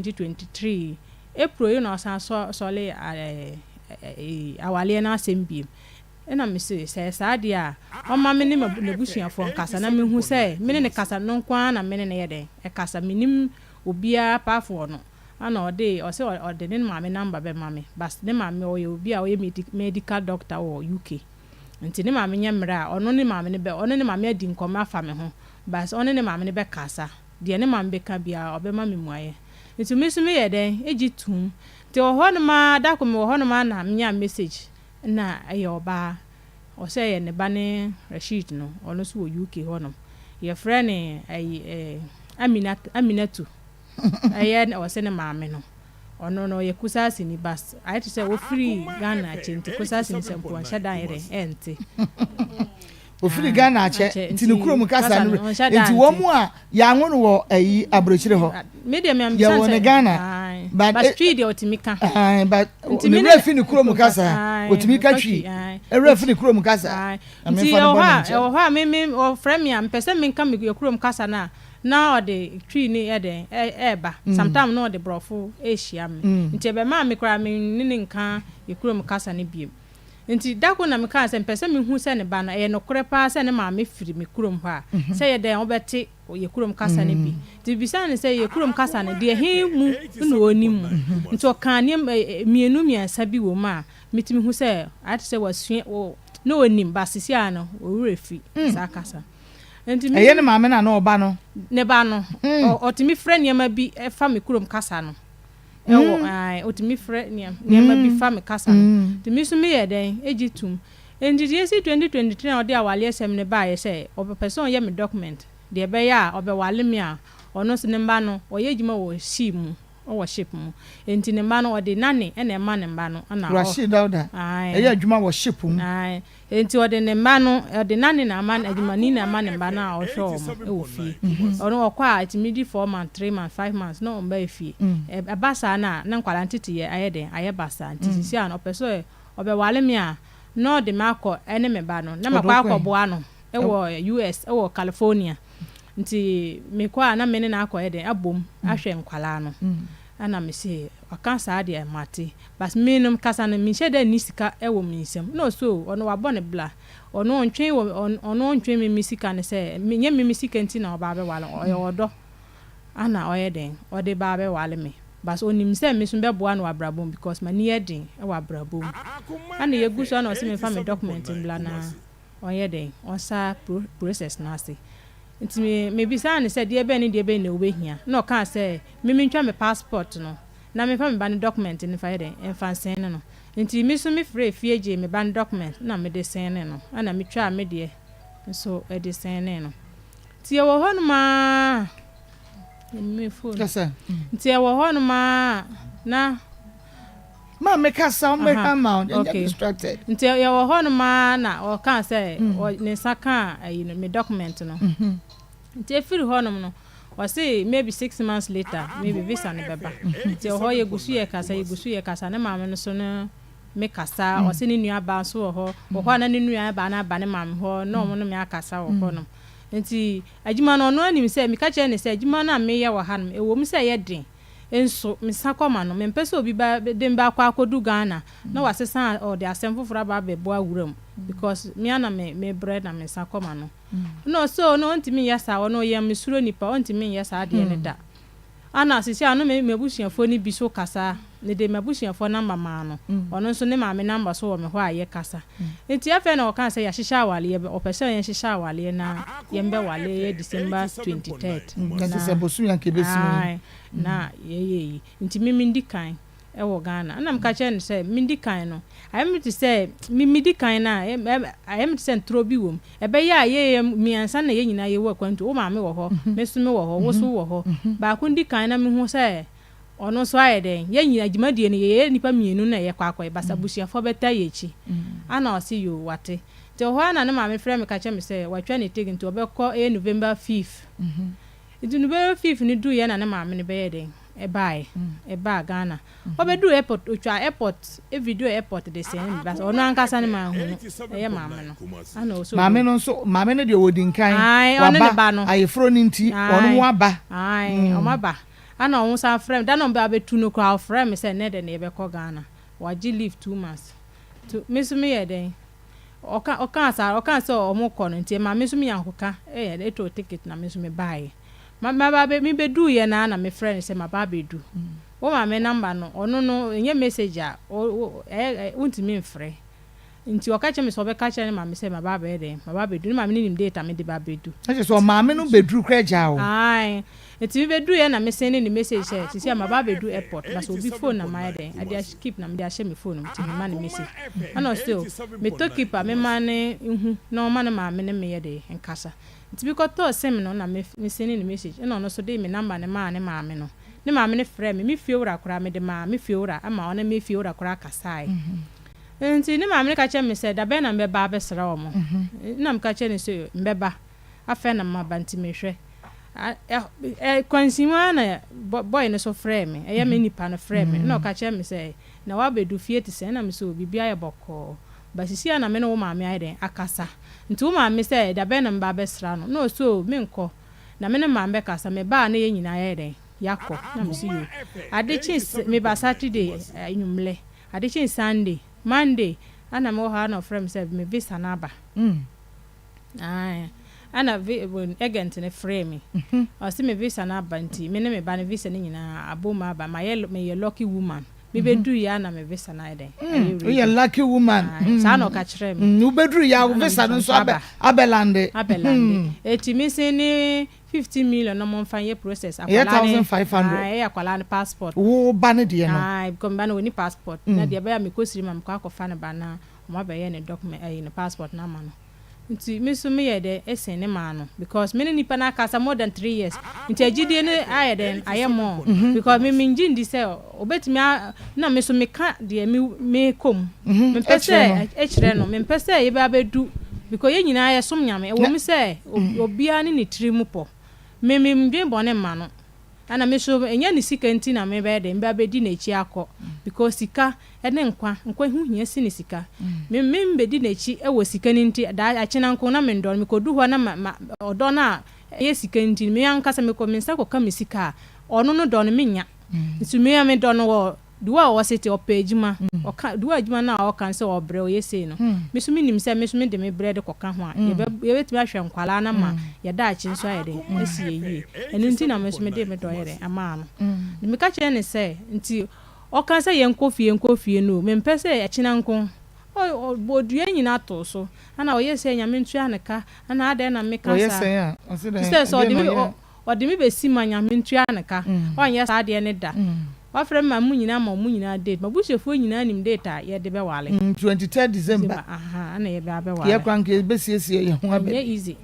2023 April yi na ɔsan sɔre awaleɛ no asɛm biem. Ɛna mese sɛ saa deɛ a, ɔmma me ne n'abusuafoɔ nkasa na mehu sɛ me ne no kasa no nko ara na me ne no yɛ dɛn ɛkasa. Mennim obiara apart from ɔno. Ɛna ɔde ɔse ɔde ne maame number bɛma me but ne maame ɔyɛ obi a ɔyɛ medical doctor wɔ UK. Nti ne maame nyɛ mmerɛ a ɔno ne maame no bɛ ɔne ne maame adi nkɔmmɔ afa me ho but ɔne ne maame no bɛkasa. Deɛ ne maame bɛka biara ɔbɛma me mmuaeɛ. Nti me nso meyɛɛ dɛn gye toom. Nti wɔ hɔnom ara, da koro mewɔ hɔnom ara na menyaa message na ɛyɛ ɔbaa, ɔsɛ ɛyɛ ne ba ne Rasheed no, ɔno nso wɔ UK hɔnom. Yɛfrɛ no ɛyi eh, Aminat, Aminatu, ɛyɛ ɔsɛ ne maame no. Ɔno no ɔyɛ Kusasini but ayɛ te sɛ ɔfiri Ghana akyɛ nti Kusasini sɛ mpo ɔnhyɛ da nyɛ dɛn ɛnte. Ofiri Ghana akyɛ nti ne kurom kasa no nti wɔn mu a yɛanwo no wɔ ayi aburokyire hɔ yɛwɔ ne Ghana but eh, twi deɛ ɔtumi ka but ne werɛ fi ne kurom kasa ɔtumi ka twi ɛwerɛ fi ne kurom kasa. Nti ɛwɔ hɔ a ɛwɔ hɔ a me me ɔfrɛ me a mpɛ sɛ menka me kurom kasa no a na ɔde twi ne ɛdɛn ɛɛba sometimes na ɔde borɔfo ɛɛhyia me nti ɛbɛmaa me koraa me ne ne nka yɛ kurom kasa no biem. Enti da koro na mekaa sɛ, Mepɛ sɛ mehu sɛ ne ba no, ɛyɛ nokorɛ paa sɛ ne maame firi me kurom hɔ a, sɛ ɛyɛ dɛn a wobɛte yɛn kurom kasa no bi. Nti mebisaa no sɛ, Yɛn kurom kasa no, deɛ he mu na ɔnim mu? Nti ɔkaa nneɛma mmienu mmiɛnsa bi wɔ mu a metumi hu sɛ ayɛ te sɛ wasua, na ɔnim, but seesei ara no, ɔwerɛ fi saa kasa no. Nti me. Ɛyɛ ne maame no anaa ɔba no? Ne ba no. Ɔtumi frɛ nneɛma bi fa me kurom kasa no. Ɛwɔ ae otumi frɛ nneɛma bi fa me kasa no nti me nso meyɛ dɛn egye tum. Nti deɛ esi 2023 a ɔde awaleɛsɛm no baeɛ sɛ ɔpɛ sɛ ɔyɛ me document deɛ ɛbɛyɛ a ɔbɛwale me a ɔno nso ne mma no ɔyɛ adwuma wɔ sea mu wɔ ship mu nti ne mma no ɔde nanny na ɛma ne mma no ɛna ɔ Rashid Dauda ae ɛyɛ adwuma wɔ ship mu. Ae Enti ɔde ne mma no, ɔde nane na ama, adwumani na ama ne mma no a ɔhwɛ wɔn wɔ fie. Ɔno ɔkɔ a, ɛtumi di 4 months, 3 months, 5 months na ɔmmaa fie. Ɛba saa no a, na nkwadaa no teteyɛ ayɛ dɛn? Ayɛ basaa. Nti seesei a no, ɔpɛ sɛ ɔbɛware me a, na ɔde me akɔ ne me ba no, na Ɔde makɔ wo kɔ he? akɔboa no wɔ US, wɔ California. Nti mekɔ a, na me ne no akɔyɛ dɛn? Abom ahwɛ nkwadaa no. Ɛna mese, ɔka saa deɛ, mate. But me no kasa no menhyɛ da nni sika wɔ me nsam na ɔse oh ɔno wabɔ ne bla ɔno ɔntwen wɔ ɔno ɔntwen me me sika no sɛ nyɛ me me sika nti na ɔba abɛwale me ɔyɛ ɔdɔ ana ɔyɛ dɛn ɔde ba abɛwale me but ɔnim sɛ me nso mɛboa no wɔ abrabɔ mu because m'ani yɛ den wɔ abrabɔ mu ɛna yɛgu so ɛna ɔse memfa me document mbla na ɔnyɛ dɛn ɔnsa process no ase nti me mebisaa no sɛ deɛ bɛn ne deɛ bɛn na wobɛhia na ɔkaa sɛ me mentwa me passport no na memfa me ba no document no mfa yɛ dɛn mfa nsɛne no. Nti me nso me frɛɛ fie gyee me ba no document na mede sɛnee no ɛna me twaa me deɛ nso de sɛnee no. Nti yɛwɔ hɔ nom aa me phone. Kasa. Nti yɛwɔ hɔ nom aa na. Ma me kasa wo mɛhwɛ ama wo okay. Distracted. Nti yɛwɔ hɔ nom aa na ɔkaa sɛ mm. ne nsa kaa ayi no me document no. Mm -hmm. Nti efiri hɔ nom no, ɔse maybe 6 months later maybe visa no bɛba. Nti ɛwɔ hɔ yɛgu so yɛ kasa, yɛgu so yɛ kasa, ne maame no so ne me kasa, ɔse ne nua baa nso wɔ hɔ, wɔ hɔ a na ne nua baa no aba ne maame hɔ na ɔmo ne me akasa wɔ hɔ nom. Nti adwuma no ɔno anim sɛ meka kyerɛ no sɛ adwuma no a meyɛ wɔ ha nom ɛwɔ mu sɛ ɛyɛ den nso mesa kɔma no, mempɛ sɛ obi ba de me bɛakɔ akɔdu Ghana na wasesa ɔde asɛm foforɔ aba abɛbɔ awura mu because me ara na me mebrɛ na mesa kɔma no. Ɛna ɔse ɔno ɔntumi nyɛ saa, ɔno ɔyɛ mesuro nipa, ɔntumi nyɛ saa adeɛ no da. Ana sisi a no me m'abusuafoɔ no bi so kasa, mede m'abusuafoɔ number maa no, ɔno nso ne maame number so wɔ me hɔ a yɛkasa. Nti afei na ɔkaa sɛ yɛahyehyɛ awaleɛ, ɔpɛ sɛ yɛnhyehyɛ awaleɛ na yɛmbɛwale yɛ December 23rd. Na kyerɛ sɛ bosome anka ɛbɛsi mu yi. Ae, na yɛyɛ yi. Nti me mendi kan wɔ Ghana. Ɛna meka kyerɛɛ no sɛ mendi kan no, ayɛ me te sɛ me medi kan no a, ayɛ me te sɛ ntorɔ bi wɔ mu. Ɛbɛyɛ a yɛyɛ mmiɛnsa na yɛn nyinaa yɛwɔ akwantu. Wo maame wɔ hɔ, me nso mewɔ hɔ, wo nso wowɔ hɔ. Baako ndi kan na mehu sɛ ɔno nso ayɛ dɛn. Yɛn nyinaa dwumadie no yɛyɛ nnipa mmienu na yɛkɔ akɔyɛ but abusuafoɔ bɛtaa yɛn akyi. Ana ɔse yoo wate. Nti ɛwɔ hɔ ara na ne maame frɛ me ka kyerɛ me sɛ watwa ne ticket nti ɔbɛkɔ ɛyɛ November 5th. Nti November 5th no duruiɛ na ne maame no bɛyɛɛ dɛn ɛbaeɛ, ɛbaa Ghana. Ɔbɛduu airport, ɔtwaa airport video airport de sɛn me but ɔno ankasa no manhu no, ɛyɛ maame no. Ana ɔsɛ Maame no nso, maame no deɛ ɔdi nkan, Ae, ɔne ne waba, ba no. ayeforo no nti, wɔn Ae, aba. ae, wɔn aba. Ɛna ɔmo san frɛ me, da na ɔmo bɛ abɛtu no koraa ɔfrɛ me sɛ nnɛ de na yɛbɛkɔ Ghana. Wagye leave 2 months. To me nso meyɛ dɛn? Ɔka ɔkaa saa, ɔkaa sɛ ɔmo kɔ no, nti ɛma me nso menya ahoka ɛyɛ ɛtɔ ticket na me nso mebaeɛ. Ma maba abɛ mebɛduiɛ naa na mefrɛ no sɛ maba abɛdu. Wo maame number no, ɔno no ɛnyɛ message a o ɛyɛ wontumi mfrɛ. Nti ɔka kyerɛ me sɛ ɔbɛka kyerɛ ne maame sɛ maba abɛyɛ dɛn, maba abɛdu. Ne maame no nim date a mede ba abɛdu. Ɛkyɛ sɛ ɔmaame no bɛduru koraa gyaa wo. Ae. Nti mebɛduiɛ na mesend ne message sɛ sisi a maba abɛdu airport, but sɛ obi phone na mayɛ dɛn, ade ahyɛ keep na mede ahyɛ me phone mu nti mema ne message. Ɛna ɔse o, metɔ keep a mema ne nhu na ɔma ne maame ne meyɛ dɛn nkasa. Nti mekɔtɔɔ sim no na me mesend ne message, ɛna ɔno nso de me number no maa ne maame no. Ne maame no frɛ me, me fie wura koraa mede maa me fie wura ama ɔne me fie wura koraa kasae. Nti ne maame no ka kyerɛ me sɛ da bɛn na mbɛba abɛsra wɔn. Na meka kyerɛ no sɛ mbɛba. Afei na maba nti mehwɛ. Kwansin mu ara na boy no so frɛɛ me. Ɛyɛ me nipa no frɛɛ me. Na ɔka kyerɛ me sɛ na wabɛdu fie te sɛn, na me sɛ o, biribi ayɛ bɔkɔɔ. Ba sisi a na me ne wo maame ayɛ dɛn akasa. Nti wo maame sɛ da bɛn na mba abɛsra no. Na ɔse o, menkɔ. Na me ne maame bɛkasa. Mebaa na yɛn nyinaa yɛyɛ dɛn yɛakɔ. Na me sɛ yo. Ade kye meba Saturday anwummerɛ. Ade kye Sunday, Monday ɛna mewɔ hɔ a na ɔfrɛ me sɛ me visa no aba. Ae. Ɛna agent no frɛɛ me. Ɔse me visa no aba nti me ne me ba no visa no nyinaa abom aba. Mayɛ meyɛ lucky woman. Mebɛduru yɛ a na me visa no ayɛ dɛn? Ayɛ ready. Woyɛ lucky woman. Ae. Saa na ɔka kyerɛɛ me. Wobɛduru yɛ a wo visa no nso abɛ abɛlande. Abɛlande. Eti me sen ne 15 million na ɔmo mfa nyɛ process. Ɛyɛ 1500. Ae, ɛyɛ akwadaa no passport. Wo ba no deɛ no. Ae, because me ba no wɔni passport. Na deɛ ɛbɛyɛ a mekɔ siri ma mekɔ akɔfa ne ba na ɔmo abɛyɛ ne document, ɛyi ne passport no ama no. Nti me nso meyɛ dɛ esen ne maa no because me ne nipa no akasa more than 3 years, nti agyidie no ayɛ dɛn ayɛ more because me mengye ndi sɛ obetumi a na me nso meka deɛ me mekɔ mu, mempɛ sɛ ɛkyerɛ no, mempɛ sɛ yɛbɛ abɛdu because yɛn nyinaa yɛsom Nyame. Ɛwɔ mu sɛ obiara ne ne tiri mu pɔ, me mendwen bɔne mma no, ɛna me nso ɛnyɛ ne sika nti na mebɛyɛ dɛ mebɛ abɛdi n'akyi akɔ because sika ɛne nkwa, nkwa ho hia si ne sika. Me me mbɛdi n'akyi ɛwɔ sika no nti daa akyena nko na mendɔ no, mekɔdu hɔ na ma ma ɔdɔ no a ɛyɛ sika nti me ankasa mekɔ me nsa kɔka me sika a ɔno no dɔ no menya. Nti me a medɔ no wɔ de a ɔwɔ sete ɔpɛ adwuma, ɔka de adwuma no a ɔka no sɛ ɔbrɛ ɔyɛ sei no, me so menim sɛ me so mede me brɛ de kɔka ho a yɛbɛtumi ahwɛ nkwalaa no ma yɛda akyi nso ayɛ dɛn asi yɛ yie. Ɛno nti na me so mede me dɔ yɛ dɛn amaa no. Meka kyerɛ ne sɛ nti ɔka sɛ yɛnkɔ fie, yɛnkɔ fie no o, mempɛ sɛ ɛkyena nko ɔbɔ dua nyinaa to so ɛna ɔyɛ sɛ Nyame ntua ne ka, ɛna adɛn na meka saa sɛ sɛ ɔde me ɔde me bɛsi ma Nyame ntua ne ka, ɔnyɛ saa adeɛ ne da. Wafrɛ me ma mu nyinaa ma ɔmo nyinaa date, mabusuafoɔ nyinaa nim date a yɛde bɛwale. 23 December. Aha, ɛna yɛbɛ abɛwale. Yɛ kora nka yɛbɛsiesie yɛn ho abɛ. Ɛnyɛ easy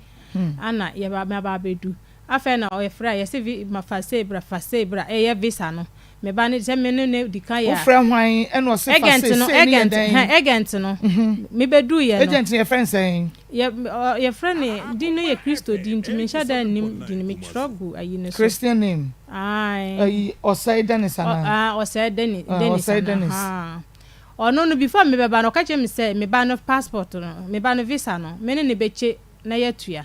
ana yɛba maba abɛdu. Afei na ɔyɛfrɛ a yɛsɛ vi ma fa sei bra, fa sei bra, ɛyɛ visa no. Me ba ne sɛ me ne ne di kan yɛ a. Wofrɛ hwan ɛna ɔse fa agent sei no sei ne yɛ agent dɛn? Hɛn agent no mebɛdu yɛ no. Agent no yɛfrɛ no sɛn? Yɛ yɛfrɛ ne din no yɛ Kristo din nti menhyɛ da nnim din no, metwerɛ gu ayi no so. Christian name. Ae. Ayi Ɔsɛe Dennis anaa? Ah, Ɔsɛe Dennis. Ah, Dennis Ɔsɛe ana Dennis. Ah. Ɔno no before mebɛba no, ɔka kyerɛ me sɛ me ba no passport no, me ba no visa no, me ne ne bɛkye na yɛatua.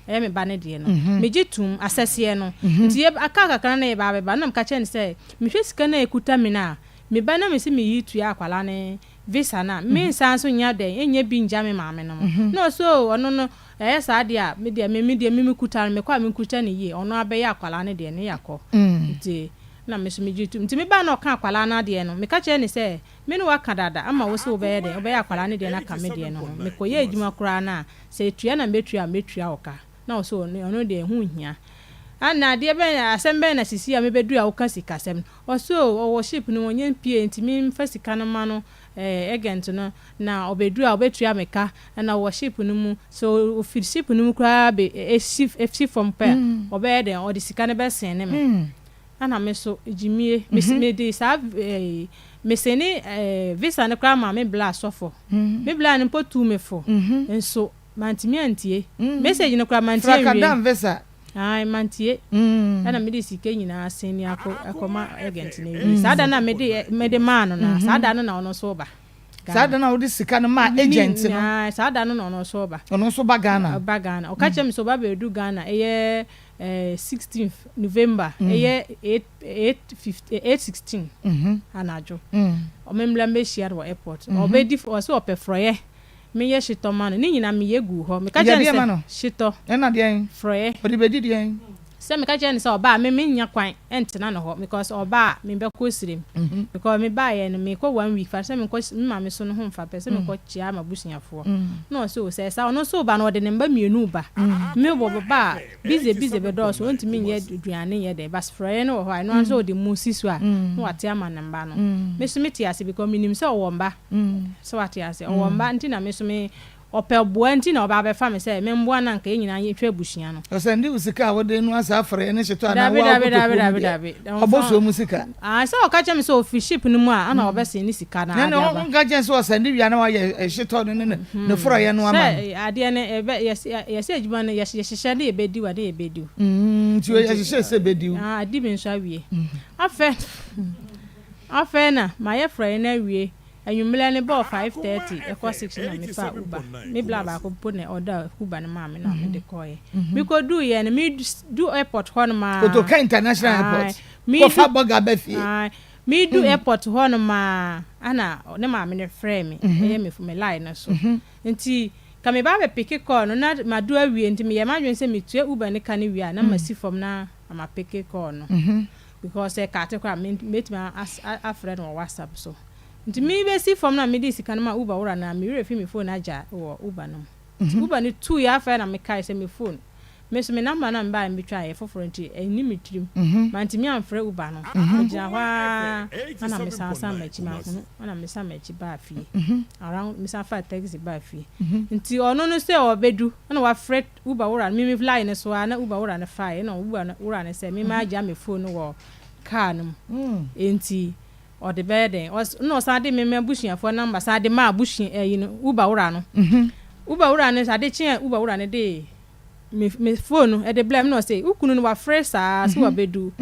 Ɛyɛ me ba no deɛ no. Megye tom asɛseɛ no. Nti yɛ aka kakra na yɛba abɛba na meka kyerɛ no sɛ mehwɛ sika no a ɛkuta me no a, me ba na mese meyi tua akwalaa ne visa no a, mensan nso nya dɛn ɛnyɛ bi ngya me maame no mo. Na ɔse o, ɔno no ɛyɛ saa deɛ a, me deɛ me me deɛ me mekuta no, mekɔ a menkuta no yie, ɔno abɛyɛ akwalaa no deɛ ne yɛakɔ. Nti na me nso megye tom. Nti mebaa na ɔka akwalaa no adeɛ no, meka kyerɛ no sɛ me ne waka dada ama wo sɛ wobɛyɛ dɛn, wobɛyɛ akwalaa no deɛ no aka me deɛ no ho. Mekɔyɛ adwuma koraa no a, sɛ etua na mɛtua a, mɛtua wo ka. Na ɔsɛ ɔno deɛ ɛho nhia. Ana adeɛ bɛn, asɛm bɛn na sisi a mebɛduru a woka sikasɛm no? Ɔsɛ o, ɔwɔ ship no mu, ɔnyɛ mpie nti memfa sika no ma no agent no na ɔbɛduru a ɔbɛtua me ka. Ɛna ɔwɔ ship no mu, sɛ ɔfiri ship no mu koraa bɛ esi esi fam pɛ a, ɔbɛyɛ dɛn, ɔde sika no bɛsɛn ne me. Ɛna me so gyimie, mede saa mesɛne visa no koraa ma me bla asɔfo. Me bla no mpo tuu me fo nso mantumi antie message no koraa, mantie nwie. Frakadam visa. Ae, mantie. Ɛna mede sika nyinaa sen ni akɔ ɛkɔma agent no awie. Saa da no a mede maa no no, saa da no na ɔno nso ba. Saa da no a wode sika no maa agent no. Saa da no na ɔno nso ba. Ɔno nso ba Ghana. Ɔba Ghana. Ɔka kyerɛ me sɛ ɔba bɛdu Ghana ɛyɛ. 16th November, ɛyɛ 8 8 15 8 16 anadwo. Ɔmemmla mbɛhyia no wɔ airport. Ɔbɛdi ɔsɛ ɔpɛ frɔyɛ, meyɛ hyetɔ ma no. Ne nyinaa meyɛ gu hɔ. Meka kyerɛ Yɛ no ma sɛ no. Hyetɔ. Ɛna deɛn? Frɔyɛ. Ɔde bɛdi deɛn? Sɛ meka kyerɛ no sɛ ɔbaa, me menya kwan ɛntena no hɔ because ɔbaa, mebɛkɔ sirem because mebaeɛ no, mekɔ one week fa sɛ menkɔ me maame so no ho mfa pɛ sɛ mekɔ kyia m'abusuafoɔ. Na ɔsɛ o, sɛ saa ɔno nso ba no, ɔde ne mba mmienu ba. Me wɔ ba a busy busy bɛdɔɔso, ɔntumi nyɛ aduane nyɛ dɛ, but frɔyɛ no wɔ hɔ a, ɛno nso ɔde mu si so a na wate ama ne mba no. Me so mete ase because menim sɛ ɔwɔ mba, sɛ wate ase, ɔwɔ mba nti na me so me ɔpɛ boa nti na ɔba abɛfa me sɛ memboa na nka yɛn nyinaa yɛtwa abusua no. Ɔsɛ ndi wo sika a wode no asa afrɛ ne hyetɔ anaa? Dabi. Wo Dabi, dabi, akotokuo mu dabi. deɛ? Dabi. Ɔbɔ suo mu sika? Ah, sɛ ɔka kyerɛ me sɛ ofi ship no mu a, ana ɔbɛsen ne sika na na ade ne aba. nka kyɛn sɛ ɔsɛnde wia na wayɛ hyetɔ no ne forɔyɛ no ama no. Sɛ adeɛ no ɛbɛ yɛsɛ adwuma no yɛhyehyɛ ne yɛbɛdi wa ne yɛbɛdi wo. Nti yɛhyehyɛ sɛ bɛdi wo. Ah, adi mi nso awie. Afɛ na mayɛ frɔyɛ no awie. Anwummerɛ no bɔɔ 5:30 ɛkɔ 6 na mefa Uber. Me bla baako po na ɔda Uber no maa me na mede kɔɔɛ. Mekɔduu no, medu airport hɔ nom a Kotoka International Airport kɔfa bɔga bɛ fie. Aye. Medu airport hɔ nom a, ana ne maame no frɛ me. Ɛyɛ me line no so nti ka me ba bɛ pick call no na madu awie, nti meyɛ m'adwene sɛ metua Uber ne ka no wie a, na masi fam na ama pick call no because sɛ kaate koraa mɛtumi afrɛ no wɔ WhatsApp so. Nti mebɛsi fam na mede sika no ma Uber wura no a, mewerɛ fi me phone agya wɔ Uber no mu. Nti Uber no tuu yɛ, afei na mekae sɛ me phone, me so me number na mebaa mbɛtwa yɛ foforɔ nti ɛnni me tirim. Mantumi amfrɛ Uber no. Megyina hɔ a ana mesan san m'akyi, mahunu ana mesan m'akyi baa fie around, mesan fa taxi baa fie. Nti ɔno no sɛ ɔbɛdu ɛna wafrɛ Uber wura no, mimi line no so a na Uber wura no fae, ɛna Uber wura no sɛ mema agya me phone no wɔ car no mu nti ɔde bɛyɛ den na ɔsan de mema abusuafoɔ number san de ma abusua ɛyi no, Uber wura no. Uber wura no ade kye a, Uber wura no de me phone no ɛde blɛ mi na ɔsɛ ukunu no wafrɛ saa sɛ wabɛdu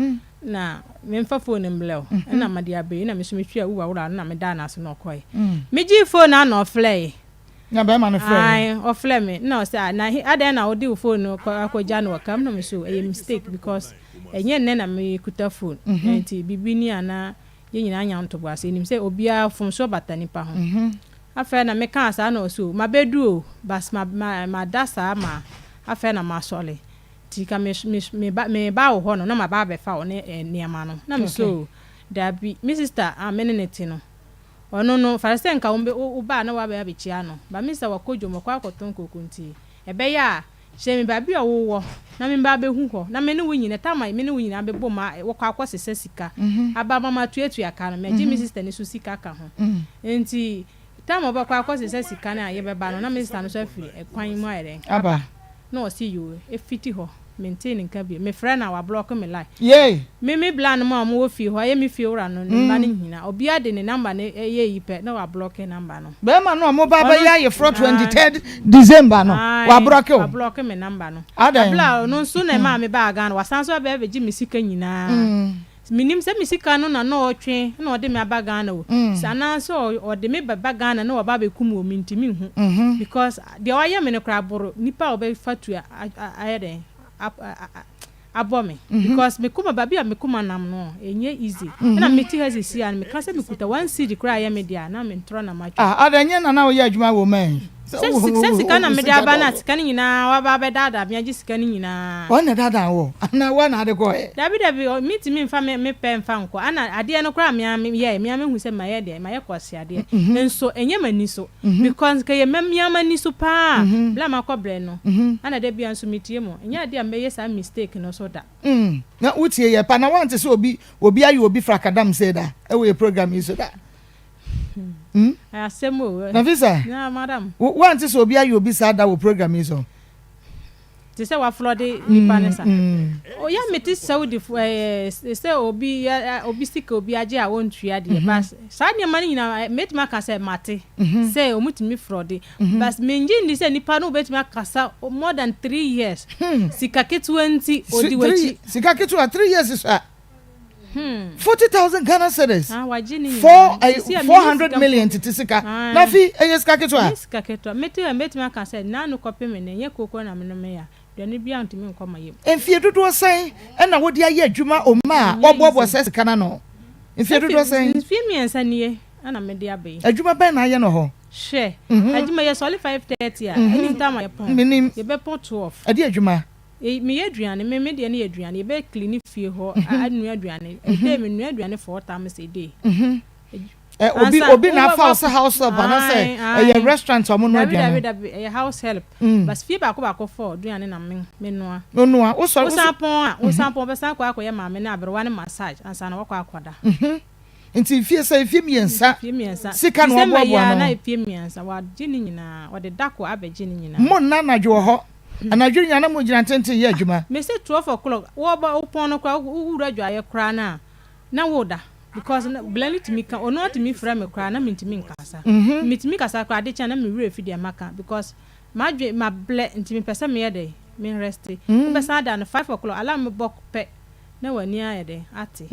na memfa phone no mblɛ o, ɛna made abɛyi na me so metwa Uber wura no na meda n'ase na ɔkɔɛ. Megye phone no ana ɔflɛ yi. Na bɛrima no frɛ? Ae, ɔflɛ me na ɔsɛ, ah, na adɛn na wode wo phone no akɔgya no wɔ kam? Na me so ɛyɛ mistake because ɛnyɛ nnɛ na mekuta phone nti biribi ni ana yɛn nyinaa nya ntoboase nim sɛ obiara fomsoɔ bata nipa ho. Afei na mekaa saa na ɔsɛ o, mabɛdu o, bas ma mada saa ma afei na masɔre nti ka me me me ba me ba wɔ hɔ no na maba abɛfa wo ne nneɛma no. Na me so dabi, me sister a me ne ne te no, ɔno no fara sɛ nka wo ba na wabɛ abɛkyia no ba. Me sister wakɔ dwom, ɔkɔ akɔtɔn koko nti ɛbɛyɛ a kyerɛ me baabi a wowɔ na me ba abɛhu hɔ na me ne wo nyina tama, me ne wo nyinaa bɛbɔ ma wɔkɔ akɔ sesa sika aba ma ma tuatua ka no. Mɛgye me sister ne so sika ka ho nti tam a ɔbɛkɔ akɔ sesa sika no a yɛbɛba no na me sister no so afiri ɛkwan mu ayɛ dɛn. Aba. Na ɔsi yoo. Efiti hɔ mente ne nka bio. Mefrɛ na wablock me line. Yei. Me bla no mu a ɔmo wɔ fie hɔ, ɛyɛ me fie wura no ne mba no nyinaa, obiara de ne number ne ɛyɛ yi pɛ na wablock number no. Bɛrima no a ɔmo ba bɛyɛ ayeforɔ 23rd December no, wablock o? Wablock me number no. Adan? Abla ɔno nso na ɛmaa me baa Ghana, wasan so abɛɛ bɛgye me sika nyinaa. Menim sɛ me sika no na ɔtwe na ɔde me aba Ghana o, sɛ anaasɛ ɔde me bɛba Ghana na ɔba abɛkum wɔ me nti menhu because deɛ wayɛ me no koraa boro nipa a ɔbɛfa tu ayɛ dɛn abɔ me because me koma, baabi a me koma nam no ɛnyɛ easy. Ɛna mete ha sisi a meka sɛ mekuta 1 cedi koraa ayɛ me deɛ a na mentorɔ na matwa. Ah, adan nyɛ nana woyɛ adwuma wɔ mɛn? Sɛ sika na mede aba no a, sika no nyinaa waba abɛdaadaa me agye sika no nyinaa. Ɔn na daadaa wɔ anaa wa na ade kɔɛ? Dabi, dabi, mentumi mfa me pɛ mfa nkɔ. Ana adeɛ no koraa mea yɛ mea mehu sɛ mayɛ deɛ mayɛ kɔse adeɛ nso ɛnyɛ m'ani so because nka yɛ mea m'ani so paa bla makɔ brɛ no. Ana da bia nso metie mu, ɛnyɛ adeɛ a mɛyɛ saa mistake no so da. Na wotie yɛ pa na wante sɛ obi ayɛ obi frakadam sɛ da ɛwɔ yɛ program yi so da? Asɛm o. Nafisa. Na madam. Wante sɛ obi ayɛ obi saa da wɔ program yi so? Te sɛ wafraud nipa ne sa oyɛ mete Saudi fo ɛɛ sɛ obi yɛ obi sika, obi agye a wɔntua deɛ ba. Saa nneɛma no nyinaa mɛtumi aka sɛ mate sɛ ɔmutumi fraud, but mengye nni sɛ nipa no wobɛtumi akasa more than 3 years sika ketewa nti odi w'akyi. Sika ketewa, 3 years so a, 40,000 Ghana cedis. Ah, wagye ne four nyinaa. Sisi a four menni hundred sika million mpo. Tete sika. Ah. Nafi, ɛyɛ sika ketewa? Ɛnyɛ sika ketewa. Mete a mɛtumi aka sɛ naanu kɔpem ne ɛnyɛ kooko na menom yɛ a. Aduane biara ntumi nkɔ ma yam. Mfie dodoɔ sɛn na wode ayɛ adwuma Oma a Ɛnyɛ woaboaboa easy. saa sika no ano? Mfie dodoɔ sɛn? Mfie mmiɛnsa nie na mede aba yi. Adwuma bɛn na ayɛ no hɔ? Hwɛ, adwuma yɛsɔre 5:30 a, ɛnim time a yɛpɔn? Menim. Yɛbɛpɔn 12. Ɛdeɛ adwuma? Meyɛ aduane, me me deɛ no yɛ aduane, yɛbɛ clean fie hɔ, anoa aduane. A day menoa aduane four times a day. Ɛ obi Ansa obi na wobɛ afa wo sɛ house help anaasɛ Ae ɛyɛ ae. restaurant a wɔnoa Dabi aduane? dabi dabi ɛyɛ house help. But fie baako baako fɔ aduane na me menoa. Wonoa, wosɔre Wosan wosɔ. pɔn a wosan pɔn wobɛsan akɔ akɔyɛ maame ne aberewa no massage ansa na wakɔ akɔda. Nti mfie sɛ mfie mmiɛnsa Mfie mmiɛnsa. sika na December yi waboaboa ara na ano. mfie mmiɛnsa wagye ne nyinaa ɔde dako abɛgye ne nyinaa. Mo nna anadwo wɔ hɔ? Anadwo nyinaa na mogyina ntenten yɛ adwuma? Mese 12 o'clock wɔba wopɔn no koraa wo wura dwaeɛ koraa no a na woda because na bla no tumi ka ɔno ara tumi frɛ me koraa na mentumi nkasa metumi kasa koraa ade kye a na me werɛ fi deɛ maka because m'adwen mablɛ nti mepɛ sɛ meyɛ dɛn me reste wobɛsan ada no 5 o'clock alarm bɔ pɛ na w'ani ayɛ dɛn ate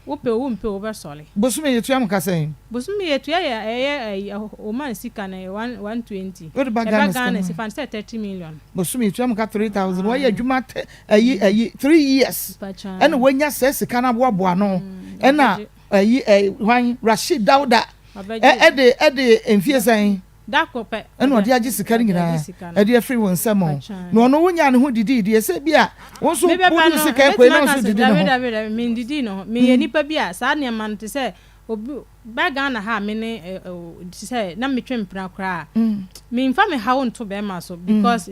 wopɛ o wompɛ o wobɛsɔre. Bosome yɛtua mo ka sɛn? Bosome yɛtua yɛ ɛyɛ ɛyi Oman sika no ɛyɛ one 120 Wode ba ɛba Ghana sika Ghana mu si a? fa no sɛ 30 million. Bosome yɛtua mo ka 3,000 wayɛ adwuma tɛ ɛyi ɛyi 3 years ɛna wanya saa sika no aboaboa ano ɛna Wabɛgye. ɛyi ɛyi hwan Rashid Dauda ɛ Wabɛgye. ɛde mfie sɛn? Dako pɛ. Ɛna ɔde agye sika no Ɔde agye nyinaa sika no. ɛde afiri wo nsam o. Patwaan. Na ɔno wonya ne ho didii deɛ sɛ bi a wo nso Mebɛba wode no sika ɛkɔi ebetumi na wo aka nso sɛ didi ne dabi ho. Dabi dabi, mendidi ne ho. Meyɛ nipa bi a saa nneɛma no te sɛ obi ba Ghana ha a me ne ɛ ɛ te sɛ na metwe mpena koraa a memfa me haw nto bɛrima so because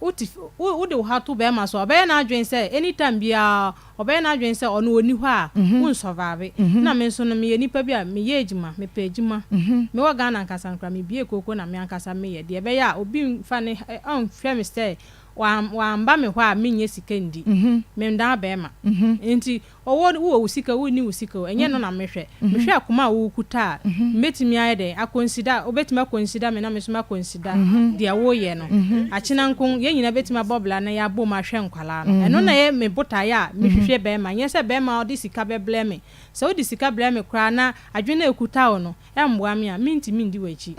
wote wo wode wo haw to bɛrima so a ɔbɛyɛ n'adwene sɛ anytime biara ɔbɛyɛ n'adwene sɛ ɔno ɔni hɔ a wonsurvive. Na me nso no meyɛ nipa bi a meyɛ adwuma, mepɛ adwuma. Mewɔ Ghana ankasa nkora mebie kooko na me ankasa meyɛ deɛ ɛbɛyɛ a obi mfa ne ɔnhwɛ me sɛ wamba me hɔ a menyɛ sika ndi. Mendaa bɛrima. Nti ɔwɔ wowɔ wo sika wonni wo sika o ɛnyɛ no na mehwɛ. Mehwɛ akoma a wokuta a mɛtumi ayɛ dɛn aconsider wobɛtumi aconsider me na me nso maconsider deɛ woyɛ no. Akyena nko yɛn nyinaa bɛtumi abɔ bra na yɛabɔ mu ahwɛ nkwalaa no. Ɛno na ɛyɛ me botaeɛ a mehwehwɛ bɛrima. Nyɛ sɛ bɛrima a ɔde sika bɛbrɛ me. Sɛ wode sika brɛ me koraa na adwene a ɛkuta wo no ɛmmoa me a mentumi ndi w'akyi.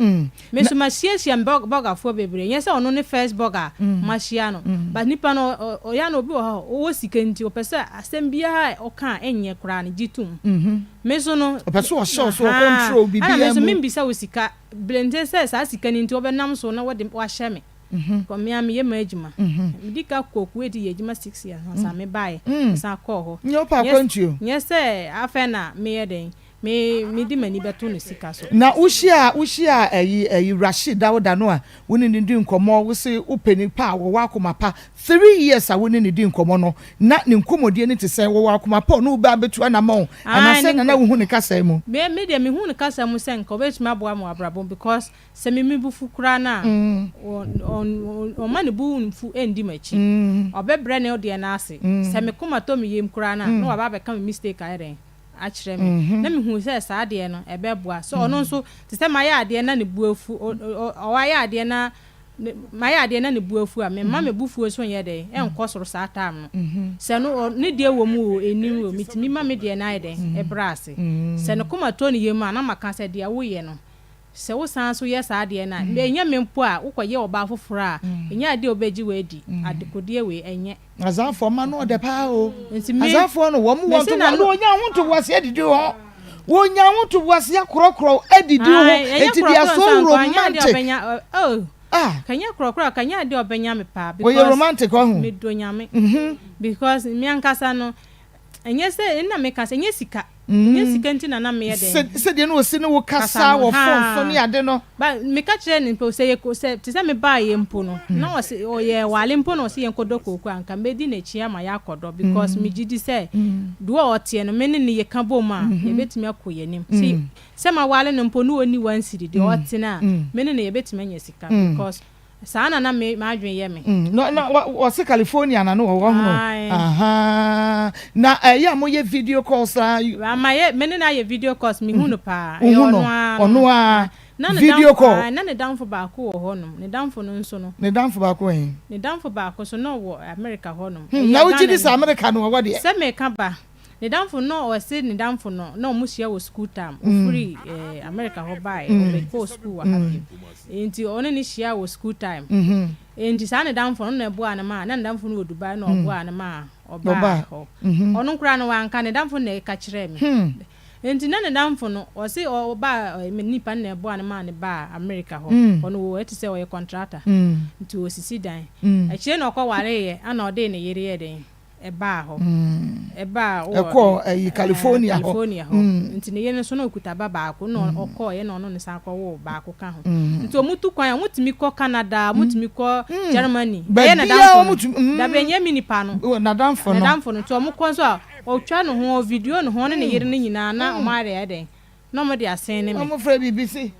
Me nso mahyiahyia bɔgafoɔ bebree. Nyɛ sɛ ɔno ne first bɔga a mahyia no. But nipa no ɔyɛ na obi wɔ hɔ a ɔwɔ sika nti ɔpɛ sɛ asɛm biara a ɔka a ɛnyɛ koraa no gye tom. Me nso no Ɔpɛ sɛ ɔhyɛ wo so ɔcontrol Ɛna me biribiara nso mu. membisa wo sika. Blente sɛ saa sika no nti wɔbɛnam so na wɔde wahyɛ me. Kɔ me a meyɛ m'adwuma. Medi ka kɔ Kuwait yɛ adwuma 6 years ansa mebaeɛ. Mesan kɔɔ hɔ. Nyɛ wopɛ akwantuo. Nyɛ sɛ afei na meyɛ dɛn me mede m'ani bɛto no sika so. Na wohyia ɛyi Rashid Dauda no a wo ne ne di nkɔmmɔ wo se wopɛ nipa a wɔwɔ akoma pa 3 years a wo ne ne di nkɔmmɔ no na ne nkɔmmɔdie no te sɛ wɔwɔ akoma pa ɔno wo bɛ abɛtu anamɔ anaasɛ nana wohu ne kasa mu? Me deɛ mehu ne kasa mu sɛ nka ɔbɛtumi aboa me wɔ abrabɔ mu because sɛ me me bu fu koraa no a ɔma ne bu mfu ndi m'akyi. Ɔbɛbrɛ ne deɛ no ase. Sɛ me koma tɔ me yam koraa no a na waba abɛka me mistake ayɛ dɛn akyerɛ me na mehu sɛ saa adeɛ no ɛbɛboa so ɔno nso te sɛ mayɛ adeɛ na ne bu afu ɔwayɛ adeɛ na mayɛ adeɛ na ne bu afu a memma me bufuo so nyɛ dɛn ɛnkɔ soro saa time no sɛ no ne deɛ wɔ mu o ɛnim o metumi ma me deɛ no ayɛ dɛn ɛbrɛ ase sɛ ne koma tɔ ne yam a na maka sɛ deɛ woyɛ no sɛ wosan so yɛ saa adeɛ no a ɛnyɛ me mpo a wokɔyɛ ɔbaa foforɔ a ɛnyɛ adeɛ a wobɛgye w'adi adekodeɛ wei ɛnyɛ. Azanfoɔ ma no ɔdɛ paa o. Azanfoɔ no wɔn wɔ ntoboa no wɔnya ho ntoboase adidi hɔ wɔnya ho ntoboase akorɔkorɔ adidi ho eti they are so romantic. Ah, kanya korɔkorɔ kanya adeɛ ɔbɛnya me paa. Because wɔyɛ romantic ɔho. Medɔ Nyame because me ankasa no ɛnyɛ sɛ ɛna meka sɛ ɛnyɛ sika ɛnyɛ sika nti na na meyɛ dɛn. Sɛdeɛ no wɔsi ne wo kasa wɔ phone so ne ade no. Ba meka kyerɛ ne mpo sɛ yɛ sɛ te sɛ mebaa yɛ mpo no na ɔse ɔyɛ wale mpo na ɔse yɛn kɔdɔ kooko a nka mɛdi n'akyi ama yɛ akɔdɔ because megye di sɛ doɔ a ɔteɛ no me ne ne yɛka bom a yɛbɛtumi akɔ yɛn anim si sɛ ma wale no mpo ne ɔni 1 cedi deɛ ɔte no a me ne ne yɛbɛtumi anya sika because saa na na me m'adwene yɛ me. Na wɔse California na no wɔwɔ ho na ɛyɛ a moyɛ video calls a? Ama yɛ me ne na ayɛ video calls mehu no paa. Wohu no ɔno a video call? Na ne damfo baako wɔ hɔnom, ne damfo no nso no. Ne damfo baako wɔ Ne damfo baako so na ɔwɔ America hɔnom. Na wogye di sɛ America no wɔwɔ deɛ? Sɛ meka ba. Ne damfo no ɔse ne damfo no na ɔmo hyia wɔ school time ofiri America hɔ baeɛ ɔbɛ kɔɔ school wɔ ha bio nti ɔne no hyia wɔ school time nti saa ne damfo no na ɛboaa no maa na ne damfo no wɔ Dubai na ɔboaa no maa ɔbaa hɔ ɔno koraa no wanka ne damfo no na ɛka kyerɛɛ me nti na ne damfo no ɔse ɔbaa nipa no na ɛboaa no maa no baa America hɔ ɔno wɔ ɛte sɛ ɔyɛ contractor nti ɔsisi dan akyire na ɔkɔ wareeɛ ana ɔde ne yere yɛ dɛn ɛbaa hɔ. Ɛbaa wɔ Ɛkɔɔ ɛyi California hɔ. California hɔ. Nti ne yere nso na ɔkuta ba baako na ɔkɔɔeɛ na ɔno ne san kɔwoo baako ka ho. Nti wɔn tu kwan a wɔn tumi kɔ Canada, wɔn tumi kɔ Germany. Ɛyɛ Baabiara n'adamfo wɔn no. tumi. Dabi ɛnyɛ me nipa no. Wɔ n'adamfo no. N'adamfo no. Nti wɔn kɔ nso a ɔtwa ne ho, ɔvideo ne ho, ɔne ne yere no nyinaa na wɔn ayɛ dɛn na wɔn de asen ne me. Wɔn frɛ biribi se.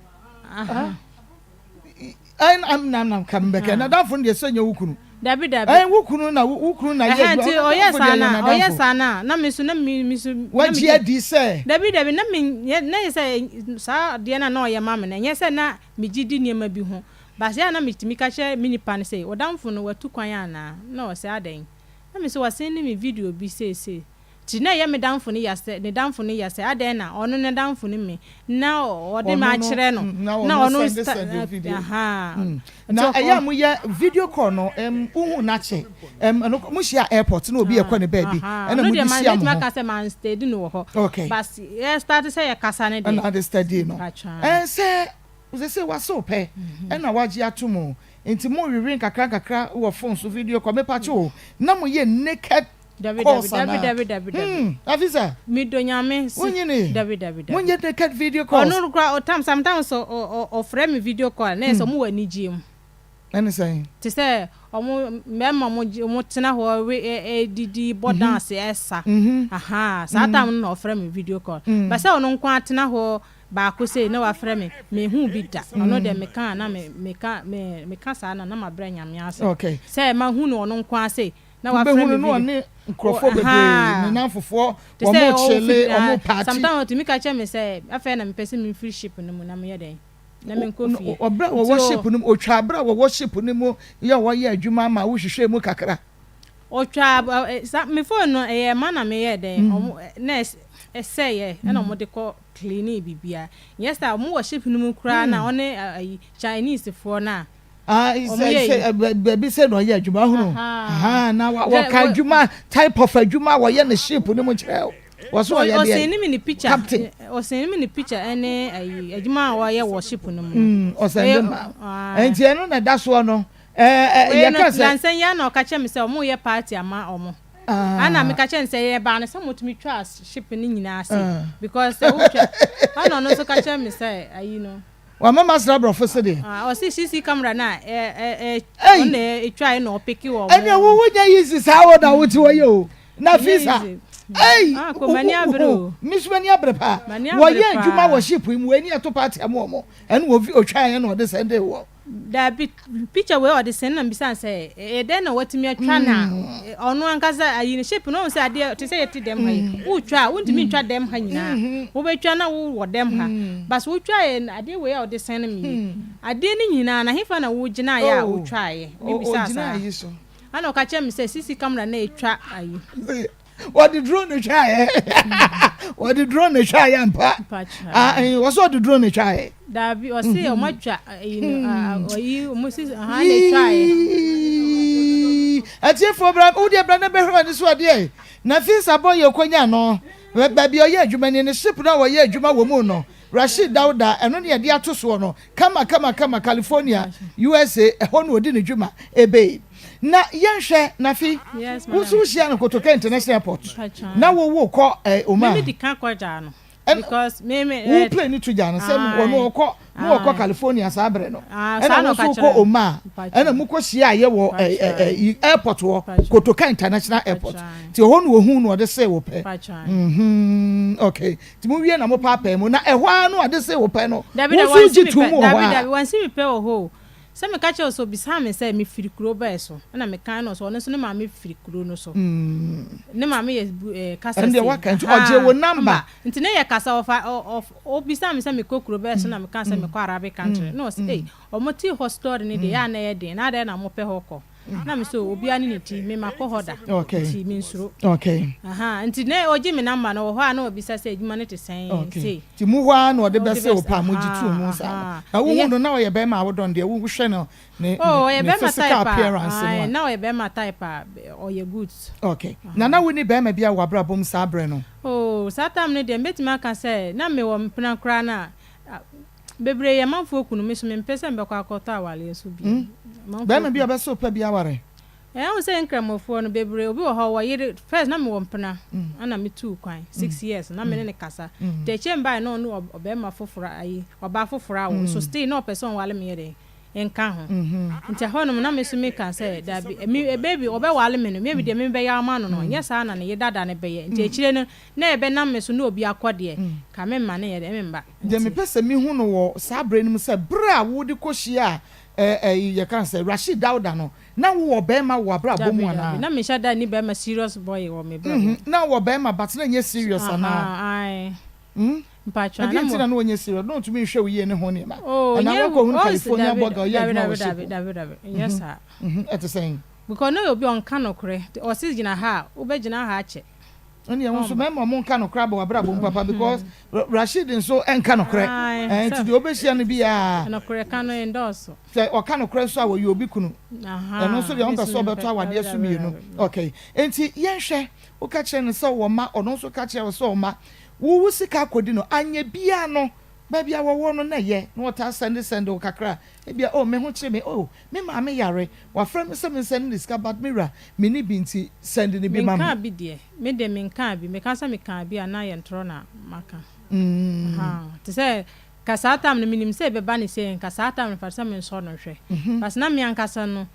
Ɛn ka mbɛkɛ n'adamfo no deɛ sɛ nyɛ wo kunu. Dabi dabi. Ɛn wo kunu na wo kunu na yɛ adwuma. Nti ɔyɛ saa na ɔyɛ saa na na me nso na me me nso. Wagye adi sɛ. Dabi dabi na me nyɛ na yɛ sɛ saa adeɛ na na ɔyɛ ma me no ɛnyɛ sɛ na me gye di nneɛma bi ho but yɛ a na me tumi ka kyerɛ me nipa no sɛ ɔdamfo no watu kwan anaa na ɔsɛ adɛn na me nso wasɛn me video bi seesei. Nti na ɛyɛ me damfo no ya sɛ, ne damfo no ya sɛ, adɛn na ɔno ne damfo no me na ɔde me akyerɛ no, na ɔno sɛ ahaa. Na ɛyɛ a moyɛ video call no, ɛm, wohu no akyɛ, ɛm, ɛno, mohyia airport na obi ɛkɔ ne baabi, ɛna mode hyia mo ho. Ɛno deɛ mɛtumi aka sɛ man steady no wɔ hɔ. Okay. But yɛ start sɛ yɛkasa no deɛ. Ɛna ade steady no. Ɛn sɛ, sɛ wasew pɛ, ɛna wagye ato mu, nti mo wewe nkakra nkakra wɔ phone so video call, mepatwo o, na moyɛ naked Dabi calls dabi anaa? dabi dabi dabi. Hmm, Afisa. Mi do nyame si. Wonyini. Dabi dabi dabi. Monyɛ naked video calls. Ɔno kura ɔtam sometimes ɔ ɔ ɔfrɛ mi video call na yɛ sɛ ɔmo wɔ anigye mu. Ɛne sɛn? Te sɛ ɔmo mmarima ɔmo gye ɔmo tena hɔ we ɛ ɛdidi bɔ dance ɛsa. Ahaa saa time no na ɔfrɛ mi video call. But sɛ ɔno nko ara tena hɔ baako sei na wafrɛ me menhuu bi da. Ɔno deɛ meka a na me meka me meka saa na na mabrɛ Nyame ase. Okay. Sɛ mahu no ɔno nko ara sei na wafrɛ me Wobɛhunu no ɔne nkurɔfoɔ bebree, ne nnamfofoɔ, wɔn kyele, wɔn party. Sometimes ɔtumi ka kyerɛ me sɛ afei na mepɛ sɛ memfiri ship no mu na meyɛ dɛn na menkɔ fie. Ɔbrɛ a wɔwɔ ship no mu, ɔtwa abrɛ a wɔwɔ ship no mu yɛ wɔyɛ adwuma ma wohwehwɛɛ mu kakra. Ɔtwa sa me phone no ɛyɛ ma na meyɛ dɛn ɔmo na ɛsɛeɛ ɛna ɔmo de kɔ clean biribiara. Nyɛ saa ɔmo wɔ ship no mu koraa na ɔne ayi Chinese foɔ no a Ah, sɛ sɛ baabi sɛ na ɔyɛ adwuma hunu ha na wɔka adwuma type of adwuma wɔyɛ ne ship no mu kyerɛ wɔ so ɔyɛ deɛ ɔsɛn mi ne picture captain ɔsɛn mi ne picture ɛne ayi adwuma a wɔyɛ wɔ ship no mu ɔsɛn de ma nti ɛno na ɛda soɔ no ɛɛ yɛka sɛ nansan yɛ na ɔka kyerɛ mi sɛ ɔmo yɛ party ama ɔmo ana meka kyerɛ no sɛ yɛ baa no sɛ motumi twa ship no nyinaa se because sɛ wotwa ɛna ɔno nso ka kyerɛ mi sɛ ayi no Wama masra brɔfo se deɛ. Ah ɔse CC camera na ɛ ɛ ɛ ɔna etwa ɛna ɔpeke wɔ. Ɛnna wo wo nyɛ easy saa wo na wo ti wɔ yɛ o na fisa. Ei ah ko mani abere o. Mi so mani abere paa. Wɔyɛ adwuma wɔ ship yi mu wɔ ani ɛto party ama wɔn ɛna wɔ otwa yɛn na ɔde sɛnde wɔ. Dabi, picture wei ɔde sɛn na mebisa no sɛ ɛyɛ dɛn na watumi atwa na ɔno ankasa ayi no shape no ɔhu sɛ adeɛ te sɛ yɛte dɛm ha yi wotwa a wontumi ntwa dɛm ha nyinaa wobɛtwa na wowɔ dɛm ha but sɛ wotwa yɛ adeɛ wei a ɔde sɛn no me yi adeɛ no nyinaa na hefa na wogyinaeɛ a wotwaeɛ mebisa saa ɛna ɔka kyerɛ me sɛ CC camera na ɛtwa ayi. Wɔde drone twaeɛ. Wɔde drone twaeɛ ampa. Wɔsɛ wɔde drone twaeɛ. Daabi ɔse ɔmo atwa ayi no ɔyi ɔmo si ha na etwaeɛ. Atiefoɔ bra wo deɛ bra na bɛhwɛ w'ani so adeɛ. Nafisa bɔ yɛ okonya no baabi ɔyɛ adwuma ni ne ship no a wɔyɛ adwuma wɔ mu no Rashid Dauda ɛno ne yɛde ato soɔ no kama kama kama California USA ɛhɔ na ɔdi ne dwuma ebe na yɛnhwɛ Nafi Yes, wo madam. nso wohyia no Kotoka International Airport Mpakyɛ. na wo wo kɔ eh, Me Oman me di kan kɔ gyaa no ɛn because me me wo eh, plane no to gyaa no sɛ aye wɔn ɔkɔ na wɔkɔ aye California saa berɛ no ah saa ɛna na wo ɔka nso wokɔ kyerɛ me Oman mpakyɛ ɛna mokɔ hyia ayɛ wɔ eh, eh, mpakyɛ eh, airport hɔ mpakyɛ Kotoka International Airport mpakyɛ nti ɛhɔ na ohun na ɔde see wo pɛ mpakyɛ mhm okay Nti mo wie na mo paapae mu na ɛhɔ ara no ade see wo pɛ no Dabi wo dabi nso wansi wogye me tom pɛ wɔ hɔ dabi a. dabi wansi me pɛ wɔ hɔ o sɛ meka kyerɛ wo sɛ obisaa me sɛ mefiri kuro bɛɛ so ɛna mekae no sɛ ɔno nso ne maame firi kuro no so ne maame yɛ bu ɛɛ kasa Ɛno deɛ sei waka nti ɔgyee wo ahaa number. mba nti ne yɛ kasa ɔfa ɔ ɔ obisaa me sɛ mekɔ kuro bɛɛ so na mekaa sɛ mekɔ Arabic country na ɔse ei ɔmo tee hɔ story no deɛ ɛyɛ a na ɛyɛ den na adɛn na mopɛ hɔ kɔ. Na me sɛ obiara ne ne ti, me makɔ hɔ da. Okay. Nti mensuro. Okay. Aha, nti na ɔgye me number no wɔ hɔ a na wabisa sɛ adwuma no te sɛn Okay. sei. Nti mu hɔ ara na ɔde Ɔde bɛsɛ wo bɛs paa, mogye ahaa too mu saa no. ahaa. Na wohu Ɛyɛ no na ɔyɛ bɛrima a wodɔ no deɛ, wohwɛ no ne Oh ne ɔyɛ ne bɛrima physical type a appearance no ae a. na ɔyɛ bɛrima type a ɔyɛ good. Okay. Na na wonni bɛrima biara wɔ w'abrabɔ mu saa berɛ no? Oh saa time no deɛ mɛtumi aka sɛ na mewɔ mpena koraa no a bebree yɛ manfoɔ kunu me nso mempɛ sɛ mebɛkɔ akɔtɔ awareɛ so bio. Manfoɔ Bɛrima bi a kunu. ɔbɛsɛ wo pɛ bi aware? Ɛɛ wohu sɛ nkramofoɔ no bebree obi wɔ hɔ ɔwɔ yere first na mewɔ mpena ɛna metuu kwan 6 years na mene ne kasa nti akyire mbaeɛ na ɔne ɔbɛrima foforɔ ayi ɔbaa foforɔ awo nso still na ɔpɛ sɛ ɔnwale me yɛ dɛn nka ho nti ɛhɔ nom na me nso meka sɛ dabi me baby ɔbɛwale me no maybe deɛ mebɛyɛ ama no no nyɛ saa na ne yere dada no bɛyɛ nti akyire no na ɛbɛnam me so na obi akɔ deɛ ka memma ne yɛ dɛn memba Deɛ nti. mepɛ sɛ mehu no wɔ saa berɛ no mu sɛ berɛ a wode kɔhyia a ɛɛ yɛka no sɛ Rashid Dauda no na wowɔ bɛrima wɔ abrabɔ mu Dabi dabi anaa? na menhyɛ da nni bɛrima serious boy wɔ me brabɔ mu. Na wɔ bɛrima but na ɛnyɛ serious anaa? Ahaa ae. Mpakyɛw Ɛdeɛn na nti mo. na na ɔnyɛ serious? Na ɔntumi nhwɛ wo yie ne ho nneɛma? Oh Anaa nyɛ woakɔhunu oh California dabi bɔga ɔyɛ dabi adwuma dabi wɔ ship dabi mu? dabi dabi nyɛ saa. Ɛte sɛn? Because na ɔyɛ obi a ɔnka nokorɛ ɔse gyina ha a wobɛgyina ha akyɛ. Ɛnneɛ wo nso mmarima ɔmo nka nokorɛ aba w'abrabɔ mu papa because Rashid nso nka nokorɛ Ae ɛɛ nti sɛ deɛ wobɛhyia no biara. Nokorɛ ka no ɛndɔɔso. Sɛ ɔka nokorɛ nso a wɔyɛ obi kunu ɛno nso deɛ Ahaa me ɔmpɛ nso sɛ mempɛ ɔbɛtɔ dabi awadeɛ so dabi mmienu dabi. okay nti yɛnhwɛ woka kyerɛ no sɛ ɔwɔ mma ɔno nso ka kyerɛ wo sɛ ɔwɔ mma wo wo sika akɔdi no anyɛ biara no baabi a wɔwɔ no na ɛyɛ na ɔtaa sɛnde sɛnde wo kakra ebia oh me ho kyere me oh me maame yare wafrɛ me sɛ me nsɛnde ne sika but me wura menni bi nti sɛnde no bi ma me. Menkaa bi deɛ me deɛ menkaa bi meka sɛ mekaa bi a na yɛ ntorɔ na maka ahaa te sɛ nka saa time no menim sɛ ɛbɛba no sei nka saa time no fa sɛ mensɔ no nhwɛ but na me ankasa no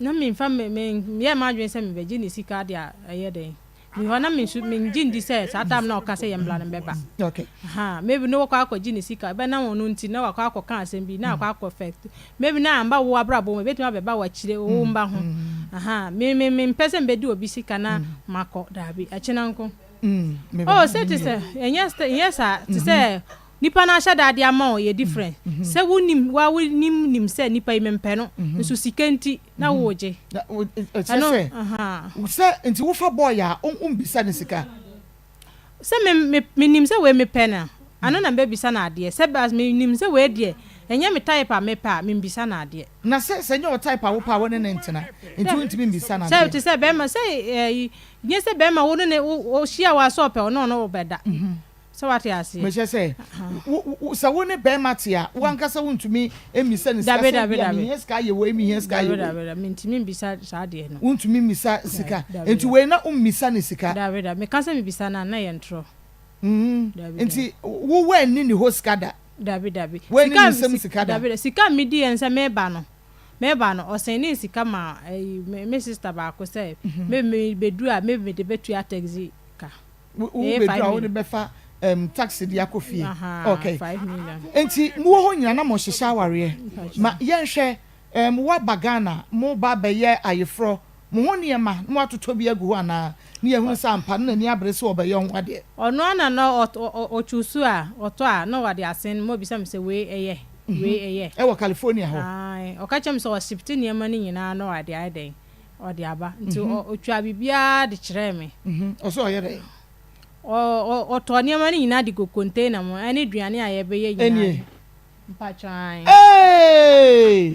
na memfa me menyɛɛ m'adwene sɛ mebɛgye ne sika de ayɛ dɛn Me hɔ na me nso mengye ndi sɛ saa time na ɔka sɛ yɛn bla no bɛba. Okay. Aha, maybe no wɔkɔ akɔgye ne sika, ɛbɛnam ɔno nti na wakɔ akɔka asɛm bi na akɔ akɔ affect. Maybe na amba wo abrabɔ mu, ebetumi abɛba w'akyire, wo mba ho. Aha, me me mempɛ sɛ mbɛdi obi sika na makɔ, daabi, ɛkyena nko. Oh, sɛ te sɛ, ɛnyɛ ɛnyɛ saa, te sɛ nipa no ahyɛ da de ama wo yɛ different. Sɛ wonim, wa wonim nim sɛ nipa yi mempɛ no, nso sika nti na wogye. Ɛkyerɛ sɛ, sɛ nti wofa boy a wombisa no sika? Sɛ me me menim sɛ wei mepɛ no ano na mebɛbisa no adeɛ. Sɛ bas menim sɛ wei deɛ ɛnyɛ me type a mepɛ a membisa no adeɛ. Na sɛ sɛ ɛnyɛ wo type a wopɛ a wo ne no ntena nti wontumi mbisa no Sɛ adeɛ? te sɛ bɛrima sɛ ɛyi nyɛ sɛ bɛrima wo ne ne wo ɔhyia wo a sɛ ɔpɛ wo ne ɔne wo bɛda. Sɛ wate aseɛ. Mekyerɛ sɛ, wo, wo, sɛ wo ne barima te a, wo ankasa wontumi mmisa no sika Dabi, sɛ dabi, ebia dabi. mehia sika ayɛ wei, mehia sika ayɛ Dabi, wei. dabi, dabi, mentumi mbisa saa adeɛ no. Wontumi mmisa sika. Dabi, Enti dabi. wei na wommisa no sika. Dabi, dabi, meka sɛ mebisa no a, na ɛyɛ ntorɔ. Mm, Dabi, dabi. nti wo woanni ne hɔ sika da? Dabi, dabi. Woanni Sika, ne nsam si, sika da? dabi, dabi. Sika a mediiɛ no sɛ meba no, meba no, ɔsɛndee sika maa ɛyi, me, me sister baako sɛ, me, mebɛduru a, maybe mede bɛtua taxi ka. Wo Ɛyɛ bɛduru five a wode million. bɛfa um, taxi de akɔ fie. Ahaa, Okay. 5 million. Nti mowɔ hɔ nyina na mohyehyɛ awareɛ. Ma Mpakyɛw. yɛnhwɛ, um, woaba Ghana, moba abɛyɛ ayeforɔ, mo ho nneɛma na moatotɔ bi agu hɔ anaa? Ne yɛhunu sɛ ampa na n'ani abere sɛ ɔbɛyɛ ho adeɛ. Ɔno ara na na ɔchoose a, ɔtɔ a, na ɔde asen ma obisa me sɛ wei ɛyɛ, wei ɛyɛ. Ɛwɔ California hɔ? Ae, ɔka kyerɛ me sɛ ɔshipte nneɛma no nyinaa na ɔde ayɛ dɛn, ɔde aba. Nti ɔtwaa biribiara de kyerɛɛ me. Ɔsɛ ɔyɛ dɛn? Ɔtɔɔ nneɛma no nyinaa de gu container mu, ɛne aduane a yɛbɛyɛ nyinaa. Ɛnie. Mpakyɛw, ae. Hey!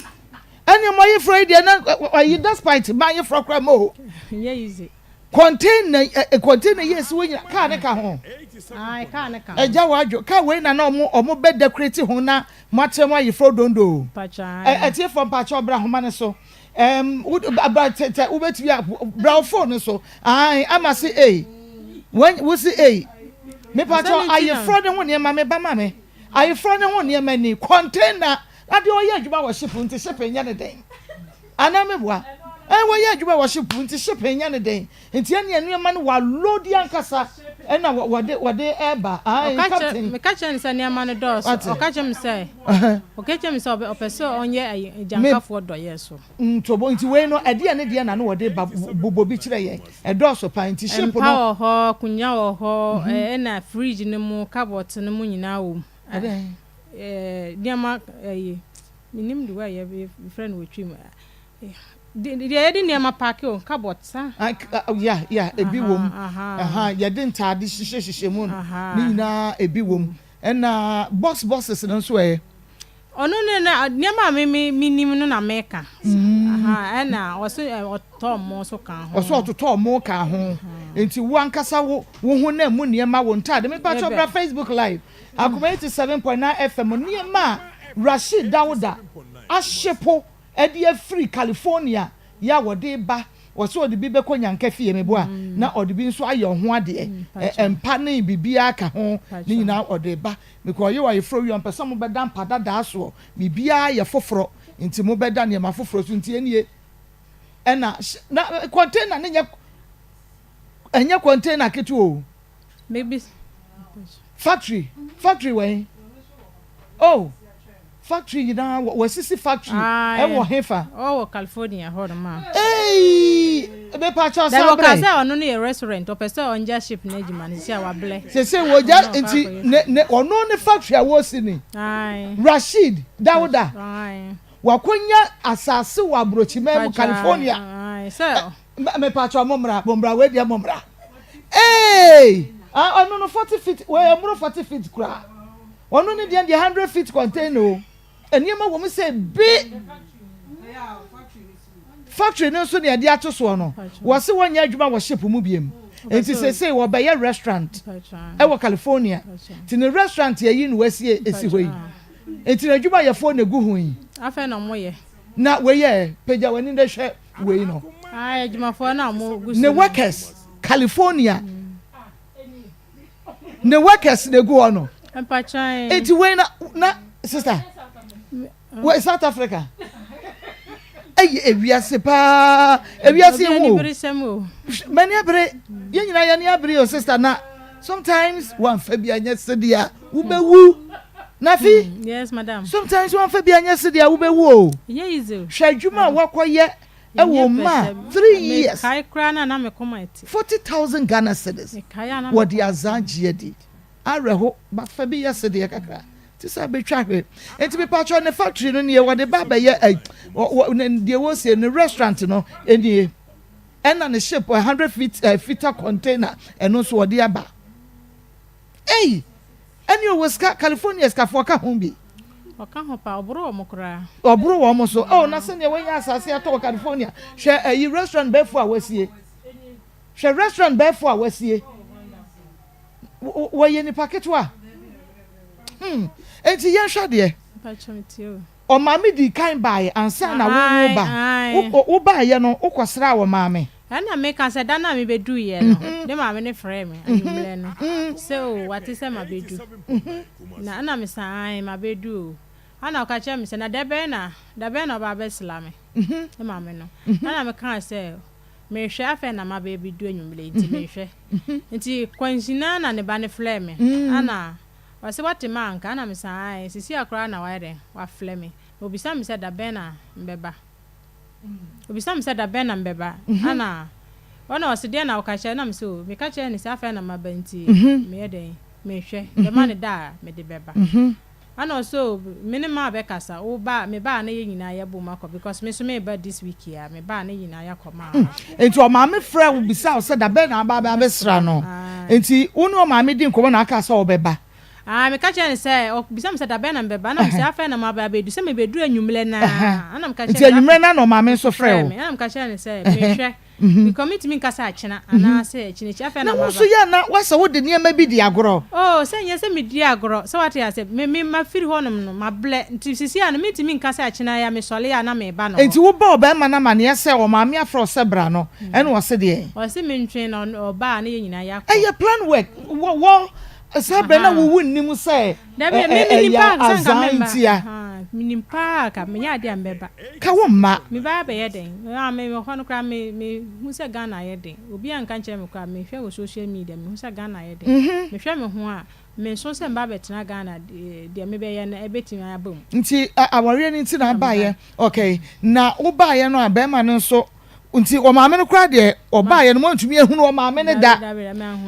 Ɛne mo ayeforɔ yi deɛ na ɔyi despite ma ayeforɔ koraa mo. Nyɛ easy. Container ɛ container yi esi hɔ nyina kaa ne ka ho. Ae, kaa ne ka ho. Ɛgya wadwo kaa wei na na ɔmo ɔmo bɛ decorate ho na mo akyerɛ mo ayeforɔ dondo. Mpakyɛw, Ɛ ae. ɛtiefoɔ mpakyɛw bra ahoma ne so. Ɛm wo bra tɛ tɛ wobɛtumi a bra wo phone no so. Ae ama se ei. Wɔn wo se ei. Mepakyɛw Asɛm nti na. ayeforɔ ne ho nneɛma me ba ma me. Ayeforɔ ne ho nneɛma ni container na deɛ ɔyɛ adwuma wɔ ship nti ship nyɛ ne den. Anaa meboa? Ɛn wɔyɛ adwuma wɔ ship nti ship nyɛ ne den. Nti ɛnneɛ nneɛma no wɔaloadi ankasa ɛna wɔde wɔde ɛreba. Ae Ɔka kyerɛ captain. meka kyerɛ no sɛ nneɛma no dɔɔso. Wate? Ɔka kyerɛ me sɛ ɔka kyerɛ me sɛ ɔbɛ ɔpɛ sɛ ɔnyɛ ayi Me agyankafoɔ dɔyɛ so. ntobo nti wei no ɛdeɛ ne deɛ na no wɔde ba bobɔ bi kyerɛ yɛn. Ɛdɔɔso paa nti ship Mpa no. wɔ hɔ, akonnwa wɔ hɔ, ɛna fridge no mu, cupboard no mu nyinaa wɔ mu. Ɛdɛn? Ɛɛ nneɛma ɛyi menim de wɔ a yɛfrɛ no wɔ twi mu. Deɛ yɛde nneɛma paake o, cupboard saa. Ya ya ebi wɔ mu. Yɛde ntaade hyehyɛ hyehyɛ mu no, ne nyinaa ebi wɔ mu. Ɛna box boxes no nso ɛ. Ɔno ne na nneɛma a me me menim no na meka. Ɛna ɔso ɔtɔ mo nso ka ho. Ɔso ɔtotɔ mo ka ho. Nti wo ankasa wo wo ho na mu nneɛma wo ntaade. Mepa kyɛw bra Facebook live. Akoma 87.9 FM nneɛma a Rashid Dawuda ahyepo de afiri California yi a wɔde reba, wɔsɛ ɔde bi bɛkɔ Nyanka fie, meboa, na ɔde bi nso ayɛ ɔho adeɛ, mpa ne biribiara ka ho, ne nyinaa ɔde reba, mekɔ ɔyɛ ayeforɔ wie a, ɔmpɛ sɛ mobɛda mpa dadaa soɔ, biribiara yɛ foforɔ, nti mobɛda nneɛma foforɔ so, nti ɛnie, ɛna, na container no nyɛ, ɛnyɛ container ketewa o. Maybe. Factory, factory wɛn? Oh, factory nyinaa wɔ wɔasisi factory ɛwɔ hefa? Ɔwɔ California hɔ nom a. Eii, mepa kyɛw Dabi san ɔka brɛ. sɛ ɔno no yɛ restaurant, ɔpɛ sɛ ɔngya ship no adwuma no sisi a wablɛ. Sese wɔgya nti ne ne ɔno ne factory a wɔresi ni. Ae. Rasheed Dawuda Ae. wakonya asase wɔ aburokyiman mu Pakyɛ California. ae sɛ. Mepakyɛw mo mmra, mo mmra, wei deɛ mo mmra. Eei! Ah, ɔno no 40 feet, wei ɛmmoro 40 feet koraa. Ɔno ne deɛ deɛ 100 feet container o. Nneɛma wɔ mu sɛ bi. Factory no nso nea ɛde ato soɔ no, wɔse wɔnyɛ adwuma wɔ ship mu biem. Nti seesei wɔbɛyɛ restaurant ɛwɔ California. Nti ne restaurant ayi na wasie esi hɔ yi. Nti n'adwumayɛfoɔ na egu ho yi. Afei na wɔyɛ. Na wei yɛ pagya w'ani na hwɛ wei no. Ayi adwumafoɔ na wɔn gu so. Ne workers California. Ne workers na egu hɔ no. Mpatwan. Eti wei na na sister. Wei South Africa. Ɛyɛ ewiase paa. Ewiase ehu o. Mani abere. Yɛn nyinaa yɛn ani abere o sister na sometimes wɔnfa bi anyɛ sedeɛ wobɛwu. Nafi. Mm, yes madam. Sometimes wɔnfa bi anyɛ sedeɛ wobɛwu o. Ɛnyɛ easy. Hwɛ adwuma a wakɔyɛ ɛwɔ mu a 3 years. Mekae koraa na na me kɔma ɛte. 40,000 Ghana cedis. Wɔde azan gye adi. Awerɛho bafa bi yɛ sedeɛ kakra. Ti sɛ abɛtwa hwɛ. Nti mepatwɔ ne factory no nie wɔde ba abɛyɛ ɛ wɔ deɛ wɔsie ne restaurant no nie. Ɛna ne ship 100 feet footer container ɛno nso wɔde aba. Ei! Ɛne ɔwɔ sika California sikafoɔ ka ho bi. Ɔka ho pa ɔboro wɔn koraa. Ɔboro wɔn so. Oh na sɛnea wɔanya asase atɔ wɔ California. Hwɛ ɛyi restaurant bɛɛfo a wɔasie. Hwɛ restaurant bɛɛfo a wɔasie. Wɔyɛ nipa ketewa. Hmm. Enti yɛnhwɛ adeɛ. Ɔmaame dii kan baeɛ ansa na wo wo ba. Wo baeɛ no wokɔsraa ɔmaame. Ɛna meka sɛ da no a mebɛduiɛ no, ne maame no frɛɛ me anwummerɛ no sɛ o wate sɛ mabɛdu. Na ɛna mesa ae mabɛdu o. Ɛna ɔka kyerɛɛ me sɛ na da bɛn na da bɛn na ɔba abɛsra me, ne maame no. Ɛna mekaa sɛ mehwɛ afei na mabɛdu anwummerɛ nti mehwɛ. Nti kwanhyina na ne ba no frɛɛ me. Ɛna ɔse wate ma anka? Ɛna mesa ae sisi a koraa na wayɛ dɛn wafrɛ me. Na obisa me sɛ da bɛn na mebɛba. Obisa me sɛ da bɛn na mebɛba. Ɛna ɔna ɔse deɛn na woka kyerɛ? Ɛna mese o meka kyerɛɛ no sɛ afei na maba nti meyɛ dɛn mehwɛ bɛma no da a mede bɛba. Ɛna ɔse o me ne maa bɛkasa wo ba meba a na yɛn nyinaa yɛbom akɔ because me nso meba this week yi a meba a na yɛn nyinaa yɛakɔ maa hɔ. Nti ɔmaame frɛɛ wo bisaa wo sɛ da bɛn na aba abɛsra no? Nti wo ne ɔmaame dii nkɔmmɔ na ɔkaa sɛ ɔbɛba? Ae, meka kyerɛɛ no sɛ, ɔbisa me sɛ da bɛn na mebɛba, ɛna mese afei na maba abɛdu, sɛ mebɛduru anwummerɛ no ara, ɛna meka Nti kyerɛɛ no sɛ anwummerɛ no ara na ɔmaame nso frɛɛ frɛɛ wo? me, ɛna meka kyerɛɛ no sɛ mehwɛ, because mentumi nka sɛ akyena anaasɛ akyinakyi, afei Na na wo maba. nso yɛ a na woasɛ wode nneɛma bi di agorɔ? Oh, sɛ nyɛ sɛ medi agorɔ, sɛ wate aseɛ, me, me, mafiri hɔnom no, mablɛ, nti seesei a no mentumi nka sɛ akyena yi a mesɔre a na mereba no hɔ. Nti wobɔɔ ɔbarima no amaneɛ sɛ ɔmaame afrɛ wo sɛ bra no, ɛna ɔse deɛn? Ɔse mentwɛn na ɔba a na yɛn nyinaa yɛakɔ. Ɛyɛ plan work, wɔ, wɔ, Saa berɛ na wo wonnim sɛ ɛyɛ azaa ntia. Menim paa ka menyɛ adeɛ a mebɛba. Ka wo mma. Meba abɛyɛ dɛn? Me hɔ no koraa me mehu sɛ Ghana ayɛ den. Obi anka nkyerɛ me koraa mehwɛ wɔ social media mehu sɛ Ghana ayɛ den. Mehwɛ me ho a menso sɛ meba abɛtena Ghana deɛ mebɛyɛ no ɛbɛtumi aba mu. Nti awareɛ no nti na abaeɛ okay na wobaeɛ no a bɛrima no nso Nti ɔmaame no koraa deɛ ɔbaeɛ no moantumi ahunu ɔmaame no da.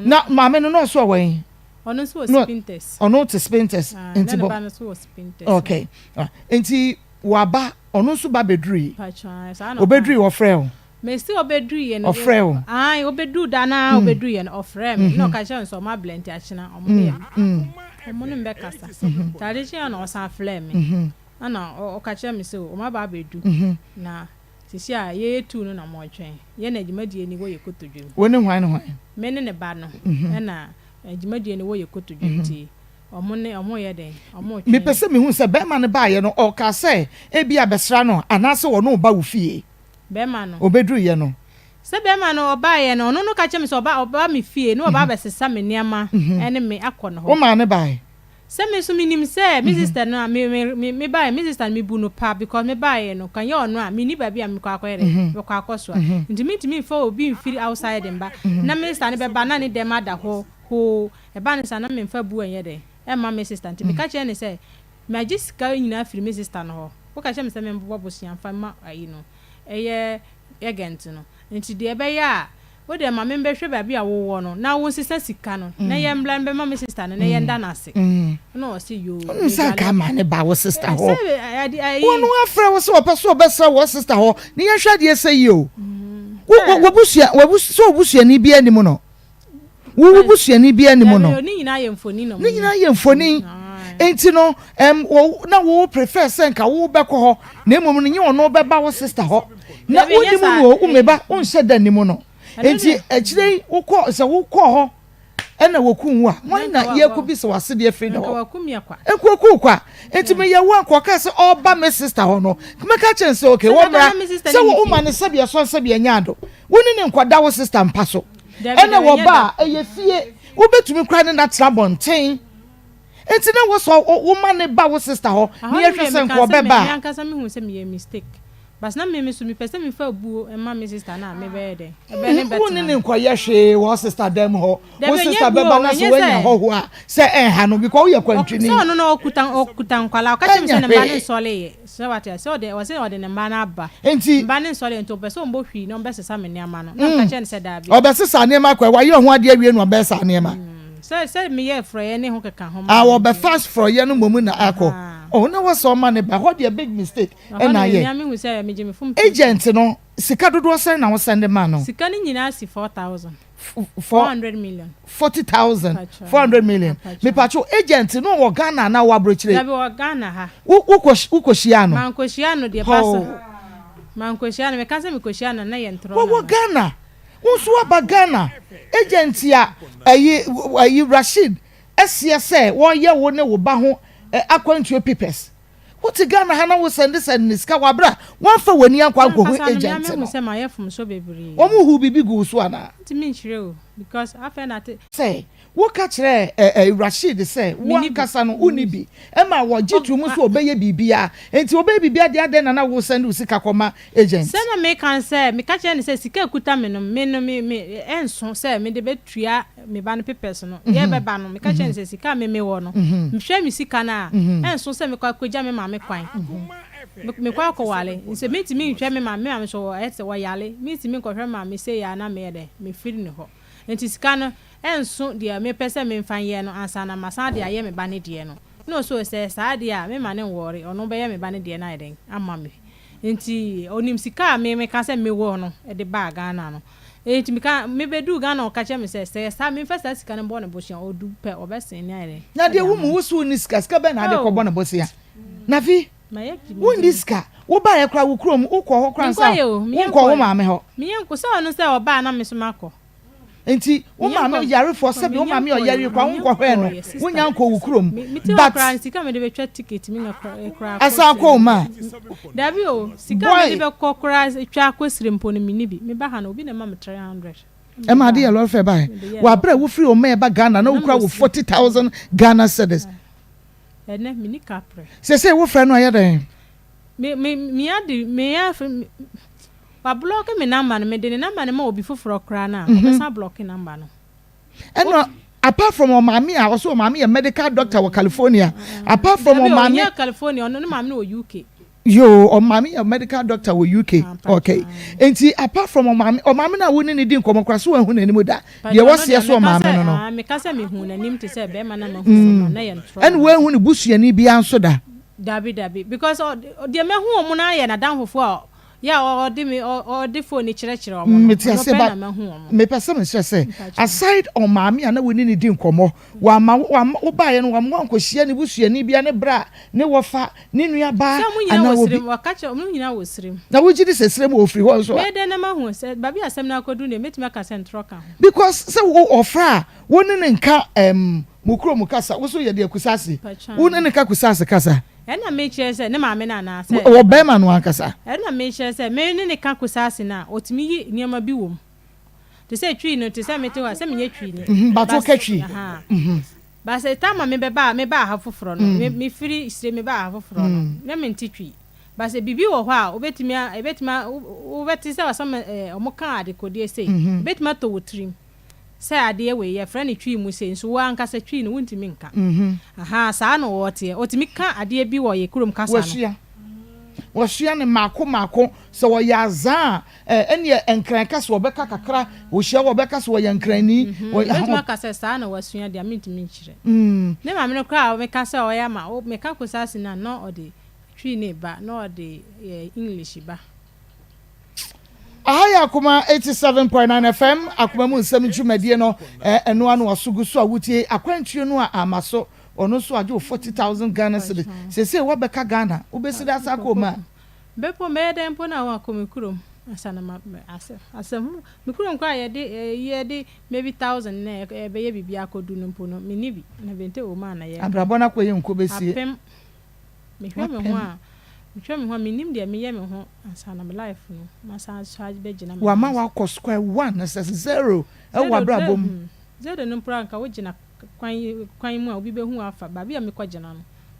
Na maame no na ɔso ɔwɔ he? Ɔno nso wɔ Spintex. Ɔno te Spintex. Ah, nti bɔ. Na ne ba no nso wɔ Spintex. Okay. Ah, nti waba. Ɔno nso ba bɛduruiɛ. Ɔbɛduruiɛ ɔfrɛɛ wo? Mesi ɔbɛduruiɛ no. Ɔfrɛɛ wo? Ae, ɔbɛduru da no ara ɔbɛduruiɛ no, ɔfrɛɛ me. Na ɔka kyerɛɛ me sɛ ɔmo abrɛ nti akyena ɔmo ne ɔmo ne me bɛkasa. Nti ade kyeeɛ na ɔsan frɛɛ me. Ɛna ɔka kyerɛɛ me sɛ ɔmo aba abɛdu na seesei a yɛyɛ tuu no na ɔmo retwɛn. Yɛn na dwumadie no wɔ yɛ kotodwe mu. Wo ne hwan ne hwan? Me ne ne ba no ɛna dwumadie no wɔ yɛ kotodwe mu nti Ɔmo ne ɔmo reyɛ dɛn? Ɔmo retwɛn. Mepɛ sɛ mehu sɛ bɛrima no baeɛ no, ɔkaa sɛ ebia bɛsra no anaasɛ ɔne wo ba wo fie. Bɛrima no. Ɔbɛduruiɛ no. Sɛ bɛrima no ɔbaeɛ no, ɔno no ka kyerɛɛ me sɛ ɔba ɔba me fie na waba abɛsesa me nneɛma ne me akɔ ne hɔ. Womaa no baeɛ? Sɛ me nso menim sɛ me sister no a me me me mebaeɛ me sister no mebu no pa because mebaeɛ no kanyɛ ɔno a menni baabi a mekɔ akɔyɛ dɛn mekɔ akɔsoa nti mentumi mfa obi mfiri outside mba na me sister no bɛba na ne dɛm ada hɔ hoo Ɛbaa no saa na memfa bu nyɛ dɛn mma me sista nti meka kyerɛɛ no sɛ magye sika nyinaa firi me sista no hɔ. Woka kyerɛɛ me sɛ membobɔ bosea mfa mma ayi no, ɛyɛ agent no. Nti deɛ ɛbɛyɛ a wo deɛ ma membɛhwɛ baabi a wowɔ no na wonsesa sika no na yɛmmra mbɛma me sista no na yɛnda no ase. Ɛna ɔse yoo. Wonim sɛ anka medwane. ama ne ba wo sista hɔ. Sɛ ade ayi. Wɔn afrɛ wo sɛ ɔpɛ sɛ ɔbɛsra wɔ sista hɔ ne yɛnhwɛ adeɛ sɛ yie o. Wo Sɛ. w'abusua w'abus sɛ obusuani biara nnim no. Wo wo busuani biara nni mu no. Ne nyinaa yɛ mfoni na Ne nyinaa yɛ mfoni. Nti no, ɛm, wɔ, na wo prefer sɛ nka wo bɛkɔ hɔ, na mmom no nye ɔno bɛba wo sister hɔ. Na wonni mu no o, wo meba, wonhyɛ da nni mu no. Nti akyire yi, wokɔ, sɛ wokɔɔ hɔ ɛna wɔkum wo a, hwan na yɛrekɔbisa w'asedeɛ firi ne hɔ? Nkurokuo kwa. Nti meyɛ wo a nka ɔkaa sɛ ɔreba me sister hɔ no, mɛka kyerɛ no sɛ okay, wɔmmra. Sɛ woma no sɛdeɛ ɛsɔ sɛdeɛ ɛnyɛ ado. Wo ne no nkɔda wo sister mpa so. Ɛna wɔba a, ɛyɛ fie. Wobɛtumi koraa ne no atena abɔnten. Nti na wɔ sɛ woma no ba wo sister hɔ na yɛhwɛ sɛ nka ɔbɛba a. Me ankasa mehu sɛ meyɛ mistake. But na me nso mepɛ sɛ mefa abuo ma me sister no a mebɛyɛ dɛn? Ɛbɛ ne bɛtena. Wo ne no nkɔyɛ hwee wɔ wo sister dan mu hɔ. Wo sister bɛba na sɛ woanya hɔhoɔ a, sɛ ɛnha no because woyɛ kwantuni. Sɛ ɔno no ɔkuta ɔkuta nkwadaa ɔka kyerɛ me sɛ ne mma no nsɔreeɛ. Sɛ wate aseɛ sɛ ɔde ɔse ɔde ne mma no aba. Nti. Mma no nsɔreeɛ nti ɔpɛ sɛ ɔmbɔ hwii na ɔmbɛsesa me nneɛma no. Na meka kyerɛ no sɛ daabi. Ɔbɛsesa nneɛma kɔ wayɛ ho adeɛ awie na ɔbɛyɛ saa nneɛma. Sɛ sɛ meyɛ frɔeɛ ne ho keka ho ma no. Ah ɔbɛfa frɔeɛ no mmom na akɔ. Oh na wɔ sɛ ɔma ne ba hɔ deɛ big mistake ɛna ayɛ. Agent no sika dodoɔ sɛn na wo sɛnde maa no? Sika no nyinaa si 4000. 400 million. 40,000 400 million. Mepatwo agent no wɔ Ghana anaa wɔ aburokyire? Dabi wɔ Ghana ha. Wo wokɔ wokɔhyia no? Mankɔhyia no deɛ pasa. Mankɔhyia no meka sɛ mekɔhyia no na yɛ ntorɔ. Wɔwɔ Ghana. Wo nso woaba Ghana. Agent a ɛyi ɛyi Rasheed ɛseɛ sɛ wɔyɛ wo ne wo ba ho akwantuo papers. Wote Ghana ha na wo sɛnde sɛnde ne sika wɔ abere a wamfa w'ani ankɔ ankɔhu agent no. Wɔn huu biribi guu wo so anaa? Sɛ woka kyerɛɛ ɛ Rasheed sɛ wo ankasa no wonni bi ɛma wɔgye too mu sɛ ɔbɛyɛ biribiara nti ɔbɛyɛ biribiara deɛ adɛn na na wo sɛnde wo sika kɔma agent? Sɛ na meka ne sɛ meka kyerɛ no sɛ sika a ɛkuta me no me no me me ɛnso sɛ mede bɛtua me ba no papers no yɛ bɛba no meka kyerɛ no sɛ sika a me mewɔ no mehwɛ me sika no a ɛnso sɛ mekɔ akɔgya me maame kwan mekɔ akɔwale nsɛ mentumi nhwɛ me maame me maame so ɛyɛ sɛ wɔyale mentumi nkɔhwɛ me maame sei a na meyɛ dɛn mefiri ne hɔ nti sika no ɛnso deɛ mepɛ sɛ memfa nyɛ no ansa na masan de ayɛ me ba no deɛ no na ɔsɛ sɛ saa deɛ a mema no nwɔre ɔno bɛyɛ me ba no deɛ no ayɛ dɛn ama me nti ɔnim sika a me meka sɛ mewɔ no de baa Ghana no Enti meka, mebeduu Ghana ɔka kyerɛɛ me sɛ, sɛ ɛyɛ saa a, memfa saa sika no mbɔ no bosea, ɔdu pɛ, ɔbɛsen ne ayɛ dɛn? Na de deɛ wo ama mu me. wo so wonni sika, sika bɛn na ade Oh! kɔbɔ no bosea? Nafi, Mayɛ gyimi wonni gyimi. sika, wobaeɛ koraa wo kurom, wokɔɔ hɔ koraa ansa Menkɔeɛ o, menyɛ wonkɔɔ wo nkɔeɛ. maame hɔ. Menyɛ nkɔ, sɛ ɔno sɛ ɔba a na me nso makɔ. Nti wo Menyɛ maame nkɔ, yarefoɔ, sɛdeɛ wo menyɛ maame a nkɔeɛ, ɔyareɛ koraa menyɛ wonkɔhwɛɛ no, nkɔeɛ, sister. wonnya nkɔɔ wo kurom, Me, mete hɔ but. koraa no, sika a mede bɛtwa ticket menya koraa kɔ Asan akɔ wo Sire. ma? Dabi o, sika a mede Boy. bɛkɔ koraa twa akɔ Sire mpo no, menni bi. Meba ha no, obi na ɛma me 300. Ɛma ade yɛ lɔre fɛ bae. Wɔ abere a wofiri ɔman ɛba Ghana na wokura wo 40,000 Ghana cedis. Ɛnɛ menni kaprɛ. Sesei wofrɛ no a ɛyɛ dɛn? Me me me ade me afre wa blɔke me number no mede ne number no ma obi foforɔ koraa no a ɔbɛsan ablɔke number no. Ɛna apart from ɔmaame a ɔsɛ ɔmaame yɛ medical doctor wɔ California apart from ɔmaame. Dabi ɔnyɛ California ɔno ne maame no wɔ UK. Yoo ɔmaame yɛ medical doctor wɔ UK okay nti apart from ɔmaame ɔmaame no a wo ne ne di nkɔmɔ koraa so wanhu n'anim da deɛ wɔseɛ so ɔmaame no no. Meka sɛ mehu n'anim te sɛ bɛrima na mahu no na yɛ ntorɔ. Ɛna wanhu ne busuani biara nso da. Dabi dabi because deɛ mahu wɔn no ayɛ n'adamfofoɔ a yɛ a ɔde me ɔde phone no kyerɛkyerɛ wɔn no Mete ɔno aseɛ pɛ but na mahu wɔn. mepɛ sɛ mekyerɛ sɛ Mpakyɛw. aside ɔmaame a na wo ne no di nkɔmmɔ wamma wo wamma wobaeɛ no wamma wankɔhyia ne busuani bia ne bra ne wɔfa ne nua baa Sɛ wɔn nyinaa anaa wɔ obi. serem wɔka kyerɛ wɔn nyinaa wɔ serem. Na wogye di sɛ serem wɔ ofiri hɔ nso a. Mɛyɛ dɛn na mahu sɛ baabi a asɛm no akɔduru deɛ mɛtumi aka sɛ ntorɔ ka ho. Because sɛ wo ɔfrɛ a wo ne no nka ɛɛm mo kurom kasa wo so yɛ deɛ Kusasi wo ne Mpakyɛw. no ka Kusasi kasa. Ɛna mekyerɛ sɛ ne maame no anaa sɛ Wɔ bɛɛma no ankasa. Ɛna mekyerɛ sɛ me ne no ka Kusasi no a ɔtumi yi nneɛma bi wɔ mu te sɛ Twi no te sɛ mete hɔ a sɛ menyɛ Twi ni Mhm but wo but ka Twi. ahaa Mhm. but sɛ time a mebɛbaa mebaa ha foforɔ no me mefiri sire mebaa ha foforɔ no na mente Twi but sɛ biribi wɔ hɔ a wobɛtumi a ɛbɛtumi a wobɛte sɛ ɔsɛ ɛɛ wɔn ka adekodeɛ sei ɛbɛtumi atɔ wo tirim. Sɛ adeɛ wei yɛfrɛ no twi mu sei nso wo ankasa twi no wontumi nka. Ahaa saa na ɔteɛ. Ɔtumi ka adeɛ bi wɔ yɛ kurom kasa no. Wasua. Wasua no mmaako mmaako. Sɛ ɔyɛ azaa a, ɛ, ɛnneɛ Nkran kasa ɔbɛka kakra. Ɔhyia wo a ɔbɛka sɛ ɔyɛ Nkranni. Ɔyɛ, Mɛtumi aka sɛ saa na wasua deɛ a mentumi nkyerɛ. Ne maame no koraa a meka sɛ ɔyɛ ama, meka Kusasi no a na ɔde twi no reba na ɔde English ba. Aha yɛ Akoma 87.9 FM, Akoma mu nsɛm dwumadie no, ɛno ano ɔso gu so a wotie akwantuo no a ama so, ɔno nso agye wo 40,000 Ghana cedis. Seesei woabɛka Ghana, wobɛsi de asa akɔ Oman? Bɛpo, mɛyɛ dɛn mpo na wakɔ me kurom ansa na ma, asɛ, asɛm, me kurom koraa yɛde, yɛde maybe thousand na ɛbɛyɛ biribi akɔdu no mpo no, menni bi, na bente Oman na yɛrekɔ. Abrabɔ no akɔyɛ nko bɛsie. Apem. Mehwɛ me ho a, mehwɛ me ho a, mennim deɛ meyɛ me ho ansa na me life no, masan aso abɛgyina me Wama nan so. wakɔ square one, sɛ zero wɔ Zero, w'abrabɔ mu. hmm, zero no mpo a nka wogyina kwan kwan mu a obi bɛhu wo afa, baabi a mekɔgyina no,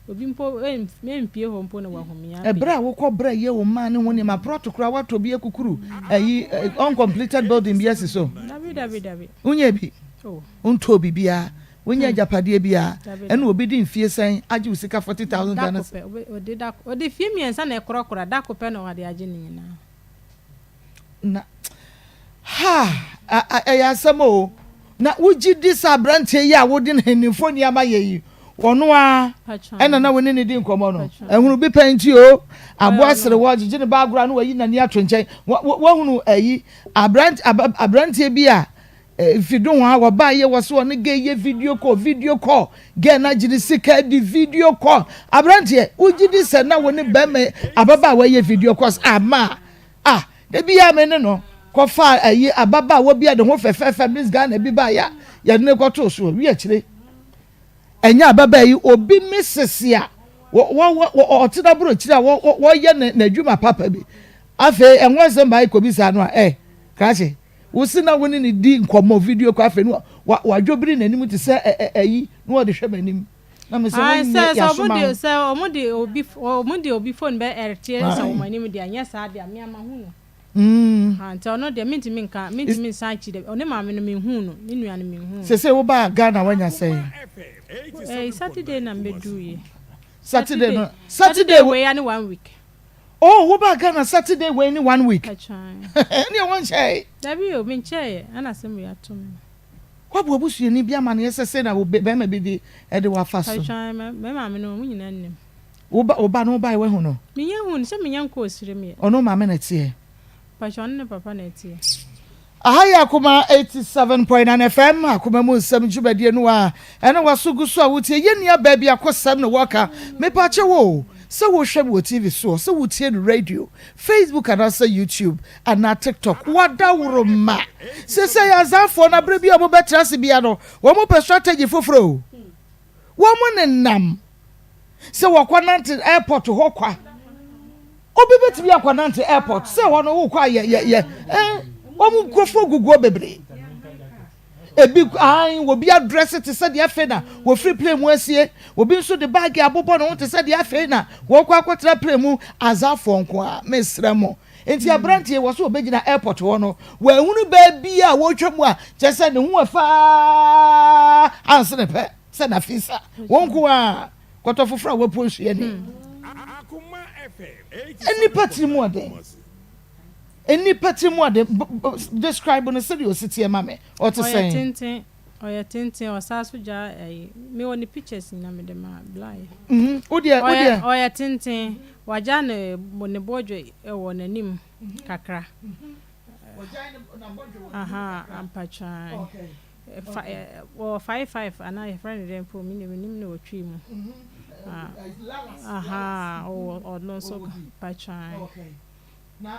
obi mpo ɛmpue hɔ mpo na wahu me Ɛberɛ apue. a wokɔ brɛ yɛ wo mmaa ne ho nneɛma, prɔto koraa woatɔ bi akukuru ayi uncompleted building bi asi so. Dabi, dabi, dabi. Wonyɛɛ bi? Oh. Wontɔɔ biribiara? Wonnya agyapadeɛ biara, Dabi ɛna da. obi de mfie sɛn agye wo sika 40,000 Da Ghana ko cedis. pɛ, obe, ɔde da ko, ɔde fie mmiɛnsa na ɛkorɔkorɔ, da ko pɛ na ɔde agye ne nyinaa. Na, ha, a, a, ɛyɛ asɛm o. Na wogye di sɛ aberanteɛ yi a wode ne ne mfoni ama yɛ yi, ɔno ara Patwon. ɛna na wo ne no di nkɔmmɔ no? Patwon. Ɛhunu bi pɛn nti o, Ɔyɛ aboa ɔno. serewa, ɔgyegye ne ba agorɔ a na wayi n'ani ato nkyɛn. Wa, wa, wahunu ayi, aberante, aba, aberanteɛ bi a Efi do hɔn a wɔbaa yɛ wɔ so ɔne girl yɛ video call video call girl no agye ne sika adi video call aberanteɛ wogye di sɛ na wo ne bɛrima ababaawa yɛ video calls ama a ah da bi a me ne no kɔfa ayi ababaawa bi a ne ho fɛfɛɛfɛ Miss Ghana bi baayɛ a yɛde ne kɔtoo so wi akyire ɛnyɛ ababaa yi obi misisi a ɔte n'aburokyire a wɔyɛ n'adwuma papa bi afei ɛho asɛm baa kɔbisa no a ɛ krakye Wo se na wo ne no di nkɔmmɔ video call afei no wa wadwobiri n'anim te sɛ ɛ ɛ ayi na ɔde hwɛ m'anim na me sɛ Ae wonyɛ sɛ sɛ ɔmo yasoma de ho. sɛ ɔmo de obi ɔmo de obi phone bɛ ɛreteɛ sɛ Ae. wɔn anim deɛ anyɛ saa deɛ me a mahu no. Mm. Ha nti ɔno deɛ mentumi nka Is mentumi nsan akyi dɛ ɔne maame no menhuu no ne nua no menhuu no. Sesei wo baa Ghana wanya sɛn? Ɛɛ Saturday na mebɛduruiɛ. Saturday Saturday no Saturday Saturday wei ara ne one week. Oh wo baa Ghana Saturday wei ne one week Atwan. Ɛneɛ wo nkyɛe. Dabi o me nkyɛeɛ ɛna asɛm wei ato me. Woabɔ w'abusuani bi amaneɛ sɛ sei na wo bɛrima bi de ɛde wo afa so. Atwan me me maame no wɔn nyinaa nim. Wo ba wo ba no wo baeɛ woahu no? Menya hu no sɛ menya nkɔɔ sirem yɛ. Ɔne wo maame na ɛteɛ? Mpakyɛ ɔne ne papa na ɛteɛ. Aha yɛ Akoma 87.9 FM, Akoma mu nsɛm dwumadie no a ɛne waso gu so a wotie. Yɛn nua baa bi akosɛm na wɔka. Mepakyɛ wo o, sɛ wohwɛ me wɔ TV soɔ, sɛ wotie no radio, Facebook anaasɛ YouTube anaa TikTok, wadaworo ma. Seesei Azanfoɔ no aberɛ bi a wɔbɛtra ase bia no, wɔpɛ strategy foforɔ o. Wɔn nenam sɛ wɔkɔ nante airport hɔ kwa. Obi bɛtumi akɔ nante airport sɛ hɔ no wokɔ a yɛ yɛ yɛ eh, wɔn nkurɔfoɔ guguo bebree. Ebi an obi adrɛse te sɛ deɛ afei na wɔfiri plane mu asie. Obi nso de baagi abobɔ ne ho te sɛ deɛ afei na wɔkɔ akɔtena plane mu. Azafoɔ nko a mesrɛ mo. Nti aberanteɛ wɔ so ɔbɛgyina airport hɔ no wɔahunu baabi a wɔretwa mu a kyerɛ sɛ ne ho ɛfaa ansene pɛ sɛ Nafisa wɔn nko a kɔtɔ foforɔ a wɔapuo nsuo ani. Nnipa tiri mu ɔden. Nnipa tiri mu ɔden. Describe no sɛdeɛ ɔsi teɛ ma me. Ɔte Ɔyɛ sɛn? tenten. Ɔyɛ tenten ɔsan so gya ɛyi me wɔ ne pictures nyina me de ma bla yɛ. Mhm wo deɛ wo deɛ. Ɔyɛ tenten wagya ne ne bɔdwe wɔ n'anim kakra. Ahaa ampatwaan fa wɔ 55 anaa yɛfrɛ no dɛn mpo me deɛ menim no wɔ twi mu. Ahaa ɔwɔ ɔno nso mpatwaan. Na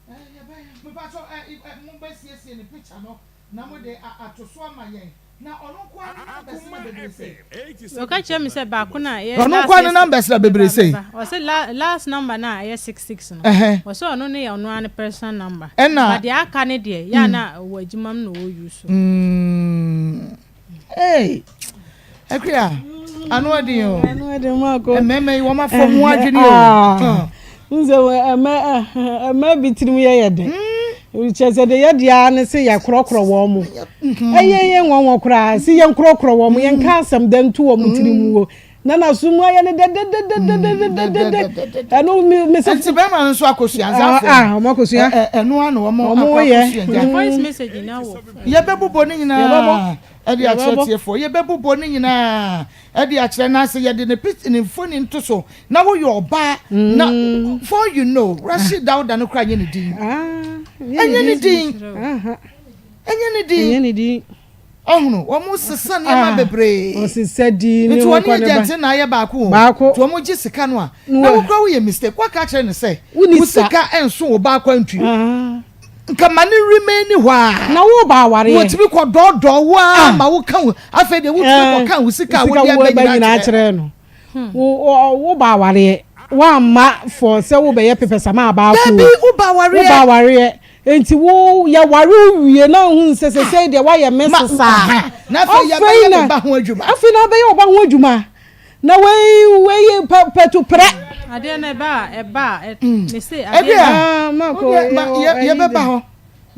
yɛbɛyɛ mepakyɛw ɛ ɛ mobɛsiesie ne picture no na mode a ato so ama yɛn na ɔno nko ara ne numbers na bebree sei. Ɔka kyerɛ me sɛ baako no a ɛyɛ Ɔno last nko ara ne numbers na bebree sei. Ɔse la last number no a ɛyɛ 66 no Ɛhɛn. ɔse ɔno ne yɛ ɔno ara ne personal number Ɛna. but deɛ aka ne deɛ yɛ a na ɔwɔ adwuma mu na ɔɔ use. Mm. Hey, Akua, ano ɔden o. Ano ɔden mu akɔ. Mmarima yi wɔn afɔ mu adwene o. Ah. N sɛ ɛmɛ ɛmɛ bi tirim yɛ yɛ den. Mm. Kyerɛ sɛ de yɛ deɛ ne se yɛ korɔkorɔ wɔn mo. Mm-hmm. Ɛyɛ yɛ nwanwa koraa se yɛn korɔkorɔ wɔn mo yɛn ka asɛm dɛ nto wɔn tirim mm. wo. Na na so mu ayɛ ne dɛdɛdɛdɛdɛdɛdɛ. Ɛno mi mi sɛ. Nti bɛrima no nso akosua nzafo. Ah, wɔn akosua. Ɛno ano wɔn akɔ akosua gya. Voice message na wɔ. Yɛbɛbobɔ ne nyinaa de akyerɛ atiefoɔ. Yɛbɛbobɔ ne nyinaa de akyerɛ na sɛ yɛde ne pit ne mfoni nto so na woyɛ ɔbaa na mm. for you know Rashid Dauda no koraa nyɛ ne din. Ɛnyɛ ne din. Ɛnyɛ ne din. Ɔhunu wɔn sesa nneɛma ah, bebree. Ɔsesa din ne ho kɔ ne ba. Nti wɔn agent na ayɛ baako o. Baako. Nti wɔn gye sika no a. Na wokura woyɛ mistake waka akyerɛ ne sɛ. Wo sika nso wo ba akwantuo. Ah. Nka ma ne remain hɔ a. Na wo ba awareɛ. Wɔtumi kɔ dɔɔdɔɔ wo ara ma wo ka wo afei deɛ wotumi kɔ ka wo sika a wode aba nyinaa kyerɛ no. Hmm. Wo wo ba awareɛ woamma fɔ sɛ wobɛyɛ pepɛs ama abaako. Dabi wo ba awareɛ. Wo ba awareɛ nti wo yɛware wo wie na ohun sɛ sɛsɛi deɛ woayɛ me sesaa. Na afei yɛbɛyɛ wo ba ho adwuma. Afei na wobɛyɛ wo ba ho adwuma. Na wei wei pɛ pɛto prɛ. Adeɛ no ɛba a ɛba a me se adeɛ no. Ah, Marco, yɛbɛba hɔ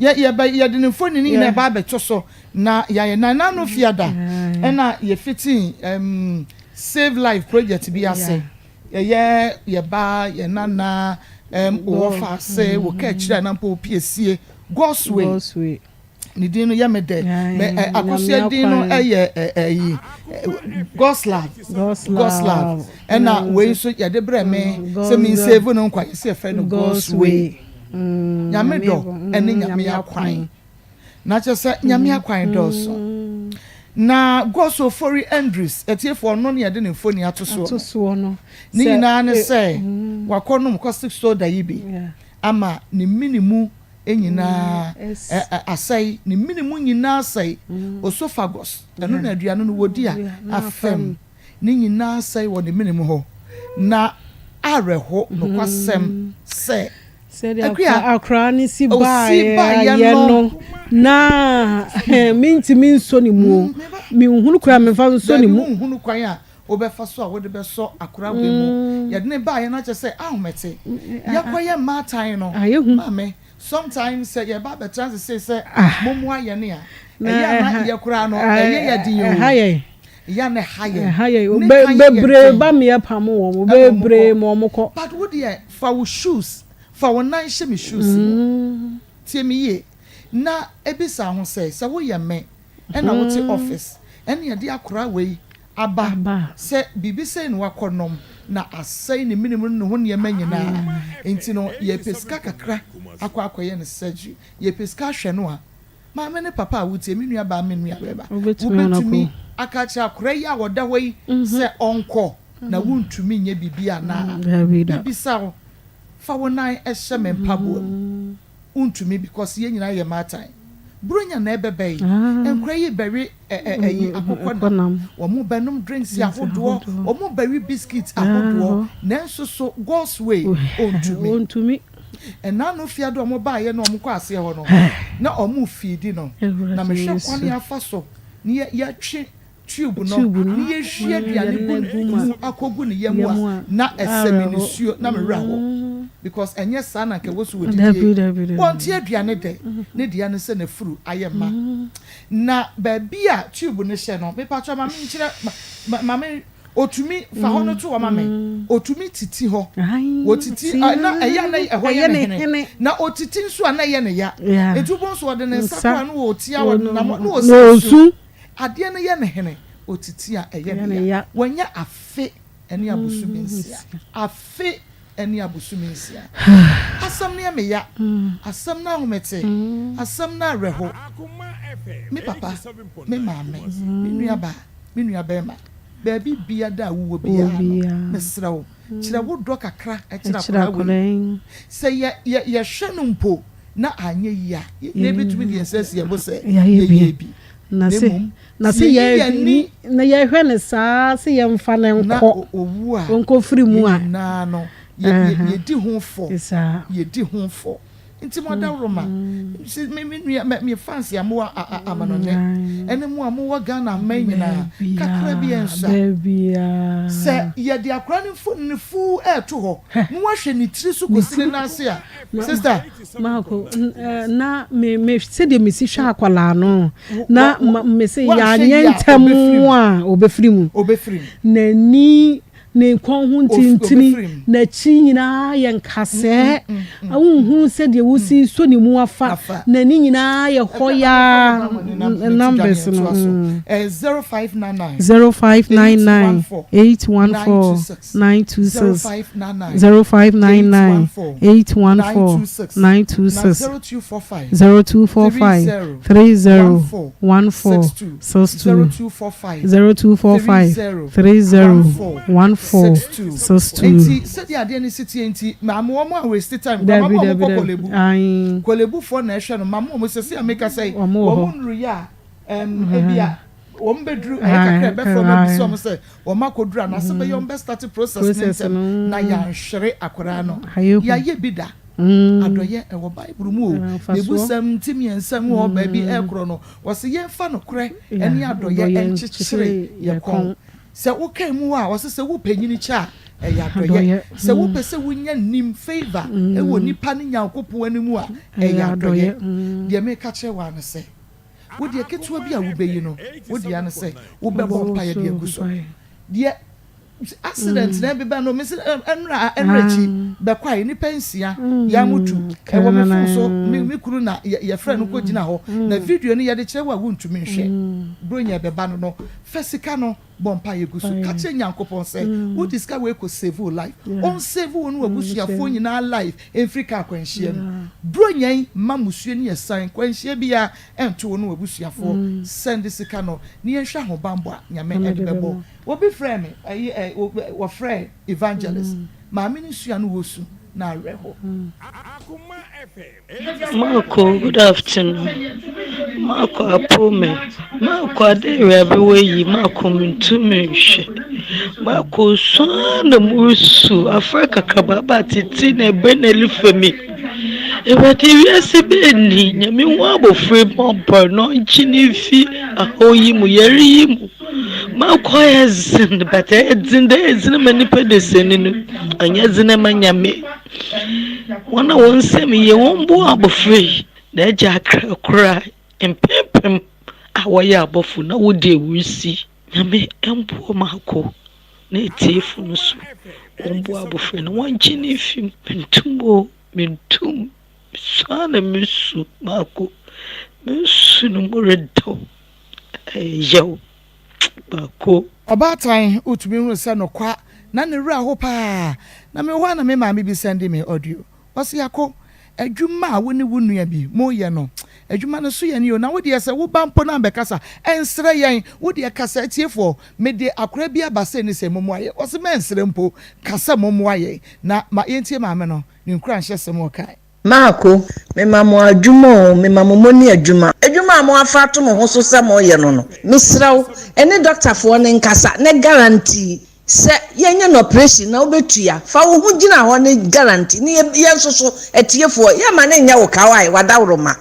yɛ yɛbɛ yɛde ne mfoni no nyinaa ɛba abɛto so na yɛayɛ na n'ano fiada ɛna yɛfiti um, save life project bi ase yɛyɛ yɛba yɛ nana um, wɔ fa ase wɔ ka akyire a na mpo piesie God's way. Ne din no yɛ me dɛ. Me ɛ akosua din no yɛ ɛ ɛyi Goslav. Goslav. Ɛna wei nso yɛde brɛ me sɛ me nsave no nkwa yɛsi yɛfrɛ no God's way. Nyame dɔ ɛne nyame akwan. Na kyerɛ sɛ nyame akwan dɔɔso. Na God's Ofori Andrews atiefoɔ ɔno ne yɛde ne mfoni ato soɔ no. Ne nyinaa ne sɛ wakɔnom caustic soda yi bi ama ne mene mu nyinaa asɛe, ne mene mu nyinaa asɛe, oesophagus, ɛno na aduane no wɔdi a afam, ne nyinaa asɛe wɔ ne mene mu hɔ. Na awerɛho nokwasɛm sɛ, Sɛdeɛ akwadaa no si baeɛ no, na mentumi nsɔ ne mu o, menhunu kwan a memfa nsɔ ne mu. Dabi, wonhunu kwan a wobɛfa so a wode bɛsɔ akwadaa wei mu. Yɛde no baeɛ no akyerɛ sɛ ahomete. Yɛkɔyɛ mmaatan no, maame, sometimes sɛ yɛba abɛtena ase sei sɛ mommoa yɛn a, ɛyɛ a na yɛ koraa no, ɛyɛ yɛn den o. Ɛha yɛn. Ɛyɛ a na ɛha yɛn. Ɛha yɛn. Ne ka yɛ yɛn Bebree ba me yɛpam wɔn, bebree ma wɔn kɔ. But wo deɛ, fa wo shoes, fa wo nan hyɛ me shoes mu. Tie me yie. Na bisa ho sɛ, sɛ woyɛ me ɛna wote office, ɛna yɛde akwadaa wei aba sɛ biribi sei na wakɔnom na asɛe ne menem ne ne ho nneɛma nyinaa nti no yɛpɛ sika kakra akɔ akɔyɛ no surgery, yɛpɛ sika ahwɛ no a, maame ne papa a wotie, me nua baa me nua bɛɛma, wobɛtumi aka akyerɛ akwadaa yi a ɔda hɔ yi sɛ ɔnkɔ na wontumi nyɛ biribi anaa? Mebisa wo, fa wo nan hyɛ me mpaboa mu. Wontumi because yɛn nyinaa yɛ mmaatan. Buronya na ɛbɛba yi, nkwadaa yi bɛwe ɛyi akokɔ nam, wɔn bɛnom drinks ahodoɔ, wɔn bɛwe biscuit ahodoɔ, nanso so God's way ontumi. Ɛna no fiade wɔn baayɛ na wɔn kɔ aseɛ hɔ no, na wɔn feedi no, na mehwɛ kwan afa so ne yɛtwe tube no ne yɛhwie aduane gu ne mu akɔgu ne yam a na ɛsɛ me nisuo na me werɛ ho because ɛnyɛ saa na nka ɛwɔ so wɔdidie. Wɔnte aduane dɛ, ne dea ne sɛ n'afuru ayɛ ma. Na baabi a tube no hyɛ no, mepakyɛw ma menkyerɛ, ma me. Otumi fa hɔ no to hɔ ma me. Otumi titi hɔ. Otiti na ɛyɛ na ɛhɔ yɛ ne hene. Na otiti nso a na ɛyɛ ne ya. Eti wobɛhu sɛ ɔde ne nsa koraa na ɔretia hɔ na ɔresu. Adeɛ no yɛ ne hene. Otiti a ɛyɛ ne ya. Wanya afe ne abosome nsia. Afe ne abosome nsia. Asɛm no yɛ me ya. Asɛm no ahomete. Asɛm no awerɛho. Me papa, me maame, me nuabaa, me nuabarima, baabi biada a wowɔ biara no, mesrɛ wo, kyerɛ wo dɔ kakra kyerɛ akwadaa wei. Sɛ yɛ, yɛ, yɛhwɛ no mpo na anyɛ yie a, yɛn nyinaa bɛtumi de yɛn nsa asi yɛn bo sɛ yɛyɛɛ bi. Na Na se, mmom, na sɛ se yɛyi yɛ, yɛn ani na yɛhwɛ no saa se yɛmfa no na nkɔ, ɔwu a, ɔnkɔfiri mu yɛn a. nyinaa no, yɛ, yɛ, Ɛhã, yɛdi ho fɔ. saa. Yɛdi ho fɔ. Nti mo adaworoma, se me me nua me me fans a mowɔ a a amanɔne ɛne mo a mowɔ Ghana aman nyinaa, kakra bi ɛnsua. Sɛ yɛde akwadaa no mfoni no fuu ɛɛto hɔ na woahwɛ ne tiri so kɔsi ne nan ase a, sister. Maako, na me me sɛdeɛ mesi hwɛ akwadaa no, na me se yɛanyɛ ntɛm a ɔbɛfiri mu. Ɔbɛfiri mu. N'ani Ne kɔn ho ntintini, n'akyi nyinaa yɛ nkasɛɛ. Wonhu sɛdeɛ wosi sɔ ne mu afa. N'ani nyinaa yɛ hɔyaa. Numbers no. 0599 814 926 0599 814 926 0245 30 14 62 0245 30 14 62. Enti sɛdeɛ adeɛ no si teɛ nti, maame wɔn a waste time koraa, Dabi mama wɔn dabi kɔ dabi Korle Bu. ae. Korle Bu foɔ na ɛhwɛ no, mama wɔn sɛsɛ a meka sɛ yi, Wɔn wɔ wɔn hɔ. nnuru yɛ a, ɛm, ebia wɔn bɛduru, ɛyɛ kakra a ɛbɛfrɛ wɔn abisa wɔn sɛ wɔn akɔduru anaa sɛ bɛyɛ wɔn bɛ start process no Process ntɛm no. na yɛanhwere akwadaa no. Ayɛ hu. Yɛayɛ bi da. Adɔeɛ, ɛwɔ Bible mu o. Mfasoɔ. Mebusɛm ti mmiɛnsa mu hɔ baabi ɛrekorɔ no, wɔse yɛmfa nokorɛ ne adɔeɛ nkyekyere yɛn kɔn. Sɛ woka mu a, wɔse sɛ wopɛ nyini kyɛ a, ɛyɛ adɔeɛ. Sɛ wopɛ sɛ wonya nim, favour, wɔ nnipa ne Nyankopɔn anim a, ɛyɛ adɔeɛ. Deɛ meka kyerɛ wo ara ne sɛ, wo deɛ ketewa bi a wobɛyi no, wo dea ne sɛ wobɛbɔ mpaeɛ de agu so. Deɛ Accident na ɛbeba no mesi ɛnra ɛnra akyi bɛkwae nipa nsia ya mutu ɛwɔ me phone so me me kunu na yɛfrɛ no kɔ gyina hɔ na video no yɛde kyerɛ wo a wontumi nhwɛ bronya ɛbɛba no no fa sika no bɔ mpa yɛ gu so ka kyerɛ Nyankopɔn sɛ wode sika wei kɔ save wo life ɔn save wo ne w'abusuafoɔ nyinaa life mfiri kaa kwanhyia mu bronya yi ma musuo ne ɛsan kwanhyia biara ɛnto wo ne w'abusuafoɔ send sika no ne yɛnhwɛ ahobanbɔ a Nyame ɛde bɛbɔ Obi frɛɛ me, ɛyi ɛ, wɔfrɛɛ evangelist. Maame no sua no wɔ su na awerɛho. Marco, good afternoon. Marco apo me. Marco ade awuraba wayi. Marco mentumi nhwɛ. Marco su ara na muresu. Afra kakraba aba tete na ɛbɛ na ɛrefa mi. Awurade wiase bɛn ni? Nyame hu abɔfra yi mmɔbɔ na ɔngye no mfi ahaw yi mu, yare yi mu. M'akɔ ayɛ dzen but ɛyɛ dzen dɛ ɛyɛ dzen ma nipa desani no ɔnnyɛ dzen ma Nyame. Wɔn a wɔn nsam ye wɔn boa abɔfra yi na agya akra koraa mpempem a wɔyɛ abɔfo na wodi awurisi. Nyame mboa m'ako na etiefo no so wɔn boa abɔfra no wɔn gye no mfi mu. Mentum o mentum mesu ara na mesu m'ako mesu no mu redɛw. Ɛyɛ yaw baako. Ɔbaatan, wotumi hunu sɛ nokwa na ne werɛ ahow paa. Na mewɔ hɔ a na me maame bi sɛnde me audio. Ɔse, Ako, adwuma a wo ne wo nua bi moreyɛ no, adwuma no so yɛ ne o. Na wo deɛ sɛ woba mpo na ambɛkasa, ɛnsrɛ yɛn. Wo deɛ kasa atiefoɔ, mede akora bi aba sei ne sei, mommoa yɛn. Ɔse, mɛnsrɛ mpo, ka sɛ mommoa yɛn. Na ma yɛntie maame no ne nkuranhyɛsɛm a ɔkae. Marko, mema mo adwuma oo, mema mo moni adwuma. Adwuma a moafa ato mo ho so sɛ moreyɛ no no, mesrɛ wo, ɛne dɔktafoɔ no nkasa na guarantee sɛ yɛnyɛ no operation na wobɛtua. Fa wo ho gyina hɔ ne guarantee ne yɛn nso so, atiefoɔ, yɛmma no nyɛ wo ka wae, w'adaworoma.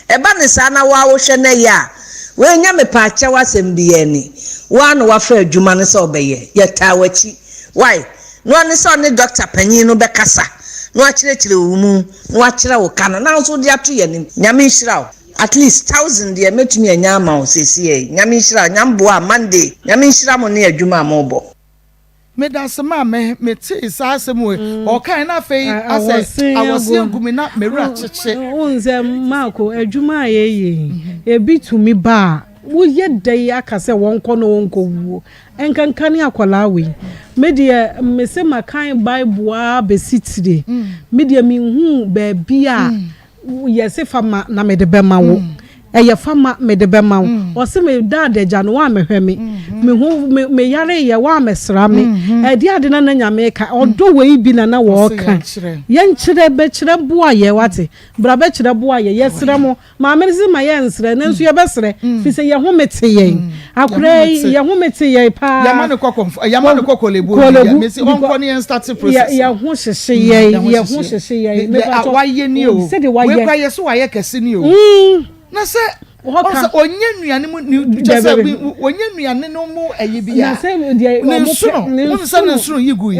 Ɛba no saa na wo ara wohwɛ na ɛyɛ a, wei nyɛ mepaakyɛw asɛm biara ni. Wo ara na woafa adwuma no sɛ wobɛyɛ. Yɛtaa w'akyi. Wae. Noa ne sɛ ɔne dɔkta panyin no bɛkasa na wakyerɛkyerɛ wo mu na wakyerɛ wo ka no na wo nso wode ato yɛn anim. Nyame nhyira wo. At least thousand deɛ mɛtumi anya ama wo seesei. Nyame nhyira wo. Nyame boa a Monday. Nyame nhyira mo ne adwuma a mobɔ. Medase maame, metee saa asɛm wei ɔkae na afei asɛ awɔse agu me na me werɛ akyekye. Wohu sɛ Marko, adwuma a yɛyɛ yi, ebi tumi ba a, woyɛ dɛn aka sɛ wɔnkɔ na wɔnkɔwuo? Ɛnkanka ne akwadaa wei. Me deɛ, mese makan Bible ara bɛsi tire. Me deɛ menhuu baabi a Yɛse fa ma na mede bɛma wo. Ɛyɛ fa ma mede bɛma wo. Ɔse me da adagya no woammɛhwɛ me. Me ho me me yareeɛ woammɛsra me. Ɛdeɛ ade na na Nyame reka. Ɔdɔ wei bi na na wɔreka. Yɛnkyerɛ bɛkyerɛ boa yɛ wate. Bra bɛkyerɛ boa yɛ. Yɛsrɛ mo. Maame no se ma yɛnsrɛ nanso yɛbɛsrɛ. Firi sɛ yɛ home te yɛn. Akwadaa yi yɛ home te yɛn paa. Yɛma no kɔ kɔmfo yɛma no kɔ Korle-Bu Korle-Bu mesi ɔnkɔ ne yɛn start process. Yɛ ho hyehye yɛn yɛ ho hyehye yɛn. Deɛ wayɛ ni o wei kora yɛ so wayɛ kɛse ni o na sɛ ɔsɛ ɔnyɛ nnuane mu ni kyɛ sɛ ɔnyɛ nnuane no mu ɛyi bi a ne nsono wɔn sɛ ne nsono yi gu yi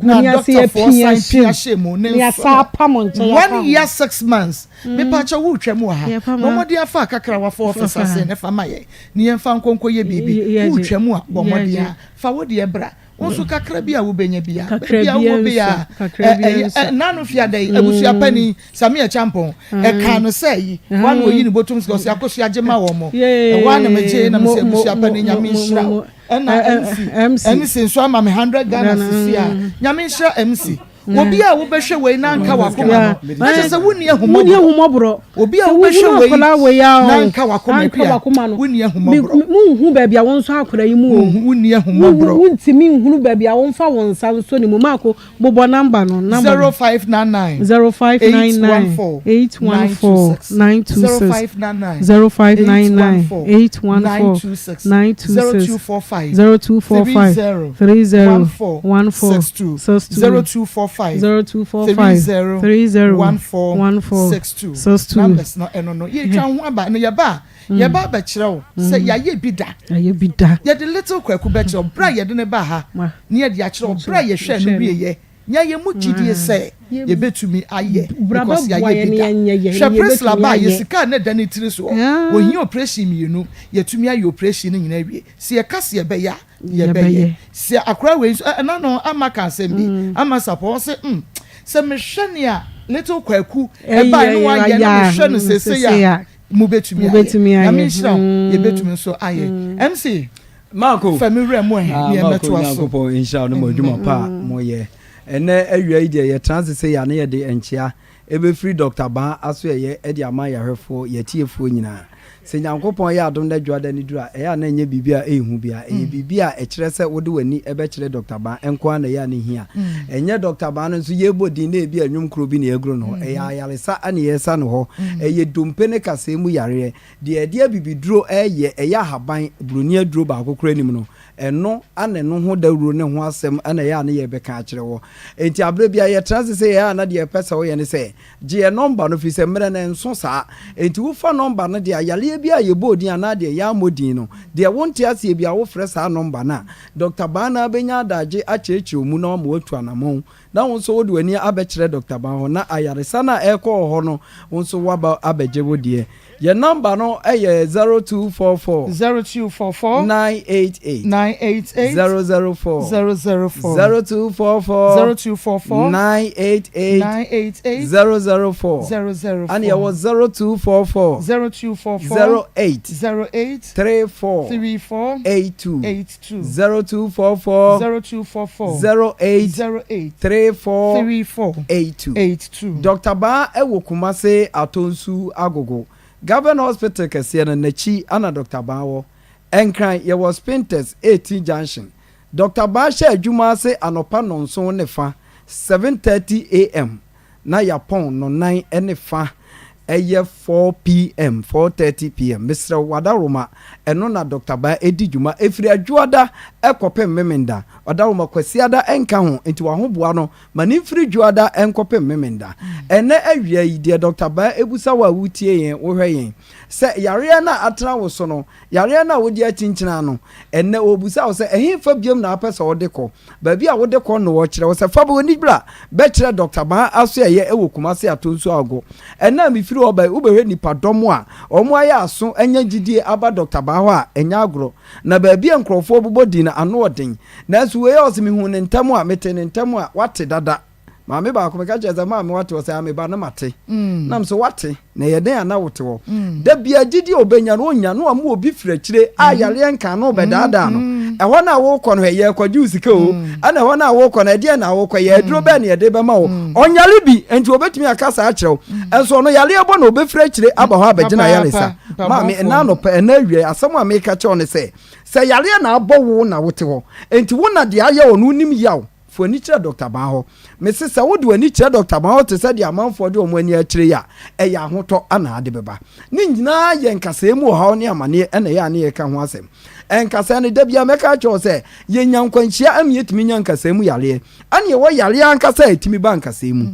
na dɔktafoɔ san pia hyɛ mu ne nsono 1 year 6 months mepa kyɛ wo twɛ mu wɔ ha bɔ mmɔden afa kakra wafa ɔfis ase ne fa ma yɛ ne yɛn fa nkonko yɛ biribi wo twɛ mu a bɔ mmɔden a fa wo deɛ bra. Wo nso kakra bi a wobɛnya bi a, baabi a wowɔ bi a, nnaano fi ada yi, abusua panin, Samia Champon, ɛkaa no sɛ yi, wɔn na oyi ne bɔtɔm sika, ɔsɛ akosua gye ma wɔn mo. Ɛhɔ a na megye na mesɛ abusua panin, Nyame nhyira wo. Ɛna MC, MC nso ama me 100 Ghana sisi a, Nyame nhyira MC. Obi a wobɛhwɛ wei na anka wakoma no, na kyerɛ sɛ wonni ahummɔborɔ. Obi a wobɛhwɛ wei na anka wakoma akua, wonni ahummɔborɔ. Wonhu baabi a wonsɔ akwadaa yi mu o. Wonni ahummɔborɔ. Wontumi nhunu baabi a womfa wo nsa nsɔ ne mu. Maako, bobɔ namba no. 0599 0599 814 926 0599 0599 814 814 926 926 0245 0245 30 30 14 14 62 62 0245 0245 30 30 14 14 62 62. Numbers no ɛno no yɛtwa ho aba no yɛba a yɛba abɛkyerɛ wo sɛ yɛayɛ bi da. Yɛayɛ bi da. Yɛde little Kwaku bɛkyerɛ wo berɛ a yɛde no baa ha Ma. ne yɛde akyerɛ wo berɛ a yɛhwɛɛ no wieɛ. Nya yɛn mu gyidie sɛ yɛbɛtumi ayɛ Bra because bɛboa yɛayɛ yɛn bi na da. yɛnyɛ yɛ Hwɛ na Priscilla yɛbɛtumi baa yɛ ayɛ. sika a na ɛda ne tiri soɔ. Ɔhia operation mmienu, yɛatumi ayɛ operation no nyinaa awie. Sɛ yɛka sɛ yɛbɛyɛ a, yɛbɛyɛ. Yɛbɛyɛ. Sɛ akwadaa wei nso, ɛ, ɛna no Ama ka asɛm bi, Ama Sapɔ, ɔse, mm, sɛ mehwɛ nea little Kwaku Ɛyi, ɛbae na ɛyi, wayɛ wayɛ na a, mehwɛ no seesei seesei a, a, mobɛtumi ayɛ. mobɛtumi ayɛ. Nyame nhyira wo, yɛbɛtumi nso ayɛ. MC, Marco. Fa me wura mu ɛ, Ah, ne Marco yɛmmɛtoa so. Nyankopɔn nhyira wo ne mo adwuma pa a moyɛ. Ɛnɛ awia yi deɛ yɛtena ase sei a na yɛde nkyea ɛbɛfiri Dɔkta Baa asoɛeɛ de ama yɛahwɛfoɔ, yɛatiefoɔ nyinaa. Sɛ Nyankopɔn yɛ adom na Dwoada no duru a, ɛyɛ a na ɛnyɛ biribi a ɛyɛ hu biara. Ɛyɛ biribi a ɛkyerɛ sɛ wode w'ani bɛkyerɛ Dɔkta Baa nko ara na ɛyɛ a na ɛhia. Ɛnyɛ Dɔkta Baa no nso yɛrebɔ din na ebia nnwom koro bi na yɛaguro no hɔ. Ɛyɛ ayaresa na yɛresa no hɔ. Ɛyɛ dompe ne kasɛɛ mu yareɛ. Deɛ ɛde abibiduro reyɛ, ɛyɛ ahaban, buroni aduro baako koraa nnim no, ɛno na ɛno ho dawuro ne ho asɛm na ɛyɛ a ne yɛrebɛka akyerɛ wo. Enti aberɛ biara yɛtena ase sɛ yɛyɛ a na deɛ yɛpɛ sɛ woyɛ ne sɛ, gye yɛn nɔmba no firi sɛ mmerɛ no ɛnso saa. Enti wofa nɔmba no deɛ a, yareɛ biara a yɛbɔɔ din anaa deɛ yɛammɔ din no, deɛ wonte aseɛ biara wofrɛ saa nɔmba no a, Dɔkta Baanah bɛnya adagye akyerɛkyerɛ wo mu na wama woatu anamɔn Na wo nso wode w'ani abɛkyerɛ Dɔkta Ban hɔ, na ayaresa no a ɛrekɔ wɔ hɔ no, wo nso woaba abɛgye wo deɛ. Yɛn nɔmba no yɛ 0244. 0244. 988. 988. 004. 004. 0244. 0244. 988. 988. 004. 004. Ɛna yɛwɔ 0244. 0244. 08. 08. 34. 34. 82. 82. 0244 0244 08 08 34 34 82. 82. Dɔkta Baa wɔ Kumase Atonsu Agogo, Government Hospital kɛseɛ no n'akyi na Dɔkta Baa wɔ. Nkran yɛwɔ Spintex 18 Junction. Dɔkta Baa hyɛ adwuma ase anɔpa nnɔnson ne fa, 7:30 AM, na yɛapɔn nnɔnnan ne fa, ɛyɛ 4 pm, 4:30 pm. Mesrɛ wo, w'adaworoma, ɛno na Dɔkta Baa di dwuma ɛfiri Adwoada kɔpem Memenda. Ɔdaworoma Kwasiada nka ho, nti w'ahoboa no, ma no mfiri Dwoada nkɔpem Memenda. Ɛnnɛ awia yi, deɛ Dɔkta Baa ɛbusa wo a wotie yɛn, wohwɛ yɛn, sɛ yareɛ no a atena wo so no, Yareɛ no a wode akyinkyini ano ɛnnɛ, wɔrebisa wo sɛ, ɛhefa biom na wopɛ sɛ wode kɔ? Baabi a wode kɔ no wɔkyerɛ wo sɛ, fa w'ani bra bɛkyerɛ Dɔkta Baa Asoɛeɛ wɔ Kumasi Atonsu Ago. Ɛnnɛ a mefiri. mefiri hɔ bae, wobɛhwɛ nnipadɔm a wɔayɛ aso anya gyidie aba Dɔkta Baa hɔ a, ɛnyɛ agorɔ. Na baabi a nkurɔfoɔ bobɔ din no, ano ɔden. Nanso wei a ɔse mehuu no ntɛm a, metee no ntɛm a, wate dada. Maame baako, meka kyerɛɛ sɛ, Maame wate? Ɔse, Aane, me ba, na mate. Na mese, Wate? Na ɛyɛ dɛn a na wote hɔ? Da biara gyidie a ɔbɛnya no, ɔnnya, na wama obi firi akyire a yareɛ nka no rebɛdaadaa no. Ɛhɔ no a worekɔ no, hwɛ, yɛrekɔgye wo sika o. Ɛna ɛhɔ no a worekɔ no, ɛdeɛn na worekɔ yɛ? Aduro bɛn na yɛde bɛma wo? Ɔnyare bi, enti ɔbɛtumi aka saa akyerɛ wo. Nso ɔno yareɛ bɔ na ɔbɛfiri akyire aba hɔ abɛgye n'ayaresa. Maame, ɛnnɛ anɔpa, ɛnnɛ awia yi, asɛm a mereka kyerɛ wo ne sɛ, sɛ yareɛ na abɔ wo na wote hɔ, enti wo na deɛ ayɛ wo no wonim yaw, Fa w'ani kyerɛ Dɔkta Baa hɔ. Mese sɛ wode w'ani kyerɛ Dɔkta Baa hɔ te sɛ deɛ amanfoɔ de wɔn ani akyerɛ yi a, ɛyɛ ahotɔ na ade bɛba. Ne nyinaa yɛ nkasɛɛ mu ɔhaw ne amaneɛ na ɛyɛ a ne yɛka ho asɛm. Nkasɛɛ no, da biara mɛka akyerɛ wo sɛ, yɛnya nkwanhyia ama yɛtumi nya nkasɛɛ mu yareɛ. Ɛne yɛwɔ yareɛ ankasa a ɛtumi ba nkasɛɛ mu.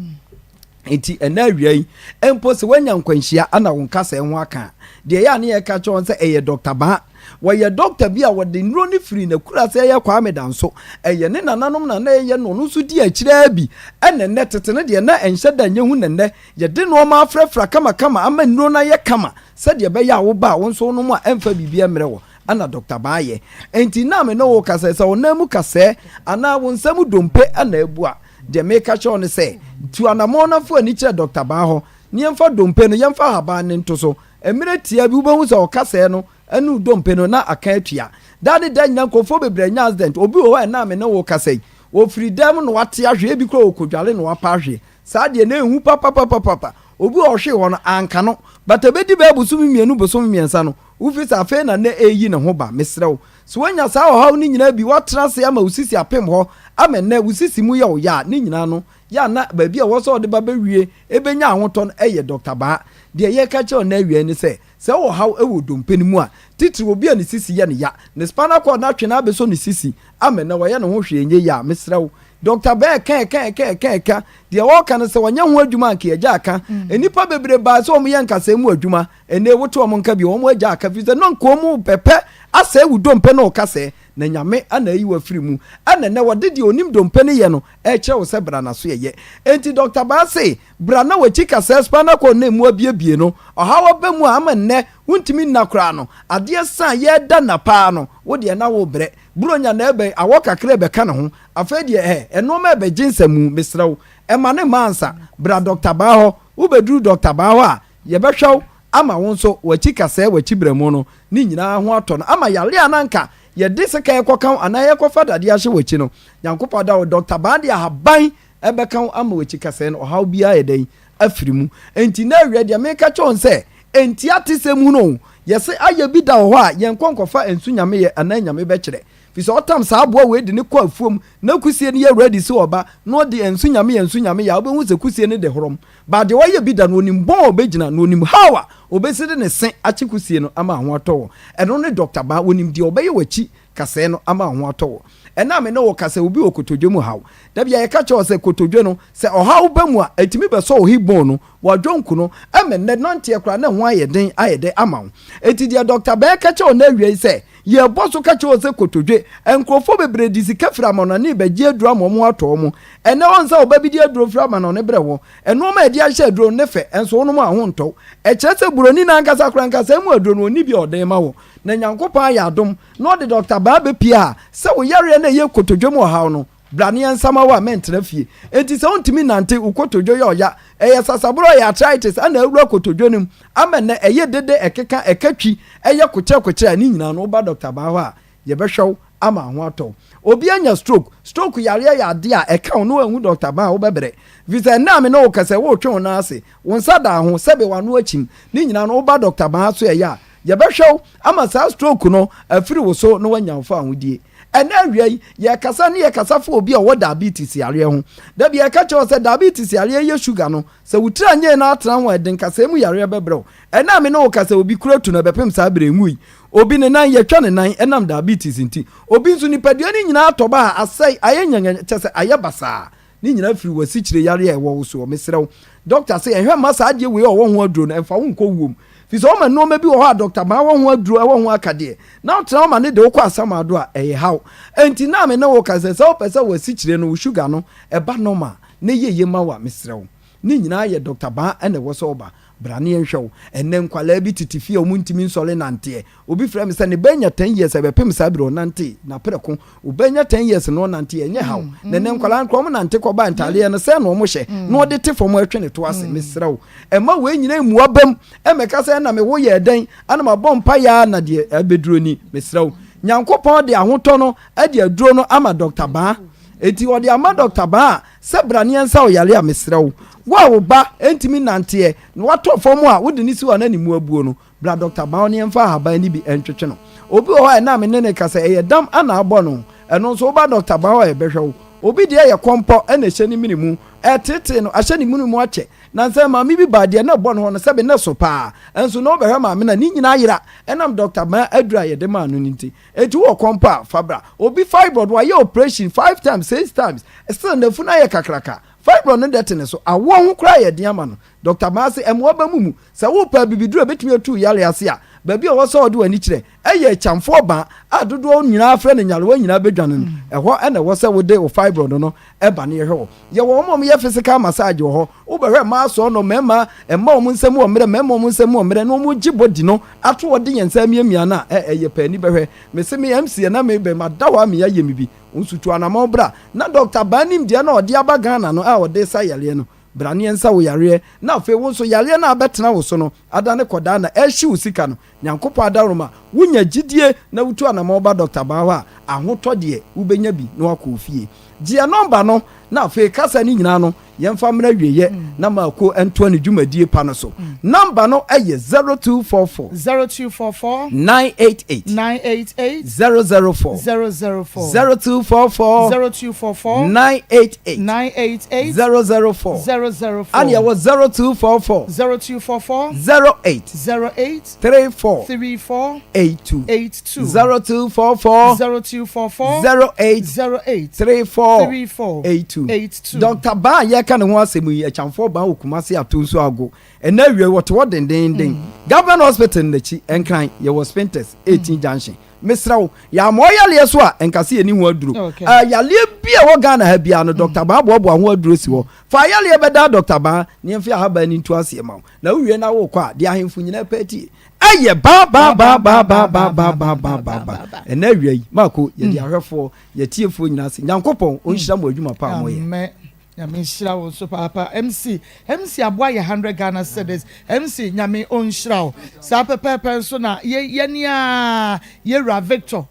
Enti ɛnnɛ awia yi mpo sɛ woanya nkwanhyia na wo nkasɛɛ ho aka a, deɛ ɛyɛ a ne yɛka kyerɛ wɔn sɛ ɛyɛ Dɔkta Baa. Wɔyɛ dɔkta bi a wɔde nnuro no firi n'akuraase ɛyɛ Kwame Danso. Ɛyɛ ne nananom na na ɛyɛ no, ɔno nso di akyire ara bi. Ɛna nnɛ, tete no deɛ na ɛnhyɛ da nyɛ hu na nnɛ yɛde nnoɔma afrafra kamakama ama nnuro no ayɛ kama sɛdeɛ ɛbɛyɛ a woba a wo nso wonom a ɛmfa biribiara mmrɛ wo. Ɛna Dɔkta Baa yɛ. Enti na me ne wo rekasa yi, sɛ wo nan mu kasɛɛ anaa wo nsa mu dompe na abu a, Deɛ meka kyerɛ wo ne sɛ, tu anammɔn na fa w'ani kyerɛ dɔkta baa hɔ, na yɛmfa dompe no, yɛmfa ahaban no nto so. Mmerɛ tiaa bi, wobɛhu sɛ ɔkasɛɛ no ne wo dompe no na aka atua. Daa ne daa nyinaa nkurɔfoɔ bebree anya accident. Obi wɔ hɔ a ɛnnɛ a me ne wo rekasa yi, ɔfiri dan mu na wate ahwe, ebi koraa ɔrekɔdware na wapa ahwe. Saa deɛ na ɛhu papapapapa. Obi wɔ hɔ ɔhwee hɔ no, anka no. But ɛbɛdi bɛyɛ bosome mmienu, bosome mmiɛnsa no, wofi sɛ afei na nnɛ ɛreyi ne ho ba. Mesrɛ wo, Sɛ woanya saa ɔhaw no nyinaa bi, woatena ase ama wo sisi apem hɔ ama nnɛ wo sisi mu yɛ wo ya a, ne nyinaa no, yɛ a na baabi a ɛwɔ sɛ ɔde ba bɛwie bɛnya ahotɔ no yɛ Dɔkta Baa. Deɛ yɛreka kyerɛ wo nnɛ awia yi ne sɛ, sɛ wowɔ haw wɔ dompe no mu a, titiriw obi a ne sisi yɛ no ya, ne spinal cord no atwe no abɛsɔ ne sisi ama nnɛ wayɛ ne ho hwee nyɛ yie a, mesrɛ wo, Dɔkta Baa ɛka ɛka ɛka ɛka ɛka, deɛ ɔreka no sɛ ɔnyɛ ho adwuma a anka yɛagya aka. Nnipa bebree baa sɛ wɔyɛ nkasɛɛ mu adwuma, Ɛnɛ wote wɔn nka bio, wɔn agya aka firi sɛ na nka wɔn bɛpɛ asɛe wo dompe ne wo kasɛɛ, na Nyame na ayi wo afiri mu. Ɛna ɛnɛ wɔde deɛ ɔnim dompe no yɛ no ɛrekyerɛ wo sɛ bra na so yɛyɛ. Enti Dɔkta Baa se, bra na w'akyi kasɛɛ spinal cord no ɛmu abiebie no, ɔhaw aba mu a ama nnɛ wontumi nna koraa no, adeɛ sa a yɛreda nna paa no, wo deɛ na worebrɛ. Buronya na ɛbɛn, awɔ kakra ɛbɛka ne ho, afei deɛ ɛ, nnoɔma ɛbɛgye nsamu, mesrɛ wo, ɛma no mma ansa, bra Dɔkta Baa hɔ. Wobɛduru Dɔkta Baa hɔ a, Yɛbɛhwɛ wo ama wo nso w'akyi kasɛɛ, w'akyi berɛmo no, ne nyinaa ho atɔ no ama yareɛ a na anka yɛde sekan rekɔka wo anaa yɛrekɔfa dadeɛ ahyɛ w'akyi no, Nyankopɔn ada wo Dɔkta Baa de ahaban bɛka wo ama w'akyi kasɛɛ no ɔhaw biara ayɛ dɛn? Afiri mu. Enti nnɛ awia deɛ meka kyerɛ wo ne sɛ, enti atesɛm hunu o, yɛse ayɛ bi da wɔ hɔ a yɛnkɔ nkɔfa nsu Nyame yɛ anaa Nyame bɛkyerɛ. Firi sɛ ɔtam saa aboa wei de no kɔ afuom na kusie no yɛ ready sɛ ɔba na ɔde nsu Nyame yɛ nsu Nyame yɛ a wobɛhu sɛ kusie no de horom. But deɛ wayɛ bi da no ɔnim bɔn a ɔbɛgyina na ɔnim how a ɔbɛsi de ne se akye kusie no ama ho atɔ wɔ. Ɛno ne Doctor Baa, ɔnim deɛ ɔbɛyɛ w'akyi kasɛɛ no ama ho atɔ wɔ. Ɛnnɛ a me ne wo kasa yi obi wɔ kotodwe mu haw. Da biara yɛka kyerɛ wo sɛ kotodwe no sɛ ɔhaw ba mu a ɛtumi bɛsɔ wo hip bone no, w'adwonku no, ɛma nnɛ nanteɛ koraa na ɛho ayɛ den ayɛ dɛ ama wo. Enti deɛ Doctor Baa ɛka kyerɛ wo nnɛ awia yi sɛ Yɛbɔ so ka kyerɛ wɔn sɛ kotodwe. Nkurɔfoɔ bebree de sika firi amanɔne rebɛgye aduro ama wɔn atɔ wɔn. Ɛnnɛ wɔn sɛ ɔba bi de aduro firi amanɔne brɛ wɔ. Nnoɔma a yɛde ahyɛ aduro no ne fɛ, nso wonom a ho ntɔ wo. Ɛkyerɛ sɛ buroni no ankasa koraa nka saa mu aduro no ɔnni bi a ɔde rema wo. Na Nyankopɔn ayɛ adom na ɔde Dɔkta Baa bɛpue ha sɛ wo yareɛ no a ɛyɛ kotodwe mu ɔhaw no, Bra na yɛnsama wo a mɛntena fie. Enti sɛ wontumi nnante, wo kotodwe yɛ ɔya, ɛyɛ sasaborɔ, ɛyɛ arthritis ɛna awura kotodwe no mu ama nnɛ ɛyɛ dede, ɛkeka, ɛka twi, ɛyɛ kokyerɛkokyerɛ a, ne nyinaa no woba Dɔkta Baa hɔ a, yɛbɛhwɛ wo ama ho atɔ wo. Obi anya stroke, stroke yareɛ yɛ adeɛ a ɛka wo na woanhu Dɔkta Baa a wobɛbrɛ. Firi sɛ ɛnnɛ a me ne wo kasa yi woretwe wo nan ase, wo nsa da ho, sɛbe w'ano akyim, ne nyinaa no woba Dɔkta Baa so ɛyɛ a, yɛbɛhwɛ wo ama saa stroke no afiri wo so na woanya wo fawohodie. Ɛnnɛ awia yi, yɛrekasa ne yɛkasa fa obi a ɔwɔ diabetes yareɛ ho. Da bi yɛka kyerɛ wo sɛ diabetes yareɛ yɛ sugar no, sɛ wo tiri anyɛ yie na atena ho a, ɛde nkasɛɛ mu yareɛ bɛbrɛ wo. Ɛnnɛ a me ne wo kasa yi, obi kura tu no ɛbɛpem saa berɛ yi, nwui. Obi ne nan, yɛatwa ne nan ɛnam diabetes nti. Obi nso nipadua no nyinaa atɔ ba a, asɛe, ayɛ nyanganya, kyerɛ sɛ ayɛ basaa. Ne nyinaa firi w'asikyire yareɛ a ɛwɔ wo soɔ. Mesrɛ wo, dɔkta se ɛnhwɛ mma saa adeɛ wei a ɔwɔ ho aduro no ɛmfa wo nkɔ wuo mu. Firi sɛ wɔma nnoɔma bi wɔ hɔ a dɔkta maa wɔ ho aduro ɛwɔ ho akadeɛ na wotena hɔ ma ne de wo kɔ asamado a, ɛyɛ haw. Enti na me ne wo ka sɛ, sɛ wopɛ sɛ w'asikyire no, wo sugar no, ɛba normal na ɛyɛ yie ma wo a, mesrɛ wo, ne nyinaa yɛ dɔkta baa na ɛwɔ sɛ woba. Bra ne yɛnhwɛ wo. Ɛnnɛ nkwadaa bi tete fie a wɔntumi nsɔre nnanteɛ. Obi frɛ me sɛ ne ba anya ten years ɛbɛpem saa bere ɔnante na prɛko. Oba nya ten years na ɔnante ɛnyɛ haw. Na ɛnnɛ nkwadaa no koraa wɔnante kɔba ntadeɛ no sɛn na wɔhyɛ na ɔde te fam ɛtwe ne to ase. Mesrɛ wo mma wei nyinaa mmu w'abam mmɛka sɛ ɛna me wo yɛɛ dɛn ana mabɔ mpaeɛ ara na deɛ abɛduro ni. Mesrɛ wo Nyankopɔn de ahotɔ no de aduro no ama Doctor Baa. Enti ɔde ama Doctor Baa sɛ bra ne yɛnsa wo yare a mesrɛ wo. Wo a wo ba ntumi nnanteɛ na watɔ fam a wode no si hɔ a na ne mu abuo no, Bra Dɔkta Bawo na yɛmfa ahaban no bi ntwetwe no. Obi wɔ hɔ a ɛnnɛ a me ne no rekasa yi, ɛyɛ dam na abɔ no. Ɛno nso, woba Dɔkta Bawo a, yɛbɛhwɛ wo. Obi deɛ yɛ kɔmpɔ na ɛhyɛ ne mene mu. Ɛreteetee no, ahyɛ ne mene mu akyɛ. Nansa yi, maame bi baa, deɛ na ɛbɔ no hɔ no, sɛbe na ɛso paa. Nso na wobɛhwɛ maame no a, ne nyinaa ayera ɛnam Dɔkta Bawo aduru a yɛde maa no no nti. Enti wowɔ kɔmpɔ a, fa bra. Obi fibroid, wayɛ operation five times, six times, still n'afunu ayɛ kakraka. Fibroid no deɛ te ne so. Awoɔ ho koraa yɛ den ama no. Dɔkta Bawo se, ɛmmoa ba mu mu. Sɛ worepɛ abibiduro a ebetumi atu wo yare ase a, baabi a ɛwɔ sɛ wode w'ani kyerɛ yɛ Akyamfoɔ Baa a dodoɔ nyinaa frɛ no nyarewa nyinaa bɛdwane no. Ɛhɔ na ɛwɔ sɛ wode wo fibroid no ba na yɛhwɛ wo. Yɛwɔ wɔn a wɔyɛ physical massage wɔ hɔ. Wobɛhwɛ mmaa asoɔnɔ, mmarima, mma wɔn nsa mu wɔ mmerɛ, mmarima wɔn nsa mu wɔ mmerɛ na wɔgye body no ato hɔ de yɛn nsa amiamia no a, ɛ, ɛyɛ pɛ ani bɛhwɛ. Mese me MC na mebɛn, mada hɔ a me ayɛ me bi. Wo nso tu anamɔn bra na Dɔkta Baa nimdeɛ no a ɔde aba Ghana no a ɔde resa yareɛ no, Bra ne yɛnsa wo yareɛ, na afei wo nso yareɛ no a abɛtena wo so no adane kɔdaa na ɛrehye wo sika no, Nyankopɔn adaworoma, wonya gyidie na wotu anamɔn ba Dɔkta Baa hɔ a, ahotɔ deɛ wobɛnya bi na woakɔ wo fie. Gye yɛn nɔmba no na afei kasa no nyinaa no yɛmfa mmra awieɛ na Marko ntoa ne dwumadie pa no so. Nɔmba no yɛ 0244. 0244. 988. 988. 004. 004. 0244. 0244. 988. 988. 004. 004. Ɛna yɛwɔ 0244. 0244. 08. 08. 34. 34. 82. 82. 0244. 0244. 08. 08. 34. 34. 82. 82. Dr. Baa a yɛreka ne ho asɛm yi, Akyamfoɔ Baa wɔ Kumasi Atonsu Ago. Ɛnnɛ awia yi, wɔte hɔ dendeenden. Government Hospital no n'akyi, Nkran, yɛwɔ Spintex, 18 Junction. Mesrɛ wo, yɛama ɔyaleɛ so a, nka sɛ yɛnni ho aduro. Okay. Yaleɛ bi a ɛwɔ Ghana ha biara no, Dɔkta Baa boaboa ho aduro si hɔ. Fa ayaleɛ bɛdaa Dɔkta Baa na yɛmfa ahaban no ntu aseɛ ma wo. Na wowie na worekɔ a, deɛ ahemfo nyinaa pɛ atie. Ɛyɛ baa baa baa baa baa baa baa baa baa baa baa. Ɛnnɛ awia yi, Marko, yɛde ahwɛfoɔ, yɛtiefoɔ nyinaa ase. Nyankopɔn ɔnhyira mo adwuma pa a moyɛ. Amen. Nyame nhyira wo nso paapa MC MC aboa yɛ hundred Ghana cedis MC Nyame ɔnhyira wo saa pɛpɛɛpɛ nso na yɛ yɛne a yɛwura Victor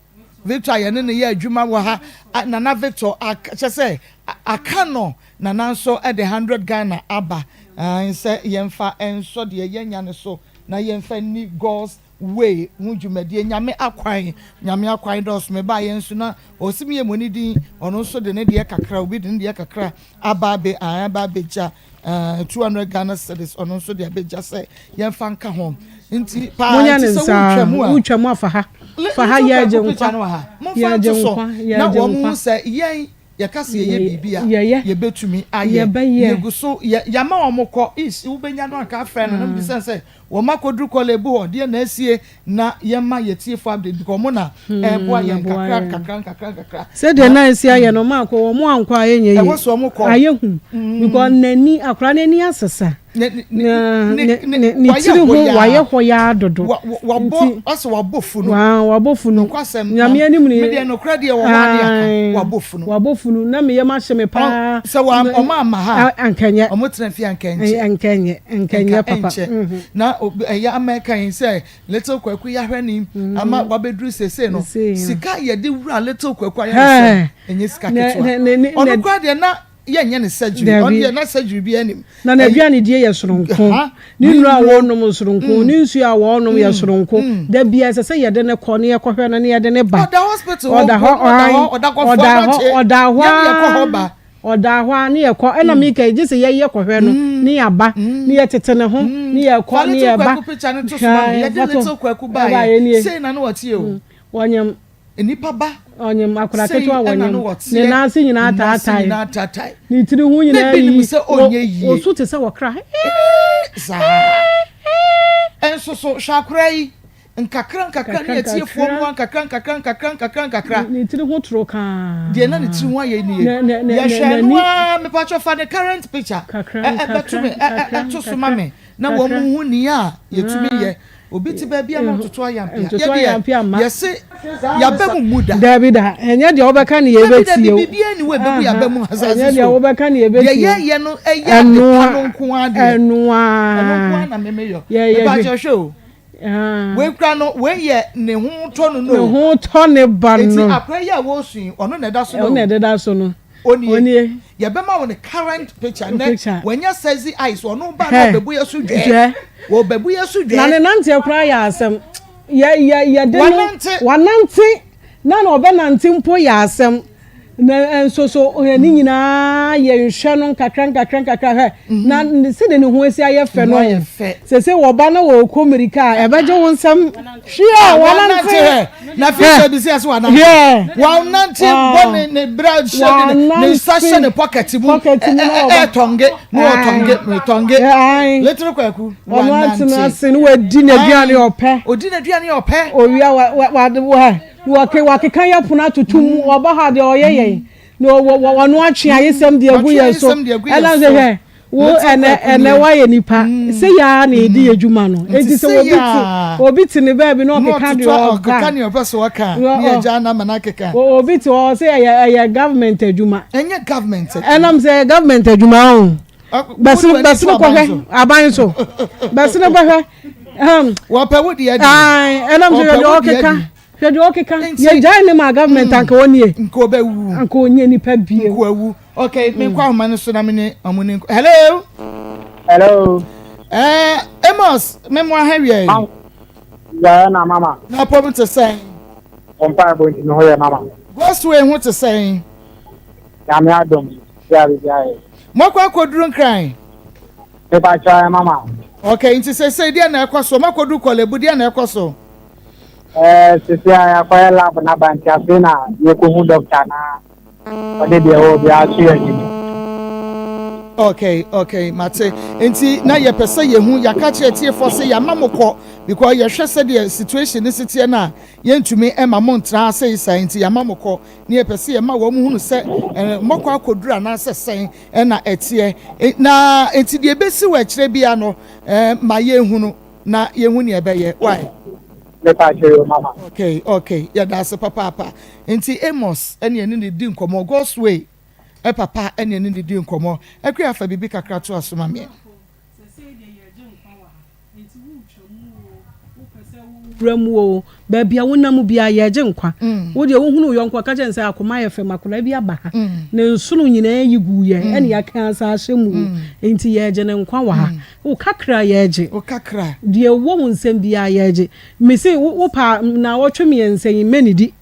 Victor a yɛne no yɛ adwuma wɔ ha Nana Victor kyɛ sɛ aka no Nana nso de hundred Ghana aba sɛ yɛmfa nsɔ deɛ yɛnya no so na yɛmfa nni God's Way ho dwumadie Nyame akwan Nyame akwan dɔɔso me baa yɛn nso na ɔsi me yɛ mɔni din ɔno nso de ne deɛ kakra obi de ne deɛ kakra aba abɛ ae aba abɛgya eh, 200 Ghana cedis ɔno nso de abɛgya sɛ yɛmfa nka ho nti paa Monya nti ne sɛ nsa wotwa mu a wotwa mu afa ha fa ha little yɛ agye kwaku picture nkwa no wɔ ha yɛ momfa agye nto so nkwa yɛ na agye wɔn nkwa hu sɛ yɛn yɛka sɛ yɛyɛ biribi a yɛyɛ yɛbɛtumi ayɛ yɛbɛyɛ yɛgu so yɛ yɛama wɔn kɔ is wobɛnya no anka afrɛ no na mbisa sɛ Wɔn akɔduru Korle Bu hɔ, deɛ na asie na yɛma yɛ tiefo update because wɔn na ɛreboa yɛn Ɛboa nkakra yɛn. nkakra nkakra nkakra. Sɛdeɛ Na na asi ayɛ no ɔmo ankɔ wɔn ankɔ a ɛnyɛ yie. Ɛwɔ sɛ wɔn kɔ. Ayɛ hu because n'ani akwadaa no ani asesa. Ne ne Na ne ne ne ne ne wayɛ tiri ho hoyaa. wayɛ hoyaa dodo. Wa wa wabɔ Nti asɛ wabɔ funu. waa wabɔ funu. Nokwasɛm Nyame na anim ni. me deɛ nokorɛ deɛ wɔ hɔ a ne yɛaka Ae wabɔ funu. wabɔ funu na me yam ahye me Ɔn paa. sɛ wa wɔn amma ha A anka ɛnyɛ. a wɔn tena fie anka ɛnkyɛ. Anka ɛnyɛ. Nka Nka nyɛ papa. ɛnkyɛ na ɛyɛ ama ɛka yɛn sɛ Little Kwaku yɛahwɛ ne ama wabɛduru seesei no, sika a yɛde wura Little Kwaku ayaresɛm ɛnyɛ sika ketewa. Ɔno koraa deɛ na yɛnyɛ ne surgery, ɔno deɛ na surgery biara nim. Na n'aduane die yɛ soronko, ne nnuro a wɔnom soronko, ne nsuo a wɔnom yɛ soronko. Da biara ɛsɛ sɛ yɛde no kɔ na yɛkɔhwɛ no na yɛde no ba. Ɔda hospital hɔ mpo, ɔda hɔ, ɔda kɔfoɔ akye, yɛne yɛkɔ hɔ ba. Ɔdaa hɔ ara ne yɛkɔ, ɛna meka yi, gye sɛ yɛyɛ kɔhwɛ no, ne yɛaba, ne yɛtete ne ho, ne yɛkɔ, Fa ne little yɛba. Kwaku picture no to so ma me. Yɛde Fa to. little Kwaku Ɛbaeɛ baeɛ. nie. Sei na na ɔteɛ o. Wɔnyem. Nnipa ba. Ɔnyem, akwadaa Sei ketewa ɛna wɔnyem. na Ne ɔteɛ. nan ase nyinaa Ne nan ase ataatae. nyinaa ataatae. Ne tiri ho Na nyinaa ebi nim ayiyi. sɛ Wɔ, ɔnyɛ yie. wɔsu te sɛ wɔkra. Saa. Nso so, hwɛ akwadaa yi. Nkakra nkakra ne atiefoɔ mmoa nkakra nkakra nkakra nkakra nkakra. Ne tiri ho toro kaa. Deɛ na ne tiri ho ayɛ nie. Yɛhwɛ no ara mepatwɔ fa ne current picture ɛbɛto me ɛto so ma me na wɔn mu hu nea yɛtumi yɛ. Obi te baabi a na ɔtoto ayampea. Yɛdeɛ yɛse yaba mu mu da. Dabi da ɛnyɛ deɛ wobɛka ne yɛbɛtie o. Dabi dabi biribiara ni hɔ ɛbɛbu yaba mu asase so. Ɛnyɛ deɛ wobɛka ne yɛbɛtie o. Deɛ yɛyɛ no ɛyɛ adepa no nko ara deɛ. Ɛno ara. Ɛno nko ara na memeyɔ. Mepatwɔ hwɛ o. Wei kura no, wei yɛ ne ho tɔ no no. Ne ho tɔ ne ba no. Eti akora yi a wɔresu yi, ɔno na ɛda so no. Ɔno na ɛdeda so no. Onie. Onie. Yɛbɛma wo ne current picture nɛ. Picture. Wanya sexy eyes, ɔno ba na ɔbɛbu yɛ so dwɛ. Dwɛ. Wɔbɛbu yɛ so dwɛ. Na ne nanteɛ koraa yɛ asɛm. Yɛ yɛ yɛde no. Wanante. Wanante. Na na ɔbɛnante mpo yɛ asɛm. Na nso so ne nyinaa yɛ nhwɛ no nkakra nkakra nkakra hwɛ na sɛdeɛ ne ho asi ayɛ fɛ no sese wɔba na wɔkɔ mmirika a ɛbɛgye wo nsɛm hwɛ a wɔnante na fi sɛ bi sɛ wɔnante wɔnante bɔ ne ne bra hyɛ ne ne nsa hyɛ ne pocket mu ɛtɔnge na wɔtɔnge metɔnge little kwaku wɔnante ɔno atena ase na wɔadi n'aduane ɔpɛ ɔdi n'aduane ɔpɛ owia wa wa wa Wɔke wɔakeka yɛn pono atoto mu, wɔba ha deɛ ɔyɛ yɛn, na wɔ wɔ wɔn atwe ayesɛm deɛ agu yɛn so. Ɛna sɛ hwɛ, wo ɛnɛ ɛnɛ woayɛ nipa, sɛ yɛ ara na yɛdi yɛ adwuma no. Enti sɛ obi te obi te ne baabi na ɔkeka deɛ ɔka. Ɔkeka deɛ ɔpɛ so ɔka, ne yɛgya no ama no akeka. Obi te hɔ sɛ ɛyɛ ɛyɛ government adwuma. Ɛnyɛ government adwuma. Ɛnam sɛ ɛyɛ government adwuma o. Bɛsene bɛsene kɔhwɛ aban so. Bɛsene kɔhwɛ. Wɔpɛ wo deɛ di. Ɛnam sɛ hwɛ deɛ ɔkeka. Hwɛ deɛ ɔkeka. Yɛgyae ne ma government mm. anka ɔnie. Nka ɔbɛwu. Anka ɔnyɛ nipa bie. Nka wawu. Okay, mm. menkɔ ahoma no so na mene ɔmo ne nkɔ. Hello. Hello. Eh, Amos, me mo aha wie. Yeah, na mama. Na pɔm te sɛn? Ɔmpa ɛbɔ nti me ho yɛ mama. Gosway ho te sɛn? Nyame adom, bia bia yɛ. Mɔkɔ akɔduru Nkran? Mepa kyɛw mama. Okay, nti sɛsɛ deɛ na ɛkɔ so, mɔkɔduru Kɔlɛbu deɛ na ɛkɔ so? Ɛɛ sisi a yɛakɔyɛ lab no aba nti afei na yɛkɔhu dɔkta na ɔde deɛ ɛwɔ biara ato yɛn anim. Okay, okay, mate. Nti na yɛpɛ sɛ yɛhu, yɛaka kyerɛ atiefoɔ sɛ yɛama mo kɔ because yɛhwɛ sɛdeɛ situation no si teɛ no a, yɛntumi ma mo ntra ha sei saa nti yɛama mo kɔ na yɛpɛ sɛ yɛma wɔn hunu sɛ eh, mɔkɔ akɔduru anaasɛ sɛn ɛna ɛteɛ. E, na nti deɛ ɛbɛsi wɔ akyerɛ bia no eh, ma yɛnhunu. na yɛhu nea ɛbɛyɛ why. Mepa kyɛ yo mama. Okay okay yɛda ase papaapa nti Amos ɛne ɛne ne di nkɔmɔ God's way papa ɛne ɛne ne di nkɔmɔ Akua fa biribi kakra to aso ma meɛ. Wura mu oo, baabi a wonam biara yɛregye nkwa. Wo deɛ wohunu wo yɔnko a, ka kyerɛ no sɛ akoma ayɛ fam, akwadaa bi aba ha. Ne nsono nyinaa yi gu yɛn, ɛna yɛaka asa ahyɛ mu o. Enti yɛregye ne nkwa wɔ ha. Wo kakra yɛregye. Wo kakra. Deɛ ɛwɔ wo nsam biara yɛregye. Mese wo pa naawɔtwe mmiɛnsa yi mɛnidi.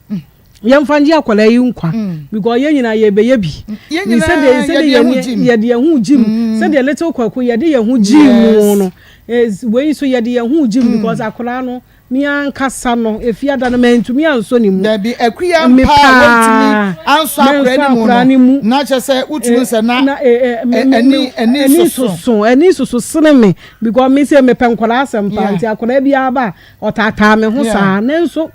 Yɛmfa ngye akwadaa yi nkwa because yɛn nyinaa yɛbɛyɛ bi. Yɛn nyinaa yɛde yɛn ho gyim. Yɛde yɛn ho gyim. Sɛdeɛ little Kwaku yɛde yɛn ho gyim mu no, wei nso yɛde yɛn ho gyim because akwadaa no me ankasa no efiada no mantumi ansɔ ne mu. Dabi akuya mpa a wɔntumi ansɔ akwadaa no mu no na kyerɛ sɛ wotumi sɛ na ɛni ɛni soso. Ɛni soso sene me because me sɛ mepɛ nkwadaa asɛm paa nti akwadaa biara ba a ɔtaataa me ho saa nanso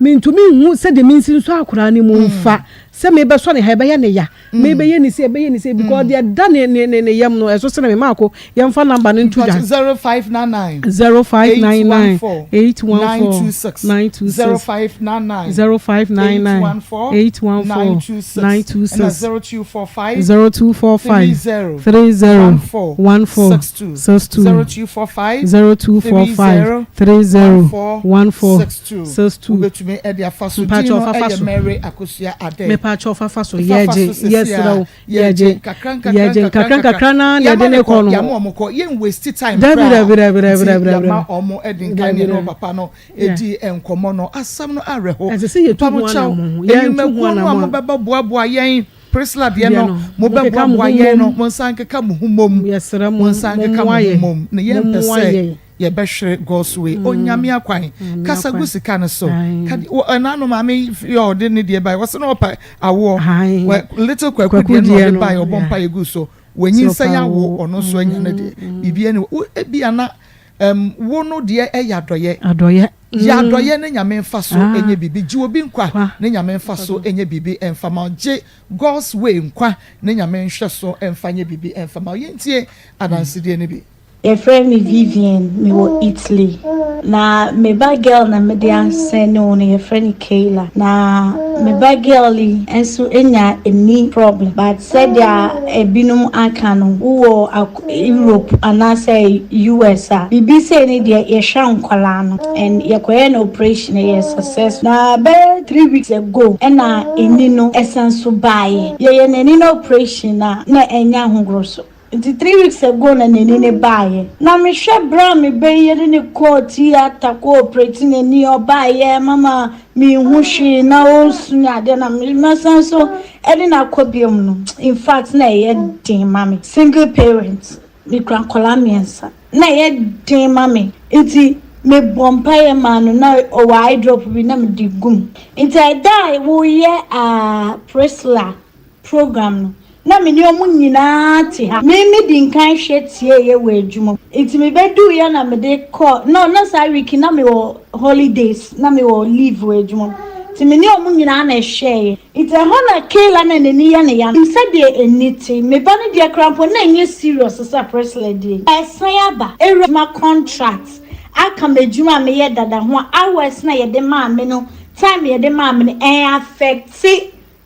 mentumi nhu sɛdeɛ mensi nsɔ akwadaa no mu mfa sɛ mebɛsɔ ne ha ɛbɛyɛ ne ya mebɛyɛ ne sei ɛbɛyɛ ne sei because deɛ ɛda ne ne ne ne yam no ɛso sene me maako yɛmfa number no nto dwa. 0599 0599 814 814 926 926 0599 0599 814 814 926 926 ɛna 0245 0245 30 30 14 14 62 62 0245 0245 30 14 62 62 wobɛtumi de afa so Mpakyɛw din no fafa yɛ so. Mary Akosua Adeh Mepakyɛw fafa so Fafa so yɛgye sɛsi yɛsrɛ a wo yɛgye yɛgye nkakra nkakra yɛgye nkakra nkakra nkakra naa na yɛama yɛde ne ne kɔ kɔ no yɛama ɔmo kɔ yɛn waste time Dabi koraa dabi dabi dabi nti dabi dabi yɛama ɔmo de nkan dabi ne ɛne dabi ɔpapa no yeah ɛdi nkɔmɔ no asɛm no awerɛho ɛsɛ sɛ yɛtu ho mpamokyɛw anammɔn yɛntu ho enyumakuo no a anammɔn mobɛba boaboa yɛn Priscilla deɛ deɛ no no monkeka mo mobɛboaboa ho yɛn no mmom monsan nkeka mo ho mmom yɛsrɛ mo monsan nkeka mo mommoa ho yɛn mmom na yɛmpɛ mommoa sɛ yɛn yɛbɛhwere God's way Onyame akwan Nyame kasa gu akwan sika no so ae ka deɛ wɔ ɛna no maame yi yɛ ɔde ne deɛ bae wɔsɛ na ɔpa awoɔ ae wɔ little kwaku Kwaku deɛ no deɛ ɔde no bae ɔbɔ yeah mpa yɛ gu so sɛ wɔnyinsɛn ɔpa awo awoɔ ɔno nso anya ne deɛ biribi ɛni wo ebi ana. Ɛm, wo no deɛ ɛyɛ adɔyɛ. Adɔyɛ. Yɛ adɔyɛ na Nyame mfa so Ah. nyɛ biribi. Gye obi nkwa Kwa. na Nyame mfa so nyɛ biribi mfa ma wo. Gye God's way nkwa na Nyame nhwɛ so mfa nyɛ biribi mfa ma wo. Yɛntie adansedie no bi. Yɛfrɛ me Vivian, mewɔ Italy. Na me ba girl na mede asɛne wo no yɛfrɛ no Kayla. Na me ba girl yi nso anya ani problem but sɛdeɛ ebinom aka no wowɔ Europe anaasɛ US a biribi sei no deɛ yɛhwɛ nkwadaa no and yɛkɔyɛ no operation ɛyɛ successful. Na bɛyɛ 3 weeks ago ɛna ani no ɛsan so baeɛ. Yɛyɛ n'ani no operation a na ɛnyɛ ahogoro so. Nti 3 weeks ago na n'ani ne baeɛ. Na mehwɛ berɛ a mebɛyɛ de ne kɔɔ theatre kɔ operate n'ani, ɔbaeɛ, mama menhu hwee na ɔresu ne adeɛ, na masan so ɛde no akɔ biom no, in fact na ɛyɛ den ma me. Single parent, mekura nkɔlaa mmiɛnsa, na ɛyɛ den ma me, nti mebɔ mpaeɛ maa no na ɔwɔ eye drop bi na mede gum. Nti ɛda a woyɛ a Priscilla program no na me ne ɔmo nyinaa te ha, me me di nkan hwɛ tie yɛ wɔ adwuma, nti me bɛdu yɛ na mede kɔ no. Na saa week na me wɔ holidays, na me wɔ leave wɔ adwuma, nti me ne ɔmo nyinaa na ɛhwɛ yɛ. Nti ɛhɔ na Kayla na n'ani yɛ ne ya sɛdeɛ ani te me ba no deɛ koraa mpo na ɛnyɛ serious sɛ Priscilla deɛ. Ɛsan aba ewura ma contract aka m'adwuma a meyɛ dada ho a hours na yɛde maa me no, time yɛde maa me no ɛn affect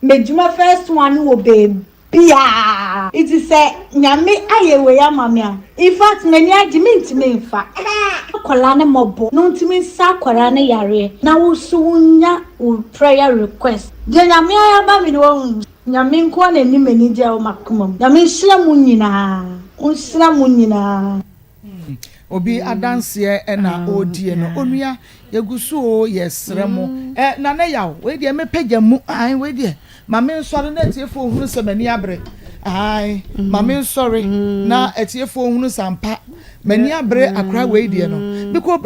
m'adwuma first one wɔ beebiaa. Nti sɛ Nyame ayɛ wei ama me a, in fact m'ani agye, mentumi mfa akwaraa ne mmɔbɔ na ntumi nsa akwaraa ne yareɛ na wo so wonya wo prayer request deɛ Nyame ayɛ ama me no, wahu Nyame nko na anim ani gye a wɔ m'akoma mu. Nyame nhyira mu nyinaa, nhyira mu nyinaa. Obi adanseɛ ɛna ɔredie no. Onua, yɛgu so o, yɛsrɛ mo. Nana Yaw, wei deɛ mepagya mu ae, wei deɛ ma me nsɔre na atiefoɔ hunu sɛ m'ani abere ae, ma me nsɔre na atiefoɔ hunu sɛ ampa m'ani abere. Akora wei deɛ no because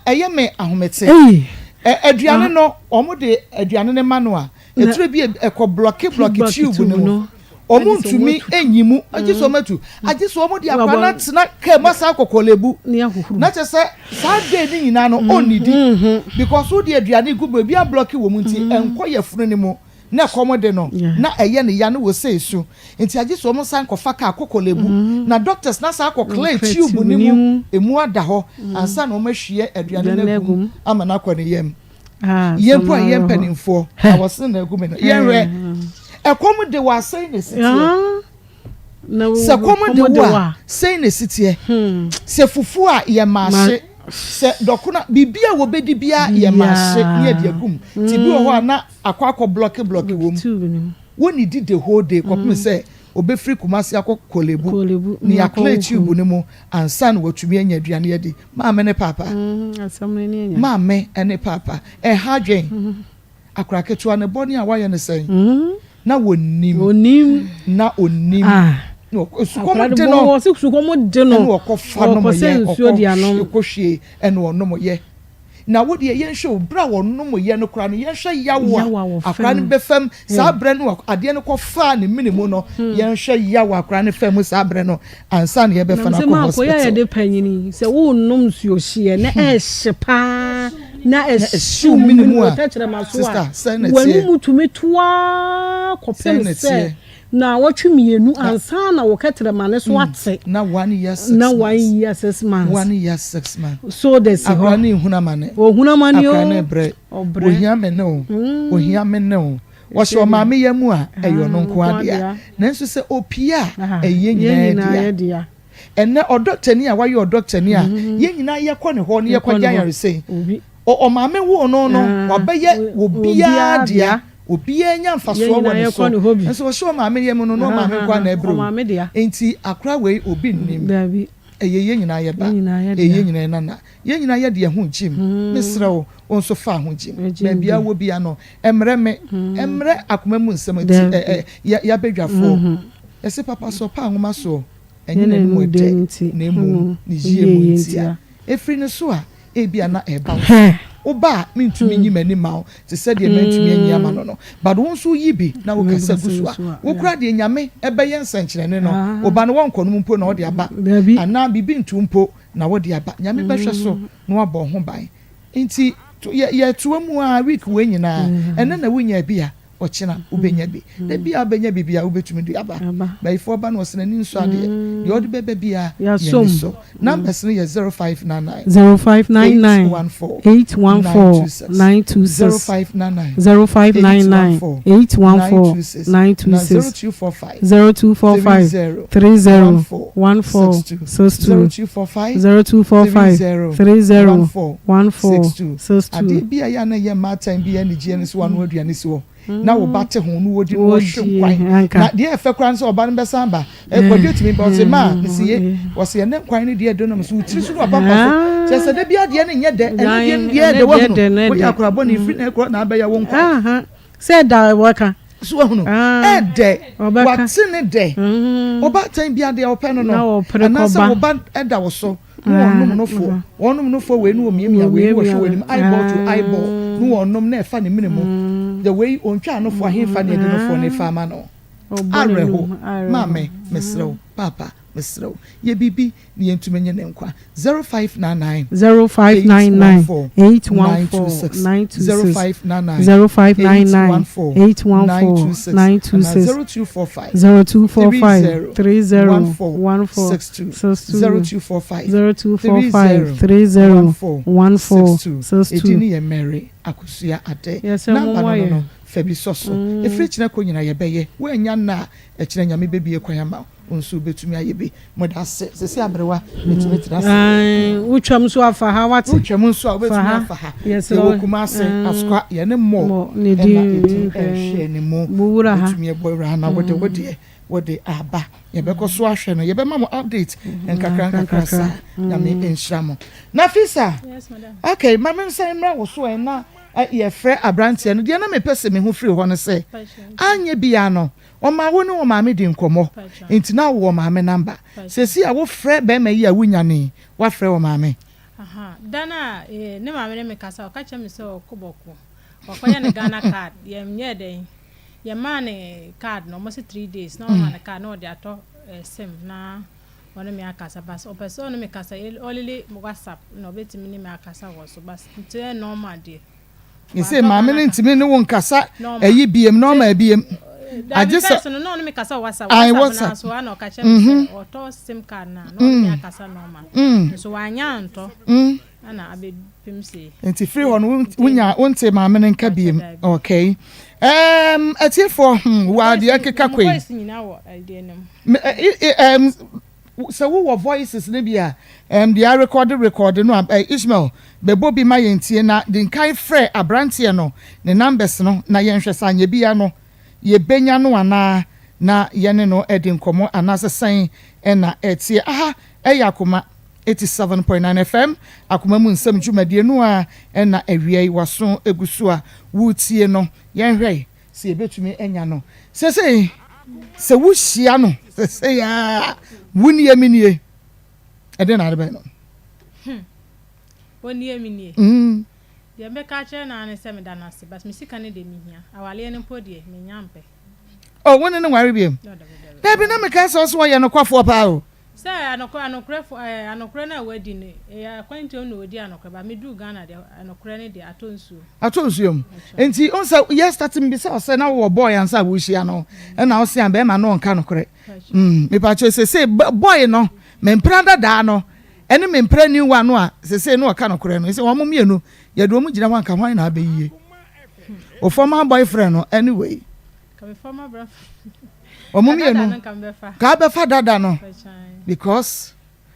ɛyɛ me ahomete. Ei. Aduane no, wɔn de aduane no ma no a, etire bi ɛkɔ block block tube no mu, wɔn ntumi enyi mu, agye sɛ wɔn atu, agye sɛ wɔn de akora no atena kaa mu asa akɔ Korle-Bu. Ne ahohoro. Na kyerɛ sɛ saa day ne nyinaa no ɔnnidi because wode aduane gu baabi a block wɔ mu, nti ɛnkɔ yɛfunu no mu na ɛkɔm de no na ɛyɛ ne ya ne wɔ sɛ esu, nti agye sɛ wɔn san kɔfa kaa kɔ Korle-Bu na doctors na saa akɔ clear tube ne mu, emu ada hɔ ansa na wɔn ahwie aduane no agu mu ama no akɔ ne yam. Yɛn mpo a yɛn mpanimfoɔ na wɔsen na agu mi no, yɛn hwɛ ɛkɔm de wɔ asɛn na esi teɛ sɛ kɔm de wo a, sɛn na esi teɛ sɛ fufuo a yɛ maahye, sɛ dɔkono, biribi a wɔbɛdi biara yɛ maahye ne yɛde agum ti bi wɔ hɔ a na akɔ akɔ block block wɔ mu, wɔn di the whole day kɔpem sɛ obɛfiri Kumasi akɔ Korle-Bu ne yɛa clear tube no mu ansa na watumi anya aduane adi. Maame ne papa, maame ne papa, ɛha adwen. Akora ketewa ne bɔne a wayɛ ne sɛn na wɔnim na onim sukɔm de no. Sukɔm de no. Ɛna ɔkɔfa nom yɛ, ɔkɔ hwie ɛna ɔnom yɛ. Na wo deɛ, yɛnhwɛ o, bere a wɔnom yɛ no koraa no, yɛnhwɛ yawo a akora no bɛfam saa berɛ no, adeɛ no kɔfaa ne mene mu no. Yɛnhwɛ yawo akora no fam saa berɛ no ansa na yɛbɛfa no akɔ hospital. Yɛ yɛde panyini sɛ wonnom nsuo hyeɛ na ɛhye paa na ɛhyew mene mu a, tɛkyerɛma so sister, a sɛn na ɛteɛ? W'anum tumi toa kɔpem sɛ na wɔtwe mmienu ansa na wɔ kɛtrɛma ne so ate. Na 1 year 6 Na months. 1 year 6 months. 1 year 6 months. So de si akora hɔ ne ehunu amane. Ohunu amane o. Akora ne brɛ. Ɔbrɛ. Ohia me ne o, ohia me ne o. Wɔhyɛ ɔmaame yɛ mu a, ɛyɛ ɔno nko adea, nanso sɛ opie a, ɛyɛ nyinaa yɛ dea. Dea. Ɛnɛ ɔdɔktani a wayɛ ɔdɔktani a yɛn nyinaa yɛkɔ ne hɔ ne yɛkɔgye ayaresɛn, ɔmaame wo no no wabɛyɛ obiara dea, obiara nya mfasoɔ wɔ ne so, nso ɔhyɛ ɔmaame yɛ mu no na ɔmaame nko ana ɛbrɛ o. Nti akora wei, obi nnim, ɛyɛ yɛn nyinaa yɛ ba, ɛyɛ yɛn nyinaa yɛ nana, yɛn nyinaa yɛ de ɛho gyim. Mesrɛ wo, wo nso fa ho gyim baabi a wɔ bia no. Mmerɛ me mmerɛ akoma mu nsɛm nti ɛ ɛ yɛ yɛabɛdwafoɔ yɛsɛ papa sɛ ɔpa ahoma soɔ, ɛnyɛ n'anim ɛdɛ na mmom ne yie mu ntia ɛfiri ne so a ebia na ɛba wo so. Woba a, mentumi nyi m'ani ma wo te sɛ deɛ mantumi anyi ama no, but wo nso yi bi na wokasa gu so a, wo koraa deɛ Nyame ɛbɛyɛ nsɛnkyerɛnne no, wo ba no wɔnkɔ no mu mpo na ɔde aba anaa biribi nto mpo. na wode aba. Nyame bɛhwɛ so na wabɔ wo ho ban. Nti yɛ yɛtoa mu ara week wei nyinaa. Ɛnnɛ na wonyaa bi a, ɔkyena wobɛnya bi. Da biara wobɛnya biribi a wobɛtumi de aba. Bayifoɔ ba no ɔse n'ani nsɔ adeɛ. Deɛ ɔde bɛba biara yɛn ani sɔ. Numbers no yɛ 0599 814 926, 0599 814 926 na 0245 30 14 62, 0245 30 14 62. Adeɛ bi a ɛyɛ a na ɛyɛ mmaatan bi anigyeɛ ne sɛ wɔanoa aduane si hɔ na wo ba te ho na wɔdi na wɔhwe nkwan na deɛ ɛfɛ koraa ne sɛ ɔba no bɛsan ba kwadwo tumi ba ɔse maa mese ye wɔse ɛnɛ nkwan no deɛ ɛdɔ nam so wo tiri so na wapampa so kyerɛ sɛ da bi adeɛ no nyɛ dɛ ɛno deɛ no deɛ ɛdɛ wahunu woyɛ akora bɔne firi na ɛkorɔ na abɛyɛ wo nkwan Sɛ da wɔka. So wahunu? Ɛdɛ. Wate ne dɛ. Ɔbaatan biara deɛ ɔpɛ no no. Anaasɛ wo ba da wo so na wɔnom nofoɔ. Wɔnom nofoɔ wei na wɔmiamia wei na wɔhwɛ w'anim eyeball to eyeball na wɔnom na ɛfa ne mene mu. Deɛ wei ɔntwaa nofoɔ ahefa na yɛde nofoɔ no fa ama no. Awerɛho. Maame, mesrɛ wo. Paapa, mesrɛ wo. Yɛ biribi na yɛntumi nye ne nkwa. 0599 0599 814 926 0599 0599 814 814 926 926 0245 0245 30 30 14 14 62 62 0245 0245 30 30 14 14 62 62. Edin no yɛ Mary Akosua Adeh. Yɛsrɛ Number mommoa no no yɛn. no fa bi sɔ so. Ɛfiri kyena kɔ nyinaa yɛbɛyɛ. Woannya nnɛ a, ɛkyena Nyame bɛbue kwan ama wo. Wo nso wobɛtumi ayɛ bi. Moda ase. Sɛsɛ aberewa metumi tena ase. Ae, wotwam nso afa ha wate. Wotwam nso a wobɛtumi afa ha. Yɛwɔ Kumase, Asokwa, yɛne Mɔ ɛna ɛdi nhwɛ ne mu. Wobɛtumi abɔ awura ha na wode wo deɛ wode aba. Yɛbɛkɔ so ahwɛ no. Yɛbɛma mo update nkakra nkakra saa. Nyame nhyira mo. Nafisa, okay, ma me nsan mmra wo so ɛ na yɛfrɛ aberanteɛ no. Deɛ na mepɛ sɛ mehu firi hɔ no sɛ, anyɛ biara no, Ɔmaa wo ne wo maame dii nkɔmmɔ, nti na wowɔ maame number. Seesei a wofrɛ barima yi a wunya no yi, woafrɛ wo maame? Aha, da no a eh, ne maame ne me kasa, ɔka kyerɛ me sɛ ɔkɔ Bɔko, wakɔyɛ ne Ghana card, yɛnyɛɛ dɛn, yɛmaa ne card no, wɔse 3 days, na wɔma no card na ɔde atɔ eh, sim na ɔne me akasa, but ɔpɛ sɛ ɔne me kasa, only WhatsApp na ɔbɛtumi ne me akasa wɔ so, but nti ɛyɛ normal deɛ. Ese maame no ntumi ne wo nkasa ɛyi biem normal biem. Agye sɛ no na ɔne me kasa WhatsApp. Ayi WhatsApp. So ana ɔka kyerɛ me sɛ ɔtɔ sim card na na ɔne me akasa normal. Nso wanya antɔ. Ana abɛpem sei. Nti firi hɔ no wonya wonte maame no nka biem. Okay. Um, atiefoɔ hmm, wɔ adeɛ keka kɔ yi. Voice nyinaa wɔ adeɛ no mu. Um, Sɛ wo wɔ voices no bi a ɛɛm deɛ arekɔde rekɔde no a ɛɛ Ishmael bɛbɔ bi ma yɛn tie na di nkan frɛ abranteɛ no ne numbers no na yɛn hwɛ sɛ anyɛ bia no yɛ bɛnya no anaa na yɛne no adi nkɔmɔ anaasɛ sɛn ɛna ɛteɛ aha ɛyɛ Akoma 87.9 FM Akoma mu nsɛm dwumadie no a ɛna awia yi waso gu so a woretie no yɛn hwɛ Sɛ yɛbɛtumi anya no seesei. Sɛ wohyia no seesei a, wo nie me nie. Ɛdeɛn na ade bɛyɛ no? Hmm. Wo nie me nie. Mm. Deɛ mɛka akyerɛ no ara ne sɛ meda no ase, but me sika no deɛ mehia. Awaleɛ no mpo deɛ, menya mpɛ. Oh, wo ne no nware biom? Dabi, na meka sɛ ɔso ɔyɛ nokwafoɔ paa o. Sɛ anokorɛ anokorɛfo ɛɛ anokorɛ no a wadi no ɛyɛ akwantuo mu na ɔdi anokorɛ but me duru Ghana deɛ anokorɛ no deɛ atɔ nsuo. Atɔ nsuo mu nti wohu sɛ yɛ start mebisa wo sɛ na wowɔ boy ansa a wohyia no ɛna wo se a bɛrima no ɔnka nokorɛ mm mepakyɛ sese boy no me mpena dadaa no ɛne me mpena new one no a sese no ɔka nokorɛ no sɛ wɔn mmienu yɛde wɔn gyina hɔ anka hwan na abɛyie o former boyfriend no anyway. Wɔn mmienu ka bɛfa dada no because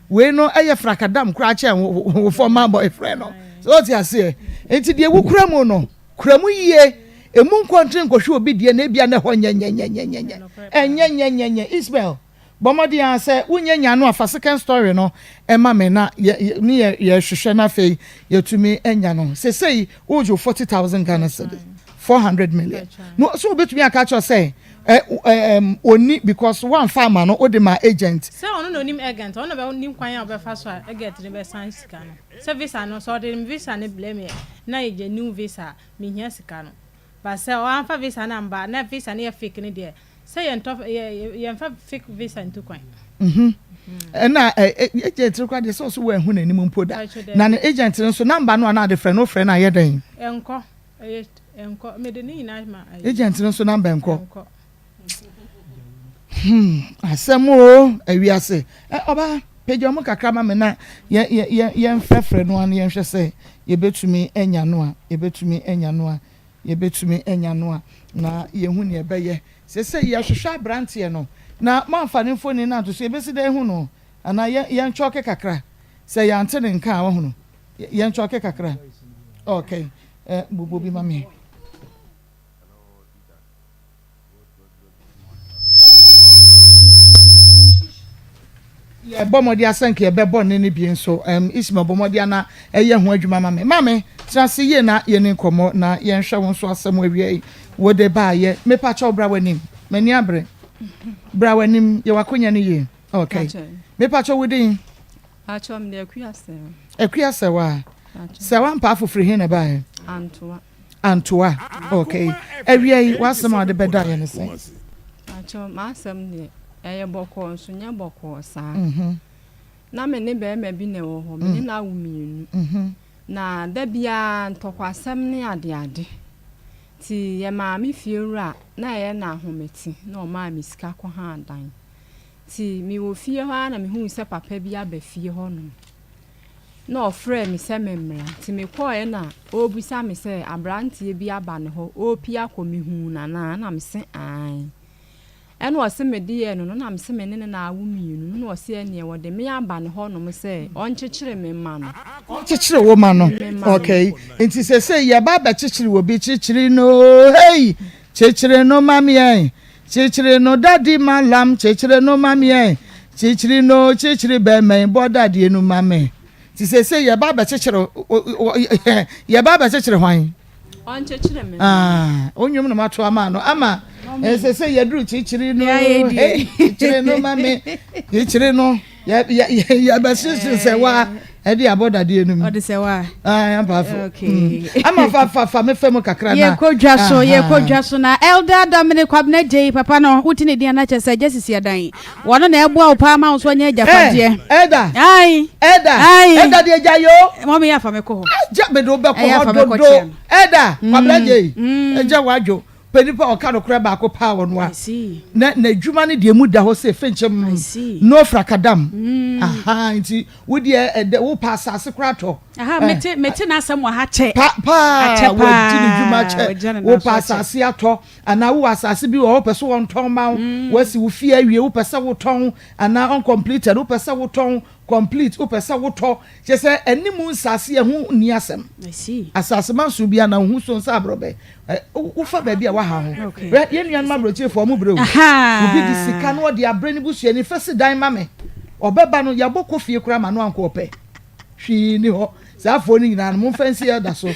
wei no ɛyɛ frakadam koraa kyɛn wo former boyfriend no so ɔte aseɛ nti deɛ wokura mu no kura mu yie emu nkɔntene nkɔhwɛ obi deɛ na ebia na ɛhɔ nyɛnyɛnyɛnyɛnyɛ ɛnyɛnyɛnyɛnyɛ Ismael. Bɔ mmɔden ara sɛ wonyɛ nya no a fa second story no ma me na yɛ ne yɛ yɛhwehwɛ na afei yɛtumi anya no. Sesei wogye wo 40,000 Ghana cedis, 400 million. No so wobɛtumi aka akyerɛ sɛ ɛ ɛ ɔni because woamfa ama no wode ma agent. Sɛ ɔno na onim agent, ɔno na ɔbɛnim kwan a ɔbɛfa so a agent no bɛsan sika no. Sɛ visa no, sɛ ɔde visa no blɛ me a na yɛ new visa a, mehia sika no. But sɛ ɔamfa visa no amba a na visa no yɛ fake no deɛ, Sɛ yɛntɔ yɛ yɛnfa fake visa ntu kwan. Mhm. Ɛna agent no koraa deɛ sɛ ɔso wɔahu n'anim mpo da. Na ne agent no nso namba no a na ade frɛ no frɛ no ayɛ dɛn? Ɛnkɔ. Ɛyɛ ɛnkɔ. Mede ne nyinaa ma. Agent no nso namba ɛnkɔ. Ɛnkɔ. Hmm, asɛm o, awiase. Ɛ ɔbaa, pagya mu kakra ma me na yɛ yɛ yɛ yɛmfrɛfrɛ no ano yɛnhwɛ sɛ yɛbɛtumi anya no a, yɛbɛtumi anya no a, yɛbɛtumi anya no a, na yɛhu nea ɛbɛyɛ. Seesei yɛhwehwɛ aberanteɛ no, na moamfa ne mfoni no anto so, yɛbɛsi dɛn ahu no? Anaa yɛ yɛnkyɔke kakra, sɛ yɛante ne nka a, wahunu? Yɛnkyɔke kakra. Okay, ɛ bobɔ bi ma me. Yɛbɔ mmɔden asɛ nka yɛbɛbɔ nne no bi nso. Um, Ismail bɔ mmɔden ana ɛyɛ ho adwuma ma me. Maame, tena ase yie na yɛni nkɔmmɔ na yɛnhwɛ wo nso asɛm awia yi wode baayɛ. Mepa kyɛw bra w'anim. M'ani abere. Bra w'anim, yɛ w'akonya no yie. Okay. Mepa kyɛw wo din? Pakyɛw mede Akua Sɛwa. Akua Sɛwa. Sɛwa mpaafo firi he na ɛbaeɛ? Antoa. Antoa, okay. Awia yi, w'asɛm a wode bɛda yɛ ne sɛn? Pakyɛw, m'asɛm deɛ, ɛyɛ bɔkɔɔ nso nyɛ bɔkɔɔ saa. Na me ne barima bi na ɛwɔ hɔ, me ne no awo mmienu. Na da biara ntɔkwasɛm ne adeade. Nti yɛ maame fiewura na ɛyɛ no ahomete na ɔmaa me sika kɔhaa dan. Nti mewɔ fie hɔ ara na mehuu sɛ papa bi aba fie hɔnom. Na ɔfrɛɛ me sɛ memmra. Nti mekɔeɛ na ɔrebisa me sɛ aberanteɛ bi aba ne hɔ, ɔrepie akɔ, mehuu no anaa? Ɛna mese aane. Ɛna ɔse medeɛ no no, na mese me ne no na awo mmienu. Ɛna ɔse ɛneɛ wɔde me aba ne hɔnom sɛ ɔnkyekyere me mma no. Ɔnkyekyere wo ma no? Me mma no. Okay. Nti seesei yɛba abɛkyekyere obi, kyekyere no hey, kyekyere no ma me ɛ. Kyekyere no dadi ma lam kyekyere no ma me ɛ kyekyere no kyekyere bɛmɛn bɔ dadeɛ no ma me ti sese yɛba abɛkyekyere yɛba abɛkyekyere hwan. Ɔnkyekyere me. Ah, onwom no mato ama no ama sese yɛduru kyekyere no hey kyekyere no ma me kyekyere no yɛbɛhyehye sɛ wa ɛde abɔ dadeɛ no mu. Ɔde sɛ wa. Ah, mpaafo. Okay. Mm. Ama fa fa fa me fɛ mu kakra na. Yɛkɔ dwa so, yɛkɔ dwa so na Elder Dominic Kwabena Gyei papa no, wote ne din a na kyerɛ sɛ agya sisi adan. Wɔno na ɛboa wo paa ma wo nso anya agyapadeɛ. Eh, Elder. Ayi. Elder. Ayi. Elder deɛ gya yo. Mɔmi yɛ afa me kɔ hɔ. Agya me de wo bɛkɔ hɔ dodo. Elder Kwabena Gyei. Agya wadwo. Pɛ nipa a ɔka nokorɛ baako paa wɔ no a na n'adwuma no deɛ mu da hɔ sɛ fenkyɛm no frakadam mm. aha nti wo deɛ ɛdɛ wo pa asase koraa tɔ aha eh. mete mete n'asɛm wɔ ha kyɛ pa paa wɔdi ne dwuma kyɛ wo pa asase atɔ anaa wo asase bi wɔ hɔ pɛ sɛ wɔntɔn ma wo mm. wɔasi wo fie awie wo pɛ sɛ wotɔn anaa uncompleted wo pɛ sɛ wotɔn Complete wopɛ sɛ wotɔ kyerɛ sɛ ɛne mu nsase ɛho nni asɛm asase manso bi ana wohu so nsa aborɔbɛ wofa baabi a waha ho hwɛ yɛn nuanom aborɔkyirefoɔ ɔmo brɛ o obi de sika no ɔde abrɛ ne busuani fɛ si dan ma me ɔbɛba no yɛabɔ kɔ fie koraa ma no ankɔ ɔpɛ hwee ni hɔ saa afoɔ no nyinaa no momfa nsi elder so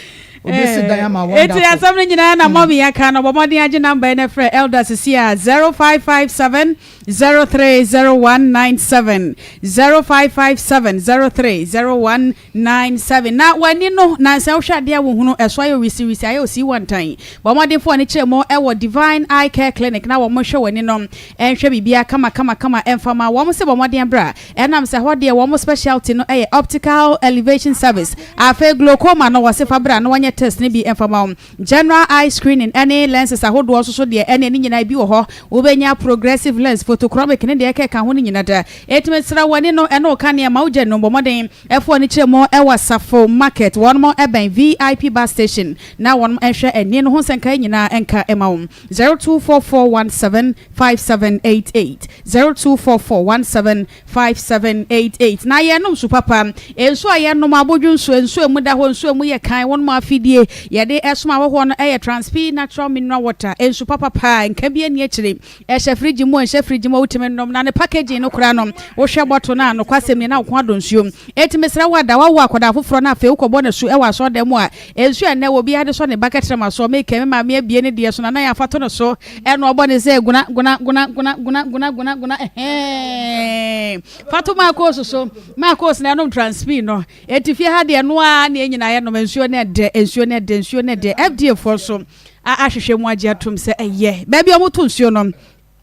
obɛsi dan ama wɔn Eti asɛm no nyinaa na mɔmi aka no bɔ mmɔden agye namba yi na frɛ elder sisi a 0557 030197 0557 030197 Na w'ani no nansa wohwɛ adeɛ a wohunu ɛso ayɛ wisiwisi ayɛ osii wantan Bɔ mmɔden fa w'ani kyerɛ mu wɔ Divine Eye Care Clinic na wɔn nhwɛ w'ani no nhwɛ biribiara kama kama kama ɛmfa ma wɔn se bɔ mmɔden bra ɛnam sɛ hɔ deɛ wɔn specialty no yɛ optical elevation service Afei glaucoma no wɔse fa bra na wɔnyɛ test no bi mfa ma wo General eye screening ne lenses ahodoɔ nso so deɛ ɛneɛ ne nyinaa ebi wɔ hɔ. Wobɛnya progressive lens, photochromic ne deɛ ɛkeka ho no nyina da. Enti mesrɛ wo w'ani no ɛne wo kanea ma wogya nnum. Bɔ mmɔden fa w'ani kyerɛ mu wɔ Asafo market. Wɔnom bɛn VIP bus station na wɔnom nhwɛ ani no ho nsɛnkaeɛ nyinaa nka ma wo. 0244175788 024417 5788 Na yɛnom nsu papa, nsu a yɛnom, abodwo nsuo, nsuo a emu da hɔ, nsuo a emu yɛ kann, wɔnom afidie yɛde som ahɔhoɔ no yɛ Transpe Natural Mineral Water, nsu papa paa, nka bi nni akyire, ɛhyɛ fridge mu, ɛnhyɛ fridge mu a wotumi nom, na ne packaging no koraa no, wohwɛ bottle no a, nokwasɛm ni na wo kɔn adɔ nsuo. Enti mesrɛ wo ada, woawo akwadaa foforɔ na afei wokɔbɔ no asu wɔ asɔredan mu a, nsuo a ɛnnɛ obiara de sɔ ne ba kɛtrɛma soɔ, meka me maame abue ne deɛ so na na yɛafa to no so, Ɛna ɔbɔ ne sɛ guna guna guna guna guna guna guna guna ɛhɛn fato maakos so maakos na ɛnom transpi no eti fie ha deɛ noa ne nyinaa yɛnom nsuo ne ɛdɛ nsuo ne ɛdɛ nsuo ne ɛdɛ FDA foɔ so ahwehwɛ mu agye atum sɛ ɛyɛ baabi a wɔto nsuo no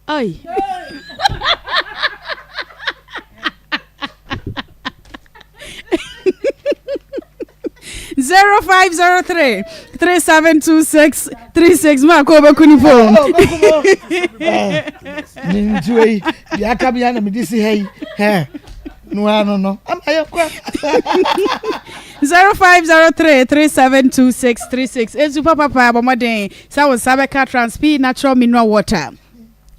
ai. 0503 3726 36 maa kɔ ɔbɛku ne fo. Ne ntuo yi deɛ aka bi na mede si ha yi hɛ noa no no ama yɛ kɔ. 0503 3726 36 ezu papapa bɔ mmɔden sɛ wo nsa bɛka Transpe natural mineral water.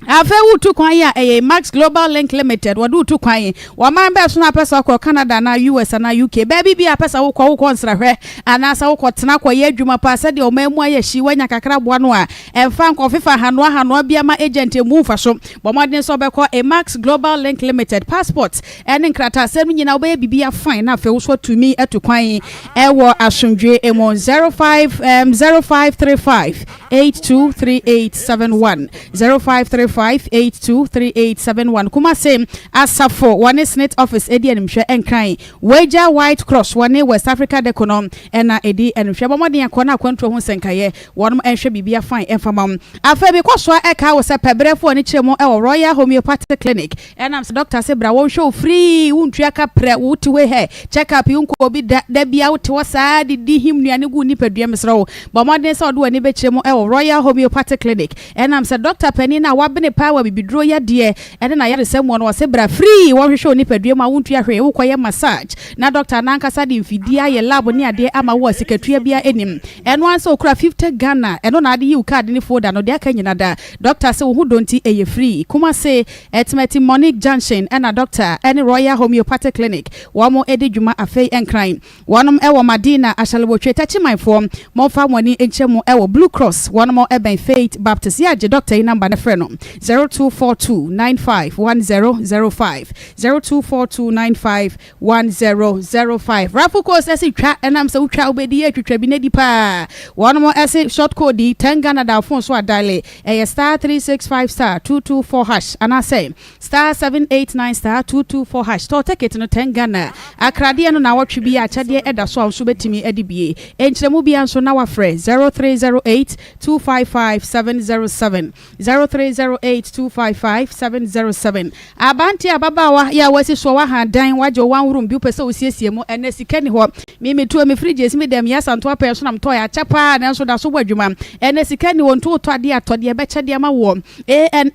Afei wotu kwan yi a ɛyɛ Max Global Link Limited wɔde wotu kwan yi. Wɔman bɛɛ so no apɛ sɛ wokɔ Canada anaa US anaa UK baabi bi a apɛ sɛ wokɔ wokɔ nsrahwɛ anaasɛ wokɔ tena kɔyɛ adwuma paa sɛdeɛ ɔman mu ayɛ hyi woanya kakra boa no a ɛmfa nkɔfefa hanoa hanoa bi ama agent emu mfa so. Bɔ mmɔden sɛ wobɛkɔ Max Global Link Limited passport ɛne nkrataasɛm no nyinaa wobɛyɛ biribi afine na afei wo so atumi atu kwan ɛwɔ asomdwe mu. 05 0535 823871, 0535 823871. Kumase Asafo wɔne SSNIT office edi animhwɛ. Nkran Wagya White Cross wɔne West Africa Deco no ɛna edi animhwɛ. Bɔ mmɔden akɔ na akwantuo ho nsɛnkaeɛ wɔnom ɛnhwɛ biribi afine ɛmfama mu. Afei bi kɔ so a ɛka wɔ sɛ pɛbrɛfoɔ ne kyerɛ mu ɛwɔ Royal Homeopathic Clinic ɛnam sɛ doctor sɛ bra wɔnhwɛ wo free, wontua ka prɛ wote wei hɛ check up yi nkɔ obi da da bia wote hɔ saa didi him nnuane gu nipadua. Mesrɛ wo bɔ mmɔden sɛ ɔde w'ani bɛkyerɛ mu ɛwɔ Royal Homeopathic Clinic ɛnam sɛ doctor panin a wabene paa wɔ bibiduro yadeɛ ɛne na yaresɛ mu no wɔsɛ bra free wɔnhwehwɛ wo nipadua mu a wontua hwee. Wokɔyɛ massage na doctor nankasa de mfidie ayɛ lab ne adeɛ ama wo a sikatua bia anim. Ɛno ara sɛ okura 50 Ghana ɛno na ade yi wo card ne folder no deɛ aka nyina da doctor sɛ wo ho dɔ nti ɛyɛ free. Kumase Ɛtɛmɛti Monique Junction ɛna doctor ɛne Royal Homeopathic Clinic wɔn mo ɛdi dwuma. Afei Nkran wɔnom ɛwɔ Madina Ahyɛlewotwe. Tɛkyimanfoɔ momfa mo ani nkyɛ mu ɛwɔ Blue Cross wɔnom mo ɛbɛn Faith Baptist. Yɛ agye doctor yi number ne frɛ no 0242 951005, 0242 951005. Raffle codes ɛsi twa ɛnam sɛ wotwa wobɛdi yɛ twitwa bi n'adi paa. Wɔnom ɛsi short code yi 10 Ghana da phone so adale ɛyɛ *365*224# anaasɛ *789*224#. Tɔ ticket no 10 Ghana. Akradeɛ no na wɔtwe bi akyɛdeɛ ɛda so a nso bɛtumi adi bie. Nkyerɛmu bia nso na wafrɛ 0308 255 707, 0308 255 707. Abante ababaawa yɛ a wasi soɔ waha dan wagye one room bi wopɛ sɛ wosiesie mu ɛnɛ sika ni hɔ. Mimi tuo mi fridge esi mi dɛm yɛ asanto apɛ so na mtɔ yɛ akyɛ paa nanso da so bɔ adwuma. Ɛnɛ sika ni hɔ nto wotɔ adeɛ atɔ deɛ ɛbɛkyɛ deɛ ma wɔ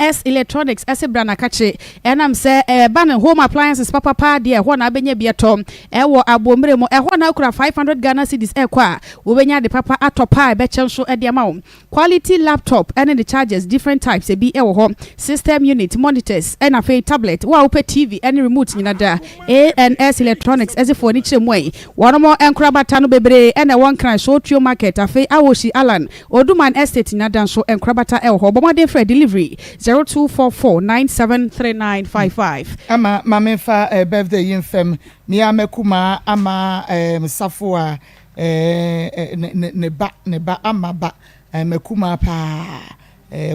ans Electronics ɛsɛ bra na kakye ɛnam sɛ ɛba ne home appliances papapa deɛ ɛhɔ na abɛnya bi ɛtɔ ɛwɔ abomire mu. Ɛhɔ na akura 500 Ghana cedis ɛkɔ a wobɛnya ade papa atɔ paa ɛbɛkyɛ nso ɛde ama wo. Quality laptop ɛne ne chargers different types ebi ɛwɔ hɔ, system unit, monitors ɛna afei tablet. Wo a wopɛ TV ɛne remote nyina da ans Electronics ɛsɛ fo ani kyerɛ mu yi. Wɔn mo nkorabata no bebree ɛna ɛwɔ Nkran Sotio Market, afei Awoshi Alan Oduman Estate nyina da nso nkorabata ɛwɔ hɔ. Bɔmmɔden frɛ delivery 0244 973955. Ama maame fa birthday yi mfam mia mɛkuma ama safo a ne ba ama ba mɛkuma paa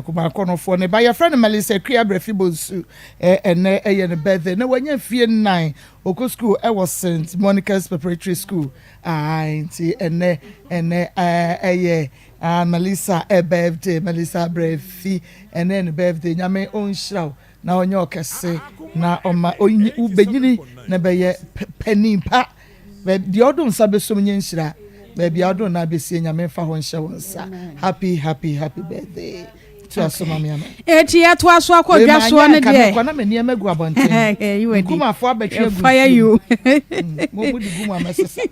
kuma akɔnɔfoɔ ne ba yɛfrɛ no Melissa Kua Brɛfi Bonsu. Ɛnɛ ɛyɛ ne birthday na wanya fie 9. Okɔ school ɛwɔ St Monica's Preparatory School. Nti ɛnɛ ɛyɛ Melissa ɛ birthday. Melissa Brɛfi, ɛnɛ ne birthday. Nyame ɔnhyira wo na ɔnyɛ ɔkɛse na ɔma onyi wobɛnyini na bɛyɛ panin pa. Deɛ ɔdo nsa bɛsom nyɛ nhyira baabi a ɔdo nsa bɛsie. Nyame mfa hɔ nhyɛ wo nsa. Happy happy happy birthday to aso mame ama. Eti yɛtoa so akɔ dwa soɔ no deɛ. Kɔ na me nneɛma gu abɔnten nkumafo abɛtwe agu. Fire you. Mo mo de gu mu amɛsesa.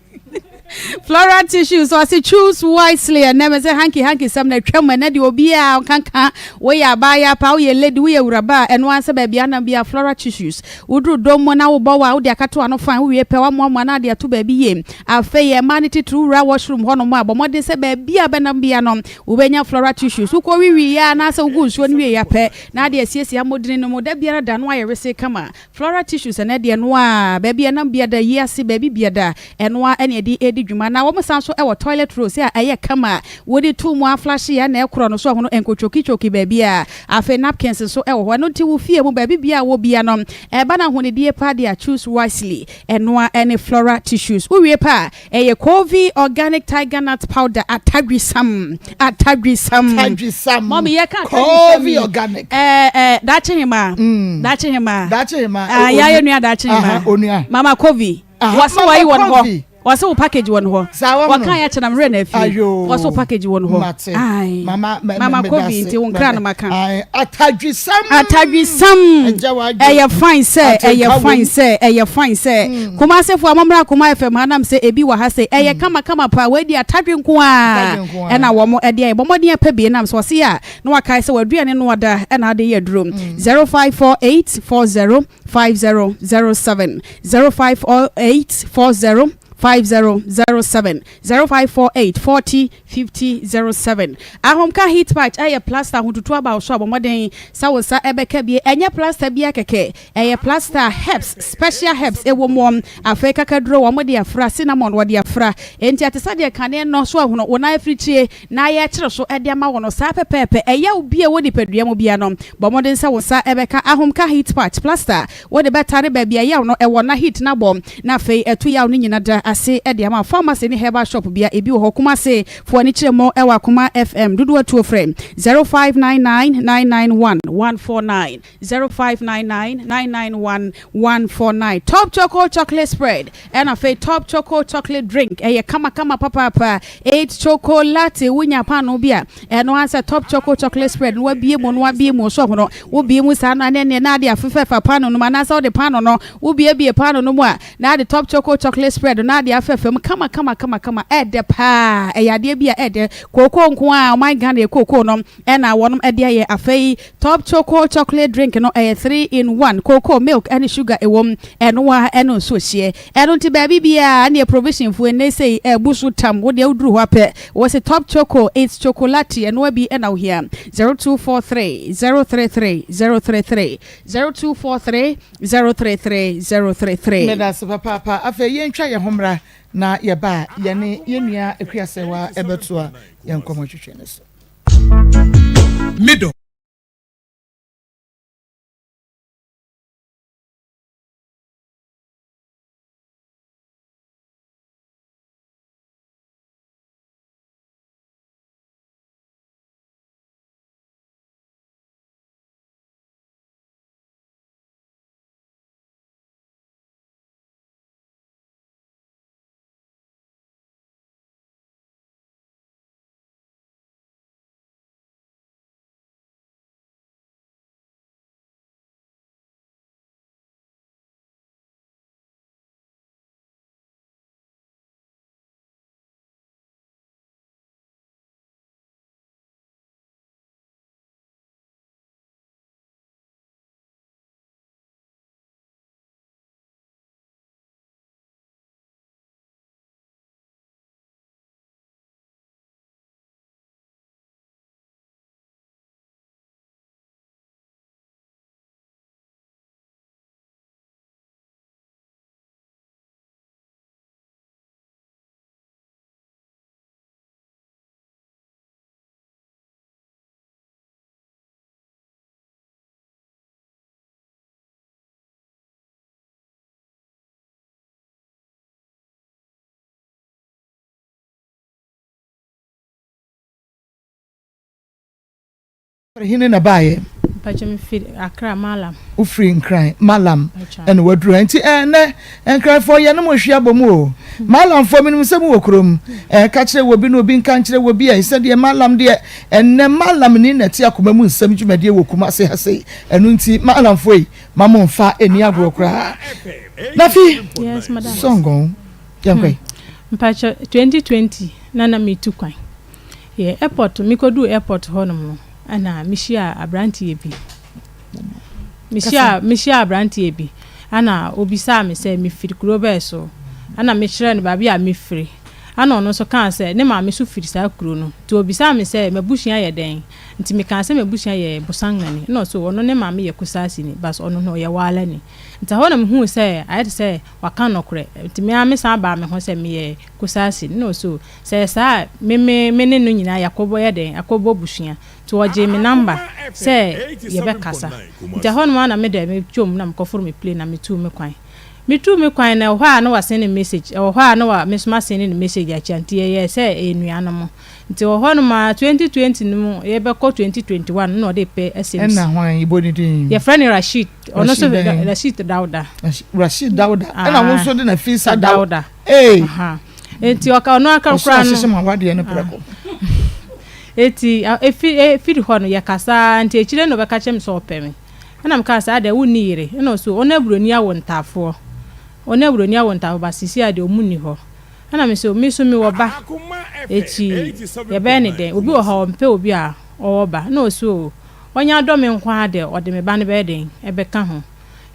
Floral tissues ɔsi choose wisely. Ɛnɛ mɛ sɛ hanky hanky sɛm na atwa mu ɛnɛ deɛ obiara nkanka woyɛ abaayewa pa, woyɛ lady, woyɛ wuraba a ɛno ansɛ baabi anam bi a floral tissues woduru dɔm mu na wobɔ wa wode akato ano fan wowie pɛ wamoamoa na ade ato baabi yie. Afei yɛ mmaa ne titiri wura washroom hɔnom a bɔ mmɔden sɛ baabi a bɛnam bia no wobɛnya floral tissues. Wokɔ wiwi yɛ anaasɛ wogu nsuo no wie yɛ pɛ na ade asiesie amodini no mu da biara da no ayɛ wese kama. Floral tissues ɛnɛ deɛ no a baabi ɛnam bia da yi ase baabi bia da ɛno a ɛne ɛde ɛdi dwuma na wɔn san so ɛwɔ toilet roll sɛ a ɛyɛ kama wɔde tu mu aflash yɛ na ɛkorɔ no so ɛho no nkotwokitwoki baabi a afei napkins nso ɛwɔ hɔ. Ɛno nti wo fie mu baabi bia a wɔ bia no ɛba na ahonidie pa de a choose wisely ɛno a ɛne floral tissues. Wowie pa a ɛyɛ Covi Organic Tiger Nut Powder atadwisam atadwisam. Atadwisam. Mɔmi yɛ ka. Covi Organic. Ɛɛ daakye hema. Daakye hema. Daakye hema. Ah, yɛayɛ nua daakye hema. Onua. Mama Covi wɔsi wɔyi wɔ hɔ. Wɔse wo package wɔ no hɔ. Saa wɔn no. Wɔka yɛ kyɛ na me werɛ na afie. Ayoo. Wɔse wo package wɔ no hɔ. Mate. Ae. Mama mɛ Mama mɛ Kobi meda nti wo ase. nkra no maka. Ae. Atadwisɛm. Atadwisɛm. Ɛgya w'adwo. Ɛyɛ fine sɛ Atenka ɛyɛ wom. fine sɛ ɛyɛ fine sɛ. Kumase foɔ mommra Kuma FM ha nam sɛ ebi wɔ ha sei. Ɛyɛ kama kama paa. Wei deɛ atadwe nko ara Atadwe nko ara. ɛna wɔn ɛde ayɛ. Bɔ mmɔden pɛ bi nam sɛ ɔse a na wakae sɛ w'aduane no ɔda ɛna ade yɛ aduro. 0548 40 5007 0548 40 5007 0548 40 50 07 Ahomka heat patch ɛyɛ plaster ahotutu aba wo so a bɔ mmɔden sɛ wo nsa ɛbɛka bie ɛnyɛ plaster biara kɛkɛ ɛyɛ plaster a herbs special herbs ɛwɔ mu afei kakaduro wɔn de afra cinnamon wɔde afra enti ɛte sɛ deɛ kane no so ahono wo nan afirikyie na yɛkyere so de ama wo no saa pɛpɛɛpɛ. Ɛyaw bi a ɛwɔ nipadua mu biara no, bɔ mmɔden sɛ wo nsa bɛka ahomka heat patch, plaster, wode bɛtare baabi a yaw no wɔ na heat no abɔ na afei atu yaw no nyina da ase de ama wo. Pharmacy ne herbal shop biara ebi wɔ hɔ. Kumasi, fo ani kyerɛ mu wɔ Akoma FM. Dodoɔ atuo frɛ 0599 991 149. 0599 991 149 Top Choco Chocolate Spread ɛna afei Top Choco Chocolate Drink ɛyɛ kamakama papaapa 8 Choco Latte wonya paano bi a ɛno ara sɛ Top Choco Chocolate Spread no wabie mu no wabie mu so ho no wobie mu saa no ne ne na ade afefɛfa paano no mu anaasɛ wode paano no wobiebie paano no mu a na ade Top Choco Chocolate Spread no ade afɛfa mu kama kama kama kama ɛɛdɛ paa ɛyɛ adeɛ bi a ɛɛdɛ kookoo nko a ɔman Ghana yɛ kookoo no ɛna wɔnom ɛde ayɛ afei Top Choco Chocolate Drink no ɛyɛ 3 in 1, cocoa, milk ɛne sugar ɛwom, ɛno ara ɛne nsuo hyeɛ. Ɛno nti baabi biara ɛneɛ provision foɔ ɛnnɛ sei ɛbu so tam, wo deɛ woduru hɔ a pɛ wɔse Top Choco, it's chocolate, ɛnoa bi ɛna wohia. 0243 033 033, 0243 033 033. Medase papaapa. Afei yɛntwa yɛn ho mmra na yɛba a yɛne yɛn nua Akua Serwaa ɛbɛtoa yɛn nkɔmmɔtwetwe no so. Middle. Hene na ɛbaeɛ? Mpakyɛ me firi Accra Mallam. Wo firi Nkran Mallam ɛna waduru ha nti ɛnɛ Nkranfoɔ yɛne mo hwe abɔ mu o Mallamfoɔ menim sɛ mo wɔ kurom ɛɛ ka kyerɛ wɔ bi na obi nka nkyerɛ wɔ bi ɛ sɛdeɛ Mallam deɛ ɛnɛ Mallam ni na ɛte akoma mu nsɛm dwumadie wɔ Kumasi ha sei ɛno nti Mallamfoɔ yi ma mo nfa ɛni agorɔ koraa Nafi Yes madam. Sɔngɔn yɛnkɔ yi. Mpakyɛ 2020 na na metu kwan. Yɛ airport mekoduu airport hɔ nom no ɛna mehyiaa abranteɛ bi. Mehyia mehyiaa abranteɛ bi ɛna obisaa me sɛ mefiri kuro bɛɛ so ɛna mekyerɛɛ no baabi a mefiri ɛna ɔno nso kaa sɛ ne maame nso firi saa kuro no nti obisaa me sɛ m'abusua yɛ dɛn nti mekaa sɛ m'abusua yɛ Bosangnani ɛna ɔse ɔno ne maame yɛ Kusasini but ɔno no ɔyɛ Waalani nti ɛhɔ na mehuu sɛ ayɛ te sɛ waka nɔkorɛ nti me ara mesan baa me ho sɛ meyɛ Kusasini ɛna ɔse o Sɛ ɛyɛ saa a, me me me ne no nyinaa yɛakɔbɔ yɛ dɛn, akɔbɔ abusua. Nti ɔgyee me number sɛ yɛbɛkasa. Nti ɛhɔnom ara na me dɛ metwam na mekɔforo me plane na metuu me kwan. Metuu me kwan no, ɛwɔ hɔ a na wasɛne me message, ɛwɔ hɔ a na wa me nso masɛne no message akyia, nti yɛyɛɛ sɛ ɛyɛ nuanom. Nti ɛwɔ hɔnom ara, 2020 no mu, yɛbɛkɔ 2021 no na ɔde repɛ asɛm si. Ɛna hwan? Yɛbɔ ne din. Yɛfrɛ no Rasheed, ɔno nso Rasheed bɛn? Rasheed Dauda. Rasheed Dauda. Ɛna wo nso de Nafisa Dauda. Ee. Aha. Enti ɔka ɔno aka Ɔsoro koraa no. ahyehyɛ mo awadeɛ no prɛko. Enti efi efiri hɔ no yɛkasaa nti akyire na ɔbɛka kyerɛ me sɛ ɔpɛ me. Ɛna mekaa sɛ adɛn wonni yere? Ɛna ɔse ɔne aburoni awo ntaafoɔ. Ɔne aburoni awo ntaafoɔ but seesei ara deɛ ɔmo nni hɔ. Ɛna me se me nso mewɔ ba eti yɛbɛyɛ ne dɛn? Obi wɔ hɔ a ɔmpɛ obi a ɔwɔ ba. Ɛna ɔse oo ɔnya dɔ me nko ara deɛ ɔde me ba no bɛyɛ dɛn ɛbɛka ho.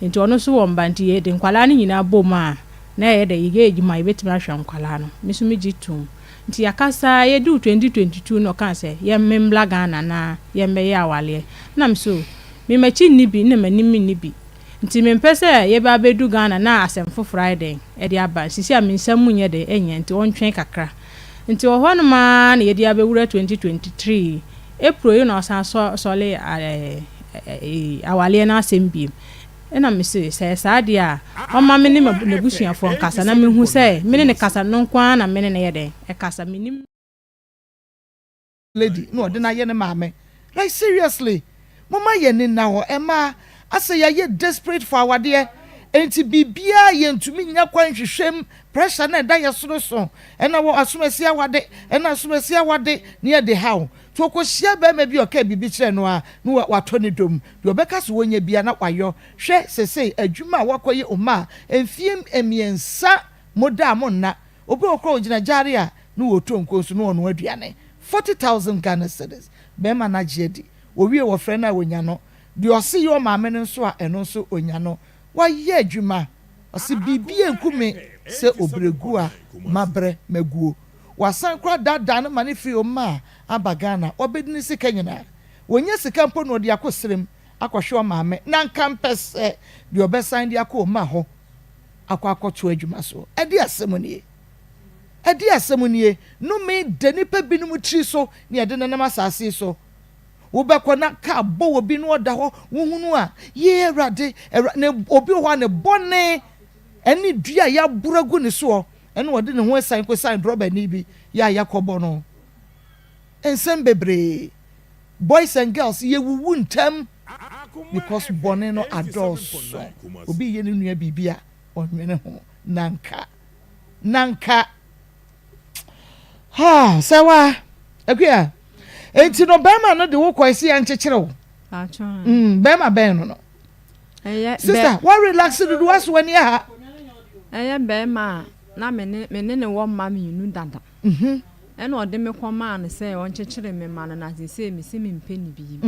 Nti ɔno nso wɔ mba nti yɛde nkwadaa no nyinaa bom a na ɛyɛ dɛ yɛyɛ adwuma a yɛbɛtumi ahwɛ nkwadaa no. Me nso megye toom. Nti yɛakasa ara yɛduu 2022 na ɔkaa sɛ yɛn memmra Ghana na yɛmmɛyɛ awaleɛ. Ɛna me se oo me makyi nni bi ɛna m'anim nni bi. Nti mempɛ sɛ yɛbɛ abɛdu Ghana na asɛm foforɔ ayɛ dɛn ɛde aba. Sisi a me nsa mu nyɛ dɛn ɛnyɛ nti ɔntwɛn kakra. Nti wɔ hɔ nom ara na yɛde abɛwura 2023 April yi na ɔsan sɔ sɔle awaleɛ no asɛm biom. Ɛna me se sɛ ɛyɛ saa deɛ a ɔmma me ne n'abusuafoɔ nkasa na mehu sɛ me ne no kasa no nko ara na me ne no yɛ dɛn ɛkasa. Mennim. Lady na ɔde no ayɛ ne maame like seriously momma yɛn ani nna hɔ ɛmaa asɛ yɛayɛ desperate for awadeɛ enti biribiara yɛntumi nnya kwan nhwehwɛ mu pressure na ɛda yɛ so no so ɛna wɔ asomasi awade ɛna asomasi awade ne yɛde haw nti ɔkɔhyia bɛrima bi a ɔka biribi kyerɛ no a na watɔ ne dom deɛ ɔbɛka so wɔnyɛ bia na wayɔ hwɛ sesei adwuma a wakɔyɛ ɔma a mfie mmiɛnsa moda a monna Obi wɔ hɔ koraa ogyina gyaade a na ɔretɔ nko nso na ɔnoa aduane. 40,000 Ghana cedis. Barima no agye adi. Wɔwie wɔfrɛ no a ɔnya no. Deɛ ɔse yɛ ɔmaame no nso a ɛno nso ɔnya no. Wayɛ adwuma. Ɔse biribi anku me sɛ ɔbrɛguo a mabrɛ maguo. Wasan koraa daadaa no ma no firi Omaa aba Ghana. Wabɛdi ne sika nyinaa. Ɔnya sika mpo na ɔde akɔ serem akɔhwɛ ɔmaame. Na nka mpɛ sɛ deɛ ɔbɛsan de akɔ Omaa hɔ akɔ akɔto adwuma so. Ɛde asɛm nie? Ɛde asɛm nie? Nnome da nnipa binom tiri so ne ɛde nenam asase yi so. Wobɛkɔ na kaa bɔ wɔ bi na ɔda hɔ, wohunu a, yee Awurade, Awurade, na obi wɔ hɔ a ne bɔne ɛne dua a yɛaboro agu ne soɔ ɛna ɔde ne ho asiane kɔsiane drɔbani bi yɛ a yɛakɔbɔ no. Nsɛm bebree. Boys and girls yɛwuwu ntɛm because bɔne no adɔɔso. Obi yɛ ne nua biribi a ɔnwene ho. Nanka. Nanka. Ha, sɛ wa, Akua. Enti no bɛrima no de wo kɔe sɛ yɛnkyekyere wo. Mm, bɛrima bɛn no no. Sister, wa relax dodo waso w'ani aha. Ɛyɛ bɛrima a na me ne ne wɔ mma mmienu dada. Ɛna ɔde me kɔmaa no sɛ ɔnkyekyere me mma no na seesei mese mempɛ no bio.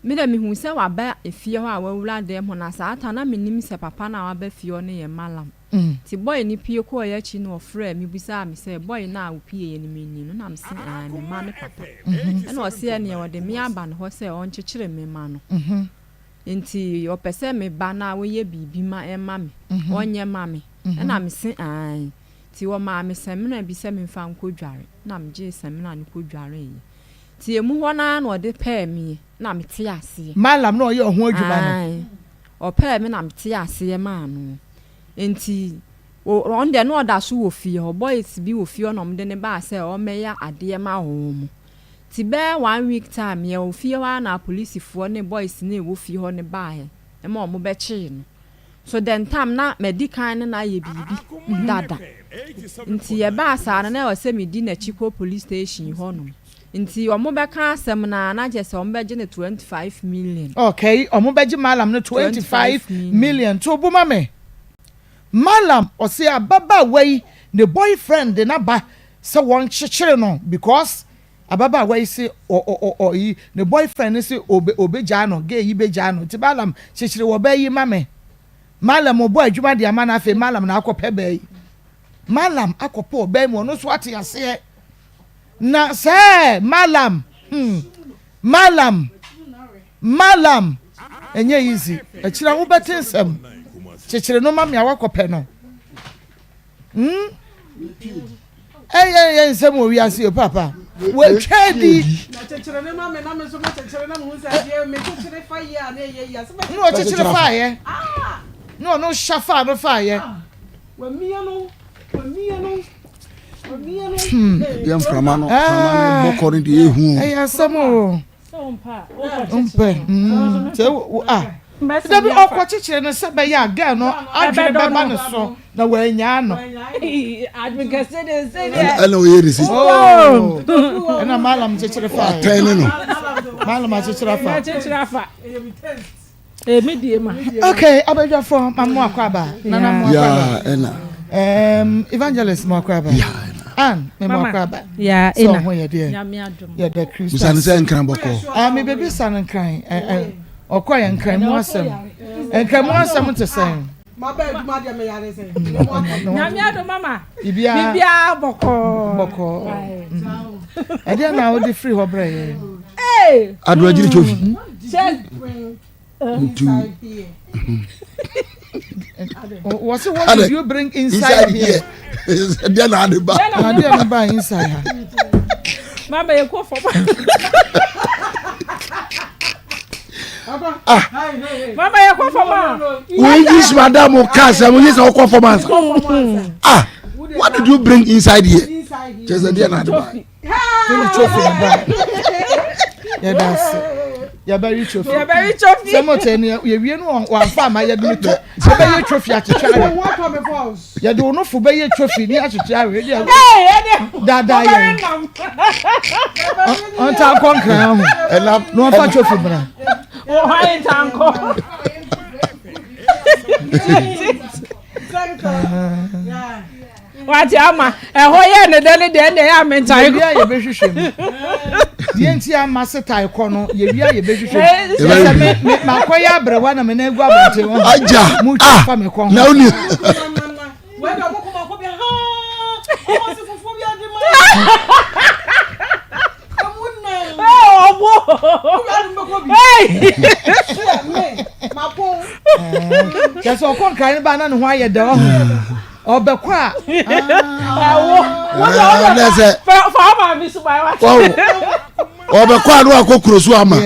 Me deɛ mehuu sɛ waba efie hɔ a wawura dɛm hɔ na saa ta na mennim sɛ papa no a waba fie hɔ no yɛ Mallam. Nti boy no pue kɔeɛ akyi no ɔfrɛɛ me bisaa me sɛ boy no a wopieeɛ no mennim no na mese aane me mma ne papa. Ɛna ɔse ɛneɛ ɔde me aba ne hɔ sɛ ɔnkyekyere me mma no. Nti ɔpɛ sɛ meba na ɔyɛ biribi ma ɛma me, ɔnyɛ ma me. Ɛna mese aane. Nti wɔmaa me samina bi sɛ memfa nkɔdware, na megyee samina no kɔdwareeɛ. Nti emu hɔ no ara na ɔde pɛɛ meɛ, na metee aseɛ. Mallam na ɔyɛ ɔho adwuma no. Aane, ɔpɛɛ me na metee aseɛ maa no. Nti ɔno deɛ na ɔda so wɔ fie hɔ, boys bi wɔ fie hɔ na wɔde no baa sɛ ɔmmɛyɛ adeɛ ma wɔn. Nti bɛyɛ one week time, yɛwɔ fie hɔ ara na apolisifoɔ ne boys no a ɛwɔ fie hɔ no baeɛ ma wɔbɛkyee no. So dɛ ntam na madi kan ne no ayɛ biribi dada. Nti ɛbaa saa no na ɛwɔ sɛ medi n'akyi kɔ police station hɔnom. Nti wɔbɛka asɛm no ara na kyerɛ sɛ wɔbɛgye no 25 million. Okay, wɔbɛgye Mallam no 25 million. To bo ma me. Mallam, ɔse ababaawa yi ne boyfriend de no aba sɛ wɔnkyekyere no because Ababaawa yi se ɔ ɔ ɔ ɔ yi ne boyfriend no se obe obegyaa no, gay yi begyaa no. Nti Balaam kyekyere wɔ baa yi ma me. Malam ɔbɔ adwuma de ama no afei Malam na akɔpɛ baa yi. Malam akɔpɛ ɔbaa mu ɔno nso ate aseɛ. Na sɛɛ Malam hmm Malam Malam ɛnyɛ easy. Akyira wobɛte nsɛm. Kyekyere no ma me a wakɔpɛ no. Hmm? Ɛyɛ yɛ nsɛm wɔ wiase o papa. Wɔatwa di. Na ɔkyekyere faayɛ. Na ɔno hyɛ faa no faayɛ. Hmm. Deɛ mframa no mframa no bɔkɔ no deɛ ehu. Ɛyɛ asɛm o. Mpɛ. Sɛ wo ah. Dabi ɔkɔ kyekyere no sɛ bɛyɛ a girl no adwene bɛba ne so na wanyaa no. Ɛna ɔyɛ ne si. Ɛna malam kyekyere fa. Atɛn ne no. Malam akyekyere afa. Akyekyere afa. Emi die ma. Okay, abadwafo ma mo akɔ aba. Nana mo akɔ aba. Ya ɛna. Um, evangelist mo akɔ aba. Ya ɛna. Ann, me mo akɔ aba. Ya ɛna. Sɛ ɔho yɛ deɛ. Nyame adom. Yɛ dɛ Kristo. Busa ne sɛ nkran bɔkɔ. Ah, me bebi sa no nkran. Eh, eh, ɔkɔ yɛ nkran mu asɛm. Nkran mu asɛm te sɛn. Maba adwuma deɛ me yare sɛn. Nyame adom mama. Biribiara Biribiara bɔkɔɔ. Bɔkɔɔ. Ɛdeɛ na wode firi hɔ brɛ yɛn. Ee. Ado agyiri trophy. Ntu. Wɔsi what did you bring inside here? Ɛdeɛ na ade ba. Adeɛ na ba inside ha. Mama yɛ kɔ fam. Ah. Mama yɛ kɔ fam a. Wo English madam o ka asɛm yi sɛ ɔkɔ fam ansa. Ah, what did you bring inside here? Kyerɛ sɛ deɛ na ade ba. Tini trophy na ba. Yɛda ase. Yɛbɛwe trophy. Yɛbɛwe trophy. Sɛ mo tɛ ni yɛwie no wɔamfa ama yɛde ne to. Yɛbɛyɛ trophy akyekyɛ awe. Yɛde wo nofo bɛyɛ trophy ne akyekyɛ awe. Daadaa yɛn. Ɔnta nkɔ nkran ho. Na ɔmfa trophy bra. Wɔ hɔ ayɛ nta nkɔ. Wate ama ɛhɔ yɛ ne dɛ ne deɛ ɛnna ɛyɛ ame ntae kɔ. Yɛwia yɛbɛhwehwɛ mu. Deɛ nti ama se tae kɔ no yɛwia yɛbɛhwehwɛ mu. Sɛ me me makɔ yɛ abrɛwa na me nan gu abɔnten hɔ. Agya Mu twa fa me kɔn ho. Na woni. Kyɛ sɛ ɔkɔ nkran no ba na ne ho ayɛ dɛ ɔho. Ɔbɛkɔ a. Ɛwo. Ɛnɛ sɛ. Fa fa maame so ba wa. Ɔbɛkɔ a no akɔ kuro so ama.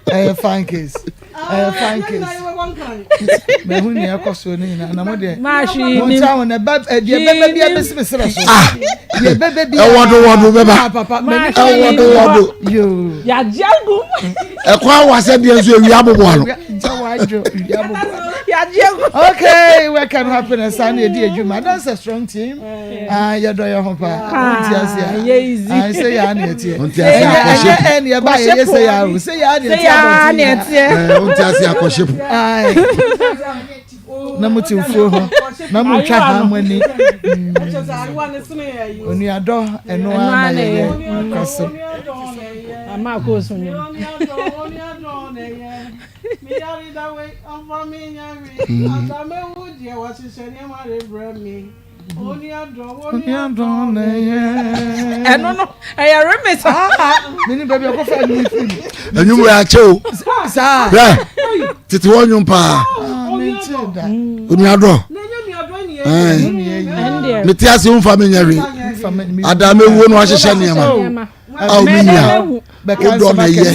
Ɛyɛ fine case. Ɛyɛ fine case. Mɛhu nea ɛkɔ so ne nyinaa na mo deɛ. Mo nta ho na ɛba deɛ bɛbɛ bi abɛsi mi serɛ so. Deɛ bɛbɛ bi. Ɛwɔdo wɔdo bɛba. Ɛwɔdo wɔdo. Yoo. Yagye agu. Ɛkɔ awa sɛ deɛ nso ewia abobo ano. Okay, work and happiness and yɛ adwuma. That's a strong team. Ah, yɛ dɔ yɛ ho pa. Nti ase a. Ah, sɛ yɛ ani ɛteɛ. Nti ase akɔhyɛ. Ɛnyɛ ɛni ɛba yɛ yɛ sɛ yɛ awo. Sɛ yɛ ani ɛteɛ abɔnten. Nti ase akɔhyɛ po. Na mo te nfuo ho. Na mo twa ha mo ani. Onuadɔ ɛno ara na yɛyɛ nokwasɛm. Ama akɔ osu nnwom. Ɛno no ɛyɛ remix. Mene baabi akɔfa nnwom firi mu. Ɛnwom wei akyɛ o. Saa. Hwɛ tete hɔ nnwom paa. Onuadɔ. Mete ase womfa menyɛ hwee. Ada mɛwuo no ahyehyɛ nneɛma. Awo me nua. Wodɔ na yɛ.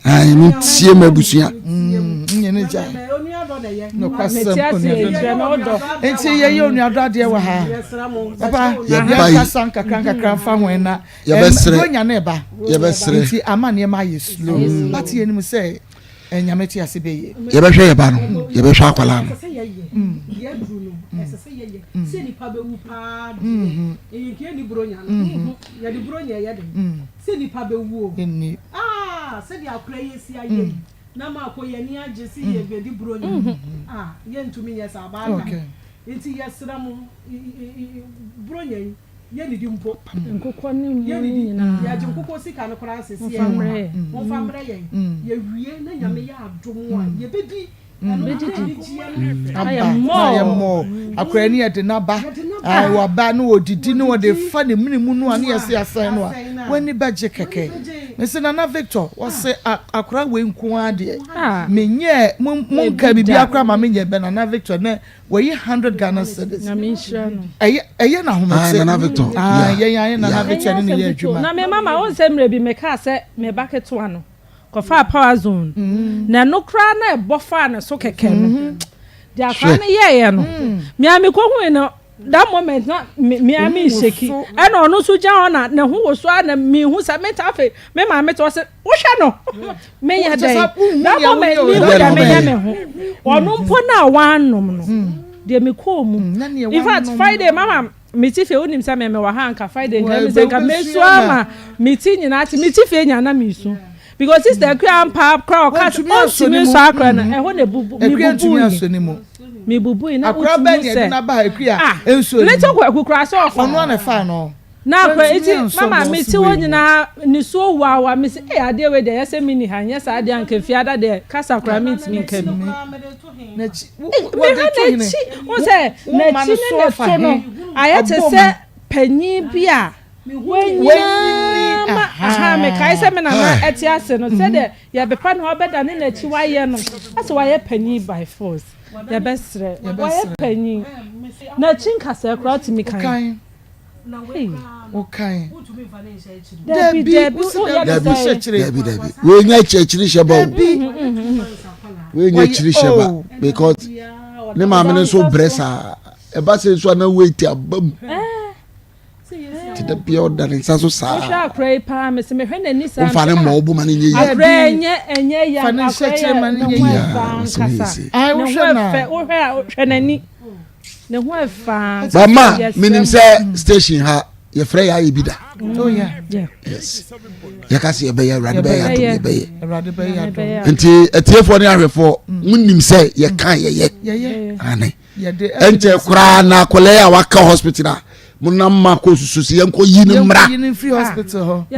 Ayi mentie m'abusua. Nti yɛyɛ onuadɔ adeɛ wɔ ha. Papa yɛnkasa nkakra nkakra mfa ho na yɛbɛsrɛ Buronya no ɛba yɛbɛsrɛ nti ama nneɛma ayɛ slow mm. but yɛnim sɛ eh, nyame te ase bɛyɛ yɛbɛhwɛ yɛ ba no yɛbɛhwɛ akwadaa no Nti yɛsrɛ mo buronya yi Yɛnnidi mpo. Nkokɔ ne mmoa no Yɛnnidi. nyinaa. Yɛgye nkokɔ sika no koraa sɛsi Momfa a. mmrɛ yɛn. Momfa mmrɛ yɛn. Yɛwie na Nyame yɛ adom a, yɛbɛdi. Ɛno na Bɛdidi. anigyeɛ no Ayɛ aba na ayɛ more. mmɔɔ akwadaa ni yɛde n'aba Yɛde n'aba. ayi waba na wɔdidi na wɔde Wɔdidi. fa ne mene mu no a ne yɛse Mua. asɛn no a Asɛn no a. w'ani bɛgye W'ani kɛkɛ bɛgye. mese nana Victor wɔse a akwadaa wei nko ara deɛ Ah. menyɛɛ mo mo nka Ebi biribi da. akora ma menyɛ bɛ nana Victor nɛ Wayi 100 Ghana cedis. Nyame nhyira no. Ɛyɛ ɛyɛ na ahomete. Ah, Nana Victor. Ah, Yeah. yɛn ayɛ Nana Yeah. Victor ne ne yɛ adwuma. Na me mama wo nsɛ mmerɛ bi mekaa sɛ me ba ketewa no kɔfaa power zone na ɛno koraa na ɛbɔ faa ne so kɛkɛ no deɛ akwadaa no yɛɛyɛ no me a mekɔhui no. That moment na me me ara me shake ɛna ɔno nso gyina hɔ na ne ho wɔ so a na mehu sɛ mete afei me maame te ɔsɛ wohwɛ no meyɛ dɛn that moment mehu deɛ meyɛ me ho ɔno mpo na wanom no deɛ mekɔɔ mu in fact Friday mama me ti fie wonim sɛ me mewɔ ha nka Friday nka mi sɛ nka mesu ama me ti nyinaa te me ti fie nyinaa na mesu because sister akua ampa kora ɔka ɔntumi nsɔ akora no ɛhɔ na ebubu mebubu yi mebubu yi na wotumi sɛ ah little kwaku kora sɛ ɔfa ɔno ana fa no na akora eti mama me ti hɔ nyinaa nisuo wawa me si ee adeɛ wei deɛ yɛsɛ mi ni ha nyɛ saa adeɛ anka fi ada deɛ kasa kora mi ntumi nka bi mehwɛ n'akyi wɔn sɛ n'akyi ne ne to no ayɛ te sɛ panyin bi a. Wanyini ma aha mekae sɛ me nana ɛte ase no sɛdeɛ yɛbepa ne ɔbɛdane n'akyi wayɛ no asɛ wayɛ panyin by force yɛbɛsrɛ wayɛ panyin n'akyi nkasɛɛ koraa wotumi kan dabi dabi woyɛ ne sɛ dabi dabi wei nyɛ akyiri hyɛ ba o wei nyɛ akyiri hyɛ ba because ne maame no nso brɛ saa ɛba sɛ nso ana weight aba mu. Nti da bia ɔda ne nsa so saa. Wohwɛ akora yi paa mese mehwɛ n'ani saa. Womfa ne mmɔ wo bo ma no nyɛ yie. Akora yi ɛnyɛ ɛnyɛ ya akora yi ne ho ɛfa ankasa. Ne ho ɛfɛ wohwɛ a hwɛ n'ani ne ho ɛfa ankasa. Bama menim sɛ station ha yɛfrɛ yɛ ayɛ bi da. Oh yeah. Yes. Yɛka sɛ yɛbɛyɛ awurade bɛyɛ adom yɛbɛyɛ. Nti atiefoɔ ne ahwɛfoɔ monim sɛ yɛka yɛyɛ. Ane. ɛnkyɛ koraa na akwadaa yi a waka hospital a mo nam ma kɔ susu si yɛn kɔ yi ne mmra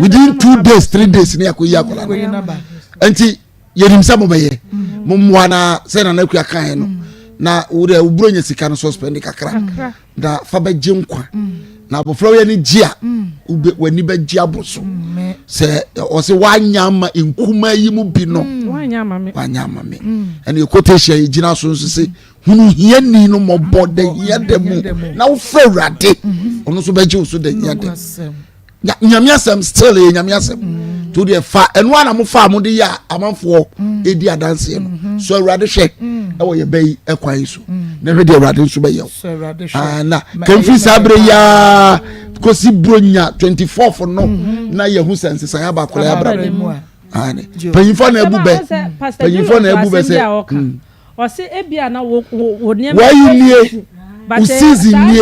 within two days three days ne yɛkɔ yi akwadaa no nti yɛnim sɛ mo bɛyɛ mm. mo mmoa na sɛ nana akua kan yɛ no mm. na wo deɛ wo buro nya sika no suspend kakra na fa bɛgye nkwa mm. na abɔfra yɛ ne gye a w'ani bɛgye abɔ so sɛ ɔsɛ wanya ama nkuma yi mu bi no wanya ama me ɛna quotation yɛ gyina so nso sɛ hunu hiani no mmɔbɔ da hia da mu na wofrɛ awurade mhm. ɔno nso bɛgye wo so da hia da nyame asɛm still yɛ nyame asɛm mm. to deɛ fa ɛno a na mo fa a mo de yɛ amanfoɔ mm. edi adanseɛ no mm-hmm. so awurade hwɛ mm. ɛwɔ yɛ bɛyi ɛkwan yi so na hwɛ deɛ awurade nso bɛyɛ wo ah, na kɛmfiri saa abere yaa kosi buronya 24 no mm-hmm. na yɛhu sɛ nsesan aba akɔla yɛ abra panyinfoɔ na ebu bɛ panyinfoɔ na ebu bɛ sɛ. Ɔse ebia na wo wo nneɛma Wayi nie wo season nie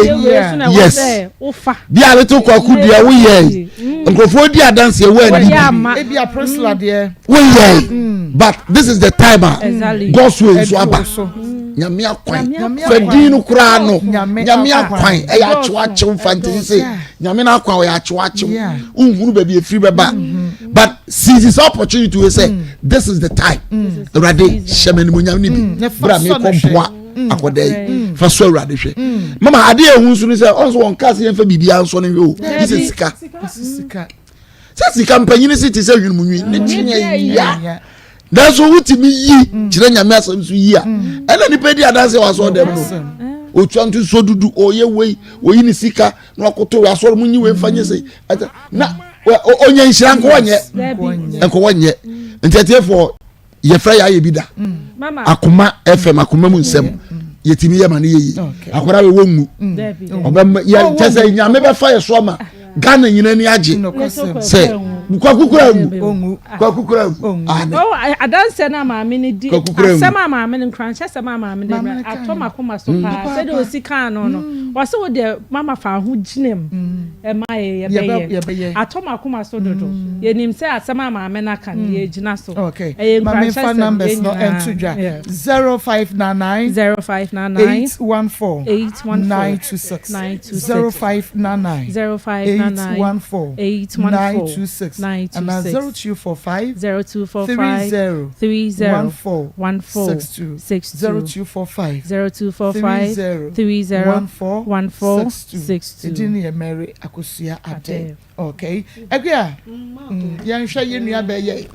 yes bi a little kwaku deɛ wo yɛ mm. nkurɔfoɔ di adanseɛ wo ani bi ebia Priscilla mm. deɛ wo yɛ mm. but this is the time a God's way nso aba nyame akwan fɛdin no koraa no nyame akwan ɛyɛ akyew akyew mfantini se nyame no akwan ɔyɛ akyew akyew nhunu baabi efiri bɛba mm-hmm. but seize this opportunity wey say mm. this is the time mm. awurade hyɛ me animuonyam no bi mm. bere a mekɔ mpoa akɔda yi fa so awurade hwɛ mama adeɛ ehu nso ni sɛ ɔnso wɔn kaa sɛ yɛn fɛ biribi ansɔ ne hwɛ o yi sɛ sika sɛ sika mpanyin si te sɛ hwene nwi ne kyeɛ ya nanso wotumi yi kyerɛ nyame asɛm so yi a ɛna nipa di adanse wɔ asɔrɔ dɛm no otua nto so dudu ɔyɛ wei oyi ne sika na wakoto wei asɔrɔ mu nyi wei nfa nye se na ɔnyɛ nhyira nkɔwɔ nyɛ nkɔwɔ nyɛ nti atiefoɔ yɛfrɛ yɛ ayɛ bi da mm. akoma fm akoma mu nsɛm mm. yɛtumi yɛ ma no yɛ yi akwadaa bɛ wɔ ngu mm. ɔbɛma yɛ kyɛ sɛ nyame bɛfa yɛ so ama ghana nyina ni agye sɛ kwaku kura ngu kwaku kura ngu ane adanseɛ no a maame no di asɛm a maame no nkuranhyɛ sɛm a maame no di atɔ makoma so paa sɛdeɛ ɔsi kaa no no ɔse wo deɛ mama fa ho gyina mu ɛma yɛ yɛbɛyɛ atɔ m'akoma so dodo mm. yɛnim sɛ asɛm a maame no aka no mm. yɛgyina so ɛyɛ nkuranhyɛ sɛm yɛn nyinaa 0599 0599 814 814 926 0599 0599 814 814 926 926 0245 0245 30 30 14 14 62 62 0245 0245 30 30 14 14 62 62 Edin no yɛ Mary Akosua Adeh. Okay. Akua, mm, yɛnhwɛ yɛn nua bɛyɛ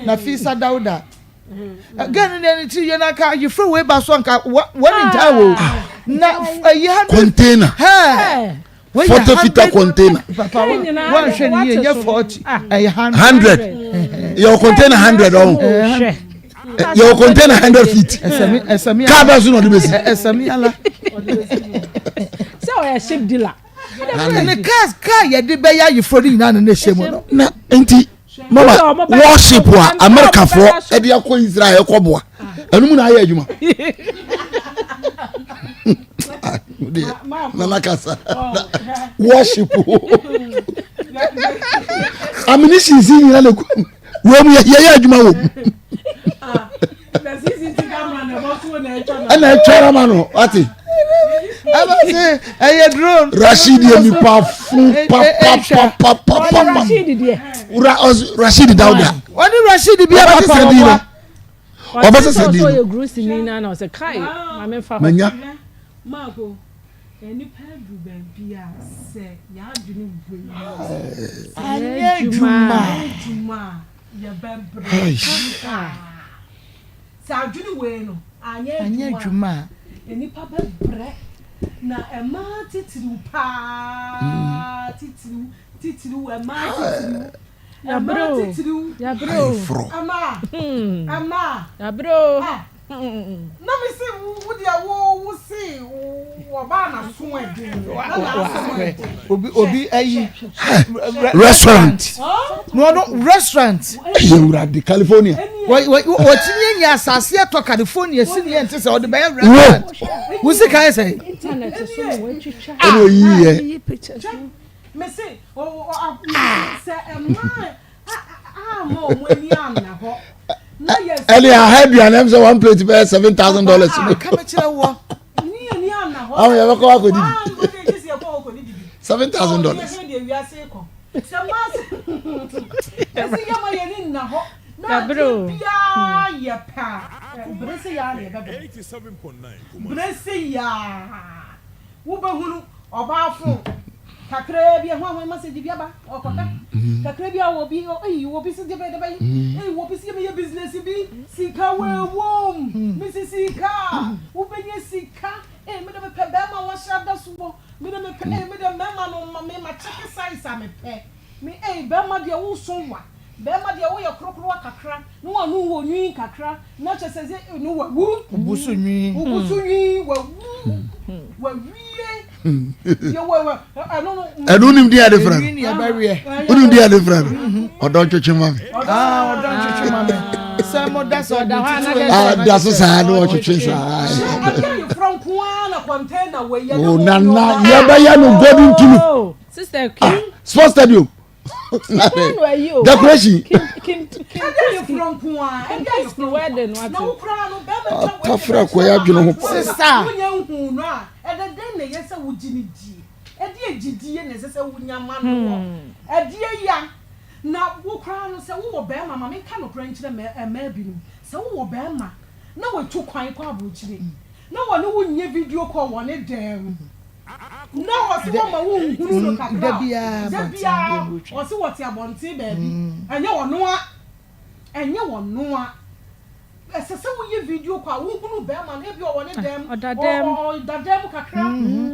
Nafisa Dauda. Girl no deɛ ne tiri yɛ na nka ayeforo wei ba so nka wɔn ntaa wo. Na ɛyi hundred. Container. Hɛɛ. 40 fita container. Papa wɔn hwɛ ne yie nyɛ 40 ɛyɛ hundred. 100. Yɛ container 100 ɔho. Yɛ wɔ container 100 feet. Ɛsɛmi ɛsɛmi. Kaa bɛ so na ɔde bɛ si. Ɛsɛmi ala. Sɛ ɔyɛ ship dealer. Ne cars car yɛde bɛyɛ ayeforɔ no nyinaa na na ɛhyɛ mu no. Na nti mama warship a Amerikafoɔ ɛde akɔ Israel ɛkɔ boa ɛno mu na ayɛ adwuma. Nana kasa warship ammunition si nyina na wei mu yɛyɛ adwuma wɔ mu. Ɛna ɛtwa ama no wate. Ɛbɛ se ɛyɛ drone. Rashid yɛ nipa fun papapapapa. Rashid Dawuda. Wɔne Rashid bi a papa wɔ hɔ. Ɔbɛ sɛ di no. Manya. Anyɛ adwuma. Sɛ adwene wei no anyɛ adwuma a, nnipa bɛbrɛ, na mmaa titiriw paa, titiriw, titiriw, mmaa titiriw, mmaa titiriw, mmaa, mmaa, ah, na me se wo deɛ wo wo se wɔbaa n'aso ɛden na n'asɛm ɛden. Obi obi ayi restaurant. Na ɔno restaurant. Ɛyɛ wurade California. Wɔtumi anya asase atɔ California si ne yɛn ti sɛ ɔde bɛyɛ restaurant. Wusi kan sɛ. Ɛna oyi yɛ. Ɛne aha aduane ɛm sɛ one plate bɛyɛ $7,000. Ahun yɛ bɛkɔ akɔ didi. $7,000. Wobɛhunu ɔbaa fon kakraa bi, ɛho ahoa message bi aba, ɔkɔka. Kakra bi a wɔ bi, ei, wɔ bi si gye bɛyɛ dɛbɛn, ei, wɔ bi si yɛ business bi, sika wɔ ɛwom, mesi sika, wobɛnya sika, ei, me de mepɛ bɛrima a wɔhyɛ ada so wɔ, me de mepɛ, ei, me de mmarima no, me ma check size a mepɛ, me, ei, bɛrima deɛ woso wa. Bɛɛma deɛ woyɛ korokorowa kakra na wano wɔ nwi kakra na kyɛ sɛ sɛ no wawu. Wobu so nwi. Wobu so nwi wawu wawie. Yɛ wɔ wɔ ɛno no. Ɛno nim di ade fra no. Nwi ni ɛbɛweɛ. Wonim di ade fra no. Ɔdɔ ntwetwe ma me. Ah ɔdɔ ntwetwe ma me. Sɛ mo da sɛ ɔde tutu wɔ. Ah da so saa na ɔtwetwe saa. Ɛdi ayefra nko ara na container wɔ yɛ. O nana yɛbɛyɛ no golden tulip. Sister Kim. Sports stadium. decoration. Atafra kɔ yɛ adwene ho paa. Sista. Na wo koraa no sɛ wowɔ bɛrima ma menka nokorɛ nkyerɛ mmaa binom sɛ wowɔ bɛrima na watu kwan kɔ aburokyire na wɔne wo nyɛ video call wɔ ne dan mu Na ɔse wɔma wo nhunu no kakra a, da biara ɔse wɔte abɔnten baabi, ɛnyɛ ɔnoa, ɛnyɛ ɔnoa. Ɛsɛ sɛ woyɛ video call a wohunu bɛrima no, ebi ɔwɔ ne dɛm, ɔda dɛm kakra,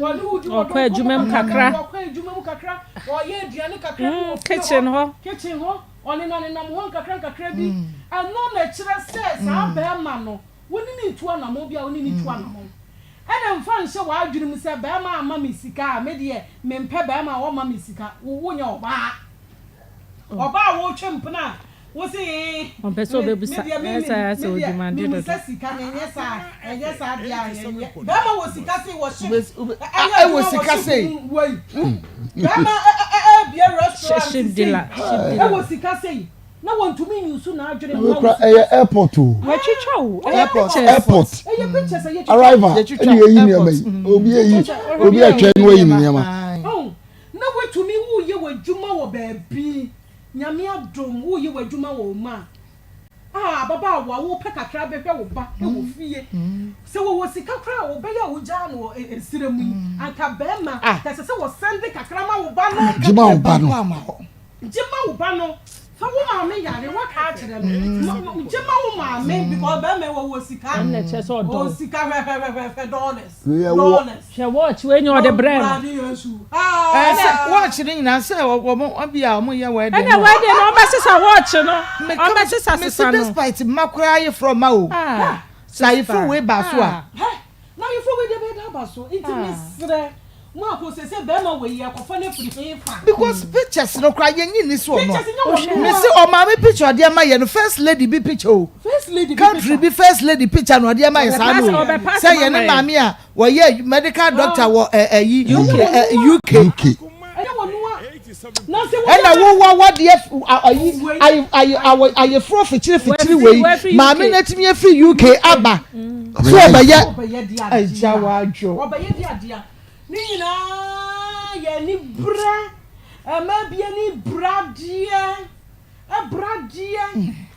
ɔne wo di ɔdɔ nkɔmmɔ kakra, ɔkɔ adwuma mu kakra, ɔyɛ aduane kakra bi wɔ fie hɔ, kitchen hɔ, ɔnenanenam hɔ nkakra nkakra bi. Ɛno na ɛkyerɛ sɛ saa bɛrima no, wo ne no retu anammɔn bi a wo ne no tu anammɔn. Ɛna mfa nhyɛ w'adwene mu sɛ barima amma me sika a, me deɛ mempɛ barima a ɔmma me sika. Wo wonyɛ ɔbaa. Ɔbaa a wotwe mpena a wo se ee, Ɔmpɛ sɛ me ɔbɛbisa, deɛ me ɛyɛ me saa a sɛ me deɛ ɔdimande dodo. memusa sika na ɛnyɛ saa a, ɛnyɛ saa deɛ a ɛnyɛ. Barima wɔ sika sei wɔ ship, Wobɛs- wobɛ- ɛyɛ a- ɛwɔ adwuma wɔ sika ship sei. mu wei. Barima ɛ ɛ ɛ ɛbie restaurant Ship sei, dealer, ship dealer. ɛwɔ sika sei. Na wɔntumi nyusu n'adwene Na mma wei wo kora sika. ɛyɛ airport o. Wɔatwitwa o. Ɛyɛ Airport. pictures. Airport. Ɛyɛ pictures a yɛtwitwa. Arrival Yɛtwitwa ɛna yɛyi nneɛma airport. yi. Obi ayi obi atwa na wayi ne nneɛma. Aye. Oh, na woatumi woyɛ w'adwuma wɔ baabi. Nyame adom woyɛ w'adwuma wɔ Oman. Ah, ababaawa wopɛ kakra bɛhwɛ wo ba wɔ fie. Sɛ wɔwɔ sika koraa a wɔbɛyɛ a wogyaa no wɔ esrɛ mu yi, anka bɛrima, ka ɛsɛ sɛ wɔsɛnde kakra ma wo ba no. Gye ma wo ba no. Ɛba mpo ama hɔ. Gye ma wo ba no. Fa wo maame yare waka akyerɛ no. Gye ma wo maame because bɛrima yi wɔwɔ sika. Ɛno na ɛkyerɛ sɛ ɔdɔ wo. Ɔwɔ sika hwɛhwɛhwɛhwɛ dollars. Dollars. Hwɛ watch wei nyɛ ɔde brɛ no. Awurade Yesu. Ɛɛ sɛ watch no nyinaa sɛ wɔn abi a wɔn yɛ wedding. Ɛna wedding no ɔbɛsesa watch no. Ɔbɛsesa sesa no. Mesi despite mma koraa ayefrɔ mma o. Sɛ ayefrɔ wei ba so a. Na ayefrɔ wei deɛ bɛyɛ dɛ aba so nti mesrɛ. Because pictures no koraa yɛn nyi ni so ɔno a. Me se ɔmaame picture ɔde ama yɛ no first lady bi picture o. Country bi first lady picture na ɔde ama yɛ saa no o. Sɛ yɛ ne maame a wɔyɛ medical doctor wɔ ɛyi UK. Ɛna wo wa wadeɛ ayi ayi ayi ayeforo fikyiri fikyiri wei maame no atumi afiri UK aba so ɔbɛyɛ agya wadwo. Ne nyinaa yɛ anibrɛ. Ɛma bi ani brɛ adeɛ. Ɛbrɛ adeɛ.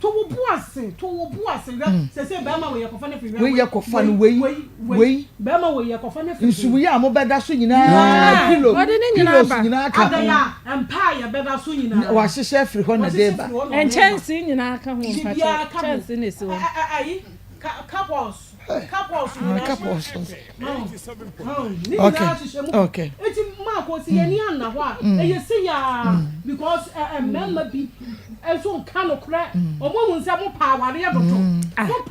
To wo bo ase. To wo bo ase. Hwɛ sese bɛrima wei yɛ kɔfa no firi hwɛ. Wei yɛ kɔfa no wei wei. Bɛrima wei yɛ kɔfa no firi. Nsuwuiɛ a mobɛda so nyinaa pillow pillows nyinaa ka ho. Adaya mpa a yɛbɛda so nyinaa. Wahyehyɛ afiri hɔ na de ba. Nkyɛnsee nyinaa ka ho mpakyɛw kyɛnsee na esi hɔ. Ayi cupboards. Okay, okay. Eti Mark osi yɛn ni anna hɔ a ɛyɛ si yaa because mmarima bi nso nka no korɛ wɔn ahu sɛ mo pa awareɛ dodo mo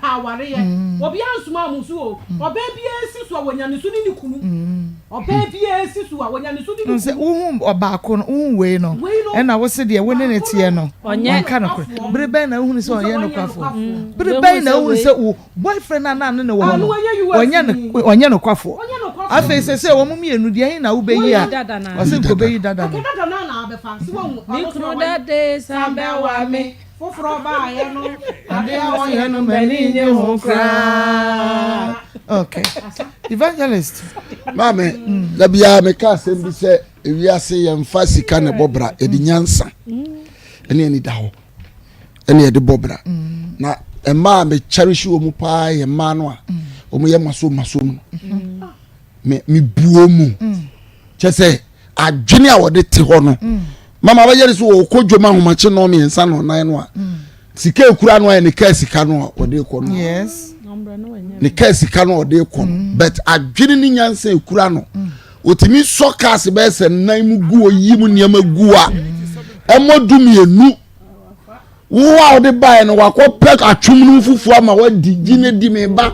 pa awareɛ obi ansoma mo so o ɔbaa bi esi so a wɔnya ne so ne ne kunu ɔbaa bi esi so a wɔnya ne so ne ne kunu. Sɛ wohu ɔbaako no wohu wei no ɛna wose deɛ wo ne ne teɛ no ɔnka nokorɛ bere bɛn na wohunu sɛ ɔnyɛ nokwafoɔ bere bɛn na wohunu sɛ wo Boyfriend a na ne ne wɔ hɔ no, ɔnyɛ no ɔnyɛ nokwafoɔ. Afei sɛsɛ wɔn mmienu deɛ ɛhe na wobɛyi a ɔsɛ nka ɔbɛyi dada no. Me kunu dade san bɛwa me. Foforɔ baayɛ no. Adeɛ a wɔyɛ no m'ani nye ho koraa. Okay. Evangelist. Maame, da biara meka asɛm bi sɛ ewiase yɛmfa sika na ɛbɔ bra, yɛde nyansa ɛne anidahɔ. ɛne yɛde bɔ bra mm. na mmaa a me cherish wɔn mu paa yɛ mmaa no a mm. wɔn yɛ maso maso mu mm. me me buo mu kyɛ sɛ adwene a wɔde te hɔ no mama bɛyɛ ne so wɔkɔ dwom ahomakye nɔɔ mmiɛnsa na ɔnan no a sika ekura no ayɛ ne kaa sika no a wɔde kɔ no ne kaa sika no a wɔde kɔ no but adwene ne nyansa ekura no. Otumi sɔ cars bɛyɛ sɛ nan mu gu oyi mu nneɛma gu a ɛmmɔ du mmienu wo a wɔde baeɛ no wakɔ pɛ atwom no fufuo ama wadi gyi ne di me ba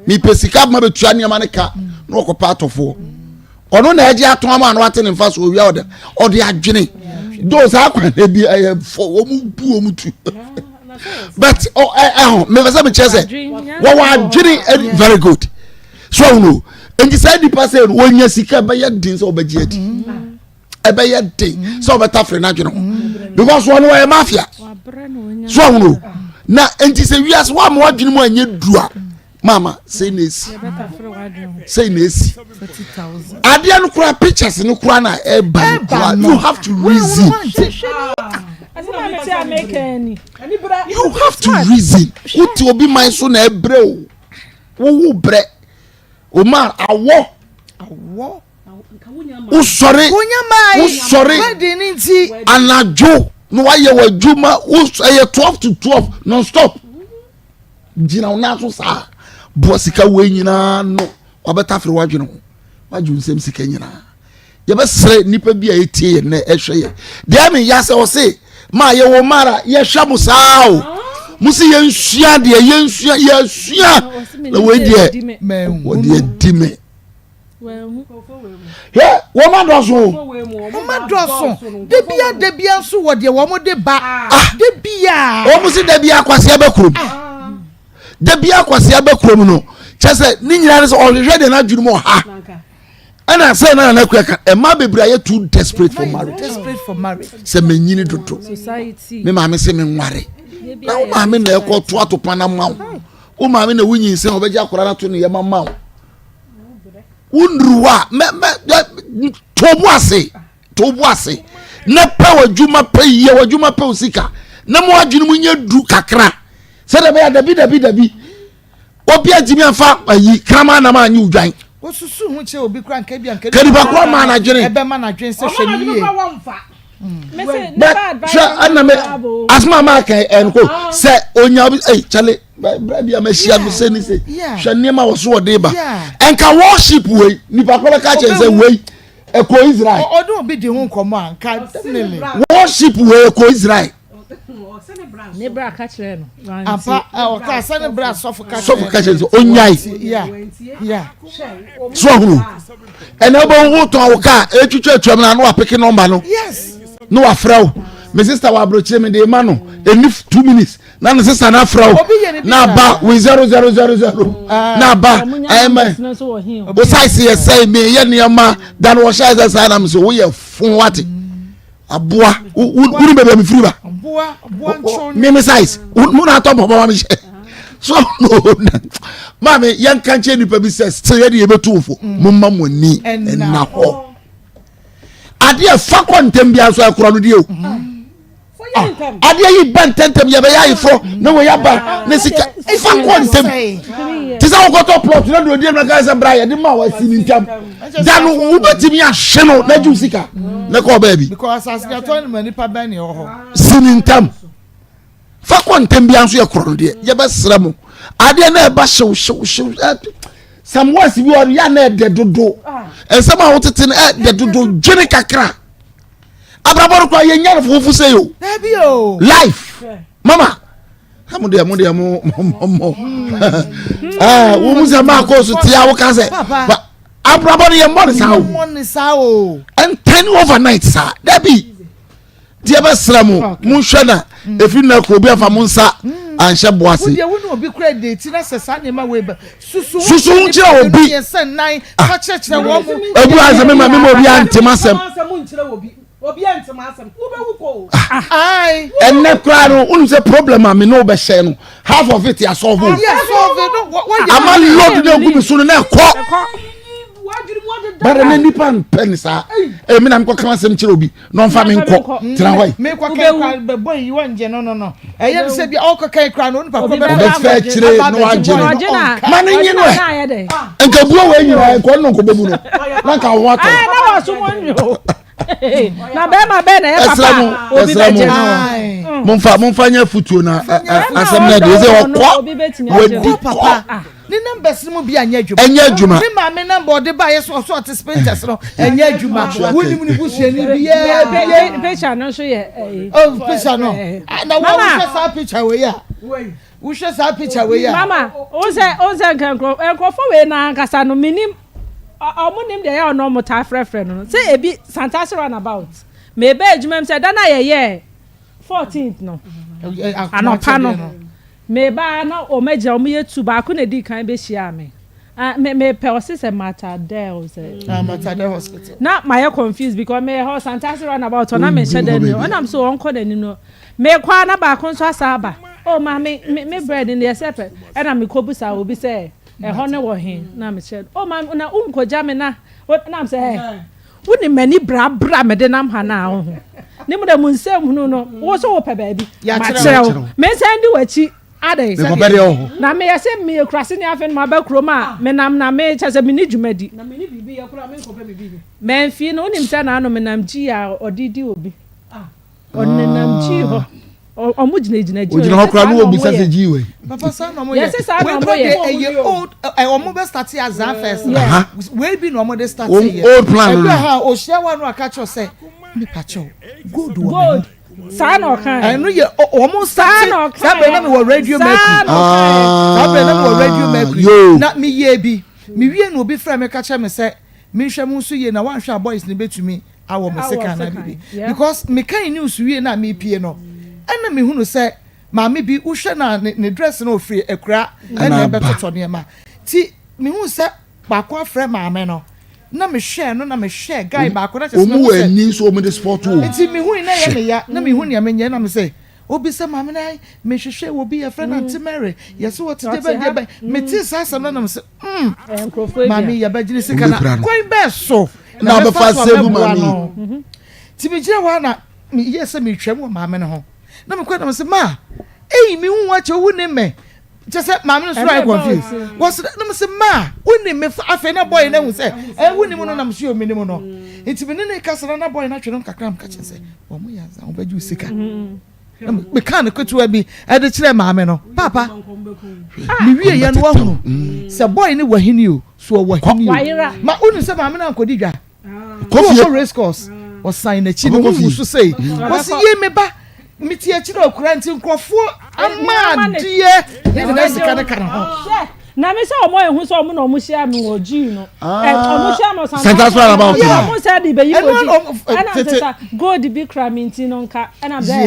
mepɛ sika ma bɛtua nneɛma no ka na wɔkɔpɛ atɔfoɔ ɔno na ɛgye atɔn ama no wate ne mfa so owia ɔde ɔde adwene do saa kwan na bi ɛyɛ fɔ wɔn bu wɔn tu but ɔ ɛ ɛho mepɛ sɛ mekyerɛ sɛ wɔwɔ adwene very good. So ahunu nti saa nipa sɛ wɔnya sika ɛbɛyɛ den sɛ ɔbɛgye adi ɛbɛyɛ den sɛ ɔbɛtafere n'adwene ho because wɔn wɔyɛ mafia so ahunu na nti sɛ wiase wɔn ama wɔadwene mu anyɛ du a maama sɛ na esi sɛ na esi adeɛ no kora pictures no kora na ɛba no kora you have to reason. You have to reason. Wote obi man so na ɛbrɛ o. Wowo brɛ. Omar awɔ. Awɔ. Wosɔre. Wosɔre. Anadwo na wayɛ w'adwuma ɛyɛ 12 to 12 non stop. Gyina wo nan so saa. Boa sika wei nyinaa no. Wabɛtafere w'adwene ho. Wagye wo nsam sika nyinaa. Yɛbɛsrɛ nnipa bi a ɛtie yɛn nɛ ɛhwɛ yɛn. Deɛ me ya sɛ ɔse ma yɛwɔ mara yɛhwɛ mo saa o. Mo se yɛnsua deɛ yɛnsua yɛsua na wei deɛ wɔde adi me. Hwɛ wɔn adɔso. Wɔn adɔso. Debia debia nso wɔ deɛ wɔn de ba. Ah. Debia. Wɔn se debia akwasi abɛ kurom. Ah. Debia akwasi abɛ kurom no kyɛ sɛ ne nyinaa ne sɛ ɔhwehwɛ deɛ n'adwene mu ɔha. ɛna sɛ na nana kura ka mmaa bebree ayɛ too desperate for marriage desperate for marriage sɛ menyini dodo me maame sɛ menware na wo maame na ɛkɔ to atopa na ma wo wo maame na wonyin sɛ ɔbɛgye akora no ato ne yɛma ma wo wonnuru hɔ a mɛ mɛ to bo ase to bo ase na pɛ w'adwuma pɛ yie w'adwuma pɛ wo sika na mo adwene mu nyɛ du kakra sɛdeɛ ɛbɛyɛ dabi dabi dabi obi antumi anfa ayi kraman nam anyi odwan. Wosusu ho kyerɛ obi kora nka bi anka nipa kora maa n'adwene. Ɛbɛma n'adwene sɛ hwɛ ne yie. Bɛ hwɛ ɛna mɛ asoma maa kan ɛnko sɛ onya obi ɛyi kyale bɛrɛ bi a mɛ hyia no sɛ ni sɛ hwɛ nneɛma wɔ so wɔde ba nka worship wei nipa kora bɛka kyɛn sɛ wei ɛkɔ Israel. Ɔde obi di ho nkɔmɔ a nka definitely. Worship wei ɛkɔ Israel. Ne bra ka kyerɛ no. Ampa ɔka sɛ ne bra sɔfo ka kyerɛ. Sɔfo ka kyerɛ sɛ onyae. So ahunu. Ɛna wobɛhu wotɔn wo kaa ɛtwitwa atwam no ano apeke nɔmba no. Yes. Na wafrɛ wo. Me sister wɔ aburokyire me de ma no. Ɛni two minutes na ne sister na afrɛ wo. Na aba with 0000. Ah. Na aba ɛmɛ. Wo size yɛ sɛn meyɛ nneɛma da no wɔhyɛ sɛ saa na me sɛ woyɛ fon wate. Aboa wuni baabi a mefiri ba meme size mo na atɔ mpɔbɔ ma mehyɛ so no maame yɛnka nkyerɛ nnipa bi sɛ sɛ yɛde yɛbɛtu wo fo mm. momma mo ani ɛnna hɔ adeɛ fa kɔ ntɛm biara so ɛkorɔ no deɛ o mm. Ah, adeɛ yi ba ntɛntɛm yɛbɛyɛ ayeforɔ na wɔyɛ aba ne sika fa kɔ ntɛm te sɛ wokɔtɔ plot na deɛ ɔdi ɛno ka sɛ bra yɛde ma wasi ne ntam da no wobɛtumi ahye no na gye wo sika na kɔɔ baabi si ne ntam fa kɔ ntɛm bia nso yɛ korɔ no deɛ yɛbɛsrɛ mo adeɛ na ɛba hyew hyew hyew some words bi wɔ yɛ na ɛdɛ dodo nsɛm a wotete no ɛdɛ dodo dwene kakra abrabɔ no koraa yɛnya no fofofo sɛ yo life mama mo deɛ mo deɛ mo mo mo ɛɛ wo mu sɛ maa kɔ so tia wo ka sɛ abrabɔ no yɛ mmɔ ne saa o ɛntɛn overnight saa dabi deɛ bɛ srɛ mo mo nhwɛ na mm. efi nna kuro bi afa mo nsa mm. anhyɛ bo ase. wodeɛ wo ne obi kura de ti na sɛ saa nneɛma wei ba susu susu ho kyerɛ obi ah. ebu asɛ mi ma mi ma obi ante ma sɛm. Ɛnɛ koraa no wonim sɛ problem a me ne wo bɛhyɛ no half of it yɛasɔlve o ama load no agu me so no na ɛkɔ but ɛnɛ nipa mpɛ ne saa ɛmi na mekɔka asɛm kyerɛ obi na ɔmfa me nkɔ tena hɔ yi ɔbɛfɛ akyire na wagye no ma no nye no ɛ nka buo wɔ nyinaa nkɔ no nkɔbɛbu no na nka wo ho atɔ na bɛrima bɛɛ na ɛyɛ papa a obi bɛgye no mm. momfa momfa nyɛ futuo na asɛm no deɛ sɛ ɔkɔ wadi kɔ ah. ne numbers no mu bi anyɛ adwuma ɛnyɛ adwuma ne maame number ɔde ba yɛ so ɔso ɔte spinters no ɛnyɛ adwuma wonim ne busuani biara bi picture no nso yɛ ɛyi oh picture no ah, na wɔn wohwɛ saa picture wei a wohwɛ saa picture wei a mama wosɛ wosɛ nka nkurɔfoɔ wei na ankasa no menim Ɔmo nim deɛ ɛyɛ a ɔno ɔmo taa frɛfrɛ no no sɛ ebi Santase run about meba adwuma mu sɛ da no a yɛyɛɛ 14th no anɔpa no meba na ɔmo agyina ɔmo yɛ tu baako na edi kan bɛhyiaa me ah me mepɛ ɔse sɛ Matadel sɛ ah Matadel hospital na mayɛ confused because meyɛ hɔ Santase run about hɔ na menhyɛ da ni ɔnam so ɔnkɔ n'anim no mekɔ a na baako nso asa aba oh maame me me bread no yɛ sɛ pɛ ɛna mekɔ busa obi sɛ Ɛhɔ ne wɔ he? Na mekyerɛ no, oh maame, na wonkɔgya me na, na mesɛ, ɛ, wonim m'ani brabra mede nam ha na wo ho. Ne mu dɛ mo nsɛm hunu no, wo so wopɛ baabi, makyerɛ wo. Mensan di w'akyi, adɛn? Na meyɛ sɛ meyɛ kurase ne afei no maba kurom a, menam na me, kyerɛ sɛ menni dwumadi. Mamfii no, wonim sɛ naano menam gyii a ɔde di obi. Ɔnenam gyii hɔ. Ɔmo gyinagyina gyii hɔ. Ogyina hɔ koraa na obisa sɛ gyii wei. Papa saa na ɔmo yɛ. Yɛse saa na Wei ɔmo kura yɛ. deɛ ɛyɛ old ɛ ɔmo bɛ start azaa first no. Wei bi na ɔmo de start yɛ. Old plan no Ebi no. wɔ hɔ a ohyia wo a na waka kyerɛ wo sɛ mepa kyɛw gold wɔ me ho. Gold. Saa na ɔkae. Ɛno yɛ ɔmo Saa start na ɔkae. saa bere na mewɔ radio Saa mercury. na ɔkae. Saa bere na mewɔ radio mercury. Yoo. Na meyɛɛ bi. Mewie na obi frɛ me ka kyerɛ me sɛ menhwɛ mo nso yie na wanhwɛ a boys no betumi awɔ me sekan anaa biribi because mekan news wie na mepie no ɛna mehunu sɛ maame bi wohwɛ na ne dress na ofiri akura ɛna ɛbɛtotɔ nneɛma ti mehu sɛ baako afrɛ maame no na mehwɛ no na mehwɛ guy baako na kyerɛ sɛ wɔn wɔ ani nso wɔn de sport o nti mehu na ɛyɛ me ya na mehu nea menyɛ na me sɛ obi sɛ maame na mehwehwɛ wɔ bi yɛfrɛ no Auntie Mary yɛsɛ wɔte deɛ bɛn deɛ bɛn metee saa asɛm no na mesɛ mm maame yɛbɛgyene sika na kwan bɛɛ so na bɛfa so a save mɛboa maame no nti megyina hɔ a na meyɛ sɛ metwam wɔ maame no ho na mekɔ na mesɛ ma eyi mehu wo akyɛ wo ne me kyɛ sɛ maame no soro ayɛ confused wɔsɛ na mesɛ ma wo ne me fa afei na bɔyɛ no ahu sɛ ɛ wo nim no na mesɛ yɛ menim no nti me ne ne kasa na na bɔyɛ no atwe no kakra meka kyerɛ sɛ wɔn yɛ ansa wɔn bɛgye wo sika na mekaa no ketewa bi ɛde kyerɛ maame no papa mewie yɛ no wahunu sɛ bɔyɛ no wɔ hene o so ɔwɔ hene o ma wonu sɛ maame no ankɔdi dwa kɔfie race course ɔsan n'akyi ne ho wusu sei wɔsi yie me ba. Mete akyire okura nti nkurɔfoɔ ama adeɛ ne nyinaa sika no ka ne ho. Na me sɛ ɔmo ehu sɛ ɔmo na ɔmo hyia mi wɔ G no. Ɔmo hyia mi ɔsan. Santa so araba ɔmo. Ɔmo sɛ de bɛyi wɔ G. Ɛna mi sɛ gold bi kura mi nti no nka ɛna mi sɛ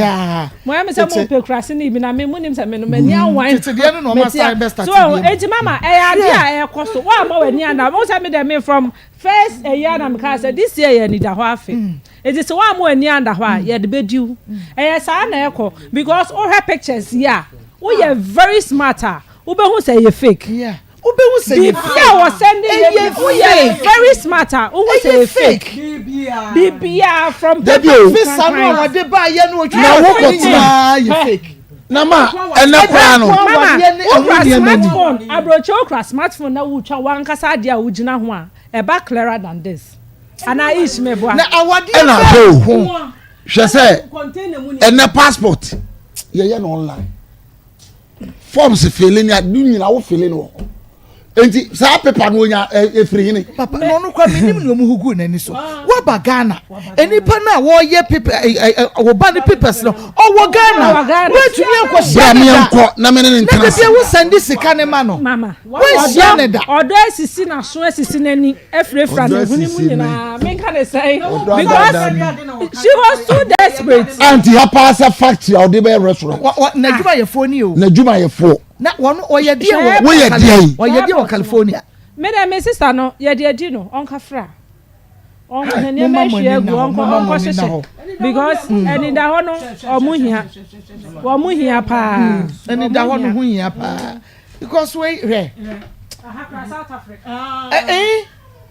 mo yɛ mi sɛ mo pɛ kura se ne bi na mi mo nim sɛ mi no mɛ ni awan. Tete deɛ no na ɔmo asan bɛ start bi. So eti mama ɛyɛ ade a ɛkɔ so wɔn a mo wɔ ani ana mo sɛ mi dɛ mi from first ɛyɛ na mi ka sɛ this year yɛ anidahɔ afe. Enti sɛ woamma w'ani anda hɔ a, yɛde bɛdi wo. Ɛyɛ saa na ɛkɔ because wohwɛ pictures yi a, woyɛ very smart a, wobɛhu sɛ ɛyɛ fake. Yeah. Wobɛhu sɛ ɛyɛ fake. Biribi a wɔsɛnde yɛ bi, woyɛ very smart a, wohu sɛ ɛyɛ fake. Biribiara from paper to Visa no a wɔde baayɛ no wɔtwa na wokɔtena yɛ fake. Na ma ɛnɛ koraa no. Mama, wokura smartphone, aburokyi wokura smartphone na wotwa w'ankasa adeɛ a wogyina ho a, ɛba clearer than this. Anaa ish meboa. Na awadeɛ ɛna bɛn hwɛ o ho. Hwɛ sɛ ɛnɛ passport yɛyɛ no online forms fele ni ade nyina wo fele no wɔ hɔ nti saa pepa no onya efiri hene. Papa na ɔno kora menim nea ɔmo hugu n'ani so waba Ghana nnipa no a wɔyɛ pepa ɛ ɛ wɔba ne papers no ɔwɔ Ghana wɔatumi akɔhyia ne da na mene ne na ntena dabi ewu sɛnde sika ne ma no wɔnhyia ne da. Ɔdɔ asisi n'aso asisi n'ani. Afirafira ne hwene mu nyinaa menka ne sɛn because she was too desperate. Anti ha paa sɛ factory a ɔde bɛyɛ restaurant. N'adwumayɛfoɔ ni o. N'adwumayɛfoɔ. Na wɔn ɔyɛ deɛ wɔ. Woyɛ deɛ yi. Ɔyɛ deɛ wɔ California. Me dɛ me sister no yɛde adi no ɔnka fra ɔnka ne nneɛma ahwie agu ɔnkɔ ɔnkɔ hyehyɛ because anidahɔ no ɔmo hia wɔn hia paa. Anidahɔ no ho hia paa. Because wei hwɛ. Eh,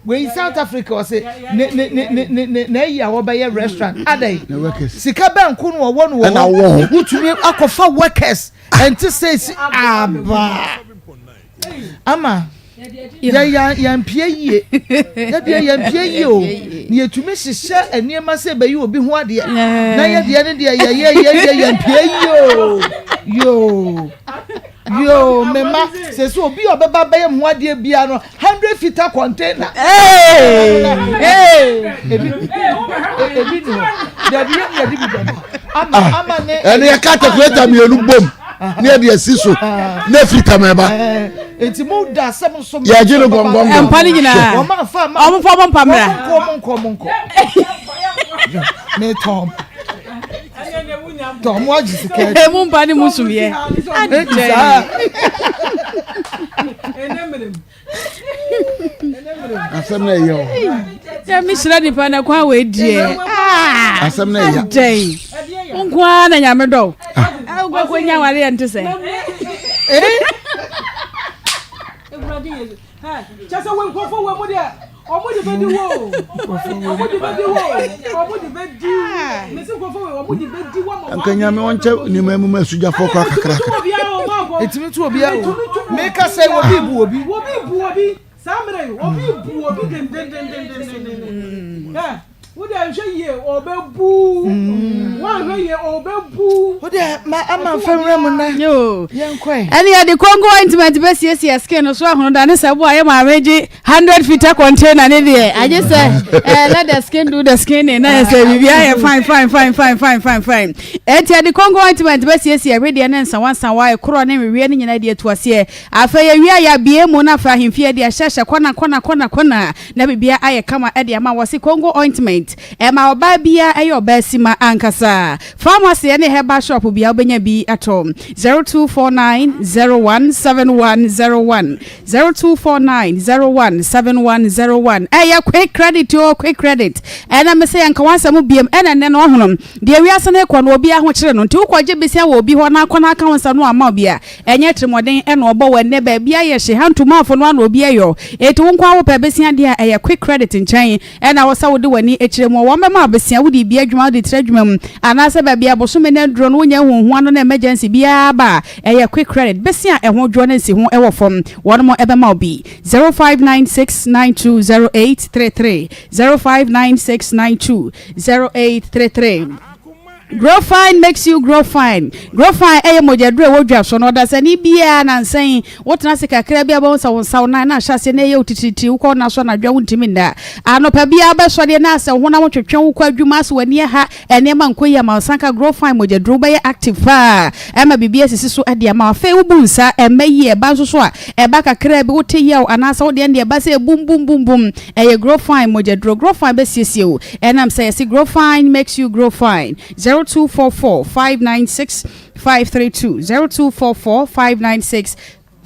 wei South Africa ɔse ne ne ne ne ne ne na ayi a wɔbɛyɛ restaurant adai. Sika bɛn ko no ɔwɔ no wɔ hɔ. Wotumi akɔfa workers ɛnte sɛ si aba. Ama yɛ yɛ yɛmpie yie. Yɛdeɛ yɛmpie yie o. Na yɛtumi hyehyɛ nneɛma sɛ ɛbɛyi obi ho adeɛ. Na yɛdeɛ ne deɛ yɛyɛ yɛ yɛ yɛmpie yie o. Yoo. Yoo me ma sese obi a ɔbɛba bɛyɛ mu adeɛ biara no hundred fita container. Ebi ebi ni hɔ dabi yɛ yɛde bi bɛba ama ah, ama ne. Ɛni yɛ ka calculator mmienu bom ne yɛ de asi so ne efiri tam ɛba. Nti mo da asɛm nso. Yɛ gye no gɔngɔngɔn. Mpa ne nyinaa. Wɔn afa ama. Wɔn fɔ wɔn mpa mìíràn. Wɔn nkɔ wɔn nkɔ wɔn nkɔ. Ne tɔn. Tɔn mo agye sika. Emu mpa ne mu sum yɛ. Saa. Asɛm na ɛyɛ o. Yɛ mi hyira nipa na kwan wɔ ediɛ. Asɛm na ɛyɛ. Adɛn. Nko ara na nyame dɔ. Awokɔ kɔ nya wale yɛ nte sɛ. Kyɛ sɛ wo nkurɔfoɔ wɔ mu deɛ ɔmo de bɛdi wo ɔmo de bɛdi wo ɔmo de bɛdi mesi nkurɔfoɔ wɔ ɔmo de bɛdi wo ama nka nyame ɔnkyɛ nneɛma mu ma asugyafoɔ kora kakraka ɛtumi to obi a o meka sɛ obi bu obi obi bu obi saa mmerɛ yi obi bu obi dendendendendenden Wo deɛ nhwɛ yie ɔbɛbu woanhwɛ yie ɔbɛbu. Wo deɛ ma ama nfa nwura mu na yɛn kɔ ɛ. Ɛne yɛde Congo ointment bɛsiesie skin no so ahono da ne sɛ bo a yɛ maame gye 100 fita container ne deɛ agye sɛ eh, let the skin do the skinning na yɛ sɛ biribi ayɛ fine fine fine fine fine fine fine ɛnti yɛde Congo ointment bɛsiesie ɛwedeɛ ne nsawansawa ɛkorɔ ne nweweɛ ne nyinaa de atu aseɛ afei yɛwie a yɛabie mu na afei ahemfie de ahyɛhyɛ kɔna kɔna kɔna kɔna Na biribiara ayɛ kama de ama wo. Wɔse Congo ointment, ɛma ɔbaa biara ɛyɛ ɔbaa sima ankasa. Pharmacy ɛne herbal shop biara wobɛnya bi atɔ. 0249 01 7101 0249 01 7101 Ɛyɛ quick credit o, quick credit. Ɛna mese yɛnka w'asɛm biom. Ɛna nnɛ no ɔhono deɛ wiase no rekɔ no obiara ho kyere no. Nti wokɔgye besia wɔ obi hɔ na akɔ na aka wo nsa no amma wo bi a, Ɛnyɛ atirimuɔden na ɔbɔ wo ɛnnɛ baabi ayɛ hye hantumanfo no ano obi ɛyɔ enti wo nkoaa wopɛ besia deɛ a ɛyɛ quick credit nkyɛn ɛna wɔ sɛ wode w'ani kyerɛ mu wɔn bɛma wo besia wode bi adwuma wode tiri adwuma mu anaasɛ baabi a bosome no aduro no wonya nhuhu ano na emergency biara ba a ɛyɛ quick credit besia a ɛho dwoɔ na nsi ho ɛwɔ fam wɔnom ɛbɛma wo bi 0596920833 0596920833. Grow fine makes you grow fine. Grow fine ɛyɛ mogyaduro a ɛwɔ dwa so no ɔdasani biara nansa yi wotena ase kakra bi a wobɛhu sɛ wo nsa wo nan na ahyɛ aseɛ na ɛyɛ wo titiritii wokɔ nna so anadwo a wontumi nna anɔpa biara wobɛsɔreɛ na asɛ wo honam twetwe wokɔ adwuma asɛ w'ani aha nneɛma nkɔ yie ama wo sanka grow fine mogyaduro wobɛyɛ active paa ɛma biribi asisi so de ama wo afei wobu nsa ɛmma yie ɛba nso so a ɛba kakra bi wote yaw anaasɛ wodeɛ no deɛ ɛba sɛ bum bum bum bum ɛyɛ grow fine mogyaduro grow fine bɛsiesie wo Ɛnam sɛ yɛse grow fine makes you grow fine 0244 596 532 0244 596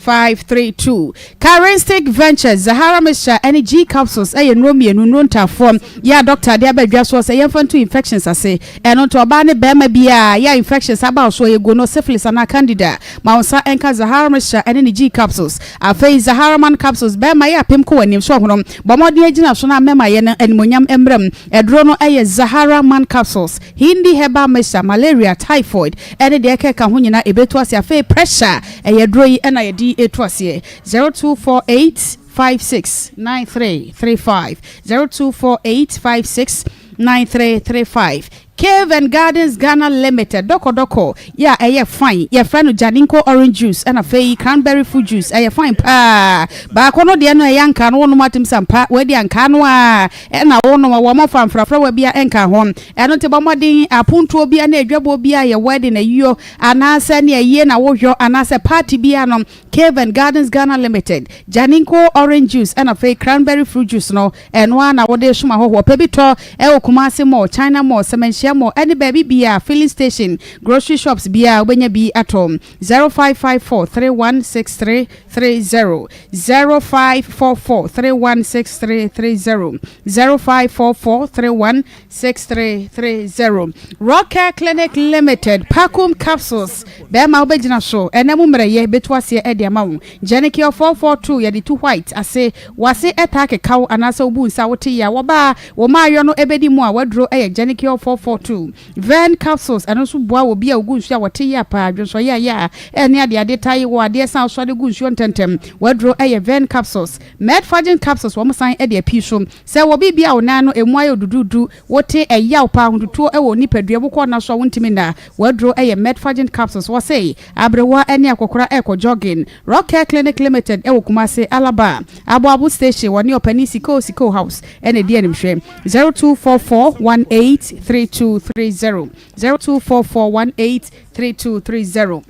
532 Charistic Ventures, Zahara Mixture ne G Capsules yɛ nnuro mmienu, nnuro ntaafoɔ yɛ a dɔkta de aba dwa soɔ sɛ yɛmfa ntu infections ase. Ɛno nti ɔbaa ne barima biara yɛ a infections aba wo soɔ, yɛ gono, syphilis anaa candida, ma wo nsa nka Zahara Mixture ne ne G Capsules. Afei Zahara Man Capsules, barima yɛ apem kɔ w'anim so ɔhono, Bɔ mmɔden gyina so na mɛma yɛn animuonyam mmra mu. Aduro no yɛ Zahara Man Capsules, Hindi Herbal Mixture, Malaria, Typhoid ne deɛ ɛkeka ho nyinaa ɛbɛtu aseɛ. Afei Pressure, ɛyɛ aduro yi na yɛde tu aseɛ. 0248 56 93 35 0248 56 9335 Cave and Gardens Ghana Limited dɔkɔdɔkɔ yɛ a ɛyɛ fine yɛfrɛ no Janinko orange juice ɛna afei cranberry fruit juice ɛyɛ fine paa baako no deɛ no ɛyɛ ankaa no wonom atim sɛ ampa wadi ankaa no a ɛna wonom wɔn fa mfrafrawa bia ɛnka ho ɛno nti bɔ mmɔden apontoɔ bia ne adwaboɔ bia yɛ wedding ayio anaasɛ ne ayie na wohwɛ anaasɛ party bia no Cave and Gardens Ghana Limited, Janinko orange juice ɛna afei cranberry fruit juice no, ɛno ara na wode som ahɔhoɔ. Pɛ bi tɔ ɛwɔ Kumasi Mall, China Mall, Sɛmɛnhyia Mall ɛne baabi biara, filling station, grocery shops biara wobɛnya bi atɔ. 0554 316330, 0544 316330, 0544 316330. Rockcare Clinic Limited, Pacum Capsules, bɛrima wobɛgyina so ɛnɛ mu mmerɛyɛ bɛtu aseɛ de ama wo. Genicure 442 yɛde tu white ase, wase ɛtaa keka wo anaasɛ wobu nsa wote yea, wɔbaa wo maayɔ no ɛbɛdi mu a waduro ɛyɛ Genicure 442. Vern Capsules ɛno nso boa wɔ bi a wogu nsuo a wɔte yea paa, dwonsɔ yea yea ɛne adeade taa yi wɔ adeɛ san sɔre gu nsuo ntɛntɛm, waduro ɛyɛ Vern Capsules. Medfagin Capsules wɔn san de apii so sɛ wɔ biribi a wo nan no ɛmu ayɛ odududu, Wote ɛyaw paa, ahotutuo wɔ wo nipadua mu, wokɔ nna so a wontumi nna. W'aduro yɛ Metfagin capsules. Wɔse aberewa ne akɔkora rekɔ jogging. Rock Care Clinic Limited wɔ Kumasi, Alaba, Aboabo Station, wɔne Ɔpanin Sikoo Sikoo House na ɛdi animhwɛ. 0244 18 3230 0244 18 3230.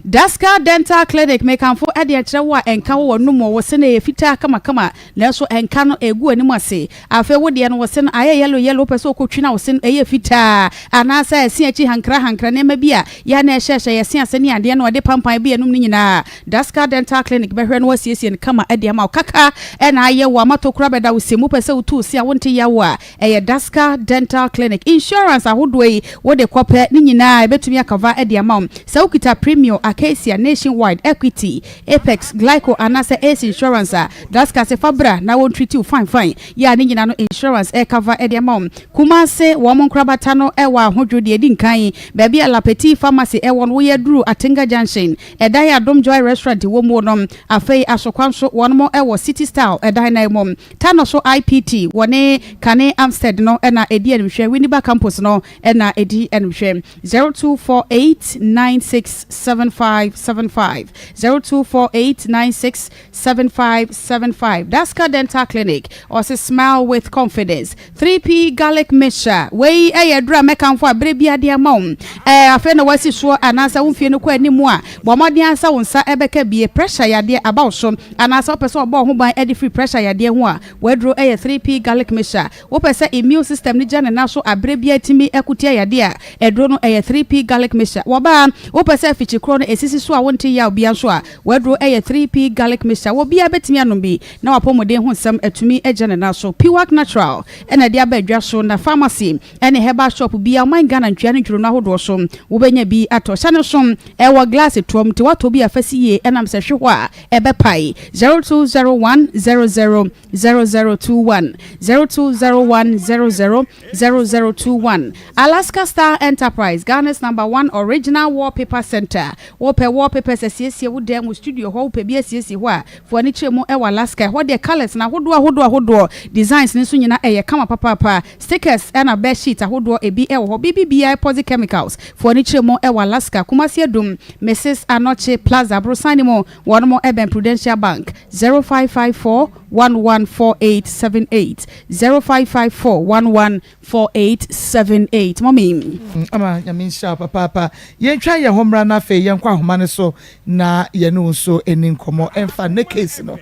Daska Dental Clinic, Mekamfo de akyerɛ wo a ɛnka wo w'anom wɔ wo se no ɛyɛ fitaa kamakama nanso ɛnka no ɛgu w'anim ase. Afei wo deɛ no wo se no ayɛ yellow yellow wopɛ sɛ wokɔtwi na wo se no ɛyɛ fitaa anaasɛ ɛse akyi hankra hankra nneɛma bi a yɛ a na ɛhyɛhyɛ yɛ se ase ne adeɛ no ɛde pampan bi anum no nyinaa Daska Dental Clinic bɛhwɛ na wasiesie no kama de ama wo. Kaka na ayɛ wo ama tokuro abɛda wo se mu wopɛ sɛ wotu wo se a wonte yaw a Ɛyɛ Daska Dental Clinic. Insurance ahodoɔ yi wode kɔ pɛ, ne nyinaa ɛbɛtumi akava de ama wo. Sɛ wokita Premio, Acacia, Nationwide, Equity, Apex, Glico anaasɛ Ace Insurance a, Daska se fa bra na wɔn treat wo fine fine. Yɛ a ne nyinaa no insurance ɛrekava de ama wo. Kumasi, wɔn nkorabata no wɔ Ahodwo deɛ ɛdi nkan, baabi a La Petite Pharmacy wɔ no, woyɛ duru Atenga Junction, ɛdan a Adom Joy Restaurant wɔ muo no. Afei Asokwa nso wɔnom wɔ City Style ɛdan no mu. Tano so IPT wɔ ne kane Amstead no na ɛdi animhwɛ, Winneba Campus no na ɛdi animhwɛ. 0248 96 7575 0248 96 7575 Daska Dental Clinic, ɔse smile with confidence. 3P Garlic Mixture, wei yɛ aduru a mɛkamfo a berɛ biara de ama wo. Ɛɛ afei na woasi soɔ anaasɛ wo mfie no kɔ anim a, bɔ mmɔden ara sɛ wo nsa bɛka bie. Pressure yadeɛ aba wo so anaasɛ wopɛ sɛ wɔbɔ wo ho ban de firi pressure yadeɛ ho a, w'aduro yɛ 3P Garlic Mixture. Wopɛ sɛ immune system no gyina ne nan so aberɛ biara tumi ko tia yadeɛ a, aduro no yɛ 3P Garlic Mixture. Wɔba a, wopɛ sɛ afikyikorɔ no ɛsisi so a wonte yaw biara nso a, w'aduro yɛ 3P Garlic Mixture. Obiara bɛtumi anom bi na w'apɔmuden ho nsɛm atumi agyina ne nan so. Piwak Natural na ɛde aba adwa so na pharmacy ne herbal shop biara ɔman Ghana ntwea ne ntwirono ahodoɔ so wobɛnya bi atɔ. Hyɛ no nso ɛwɔ glass toa mu nti woatɔ bi a fa si yie ɛnam sɛ hwe hɔ a ɛbɛpae. 0201 00 0021 0201 00 0021 Alaska Star Enterprise, Ghana's number one original wallpaper center. Alaska. Wopɛ wallpapers asiesie wo dan mu, studio hɔ, wopɛ bi asiesie hɔ a, fa w'ani kyerɛ mu wɔ Alaska. Ɛhɔ deɛ colours no ahodoɔ ahodoɔ ahodoɔ, designs no nso nyinaa ɛyɛ kama papaapa. Stickers ɛna bed sheet ahodoɔ ebi wɔ hɔ. Biribi biara epoxy chemicals, fa w'ani kyerɛ mu wɔ Alaska. Kumasi Adum, Mrs Anokye Plaza, aborosan no mu, wɔnom bɛn Prudential Bank. 0554 114878, 0554 114878. Mummy. Ama Nyame nhyira wo papaapa. Yɛntwa yɛn ho mmra na afei yɛnkɔ ahoma no so na yɛne wo nso ɛni nkɔmmɔ ɛmfa ne case no ho.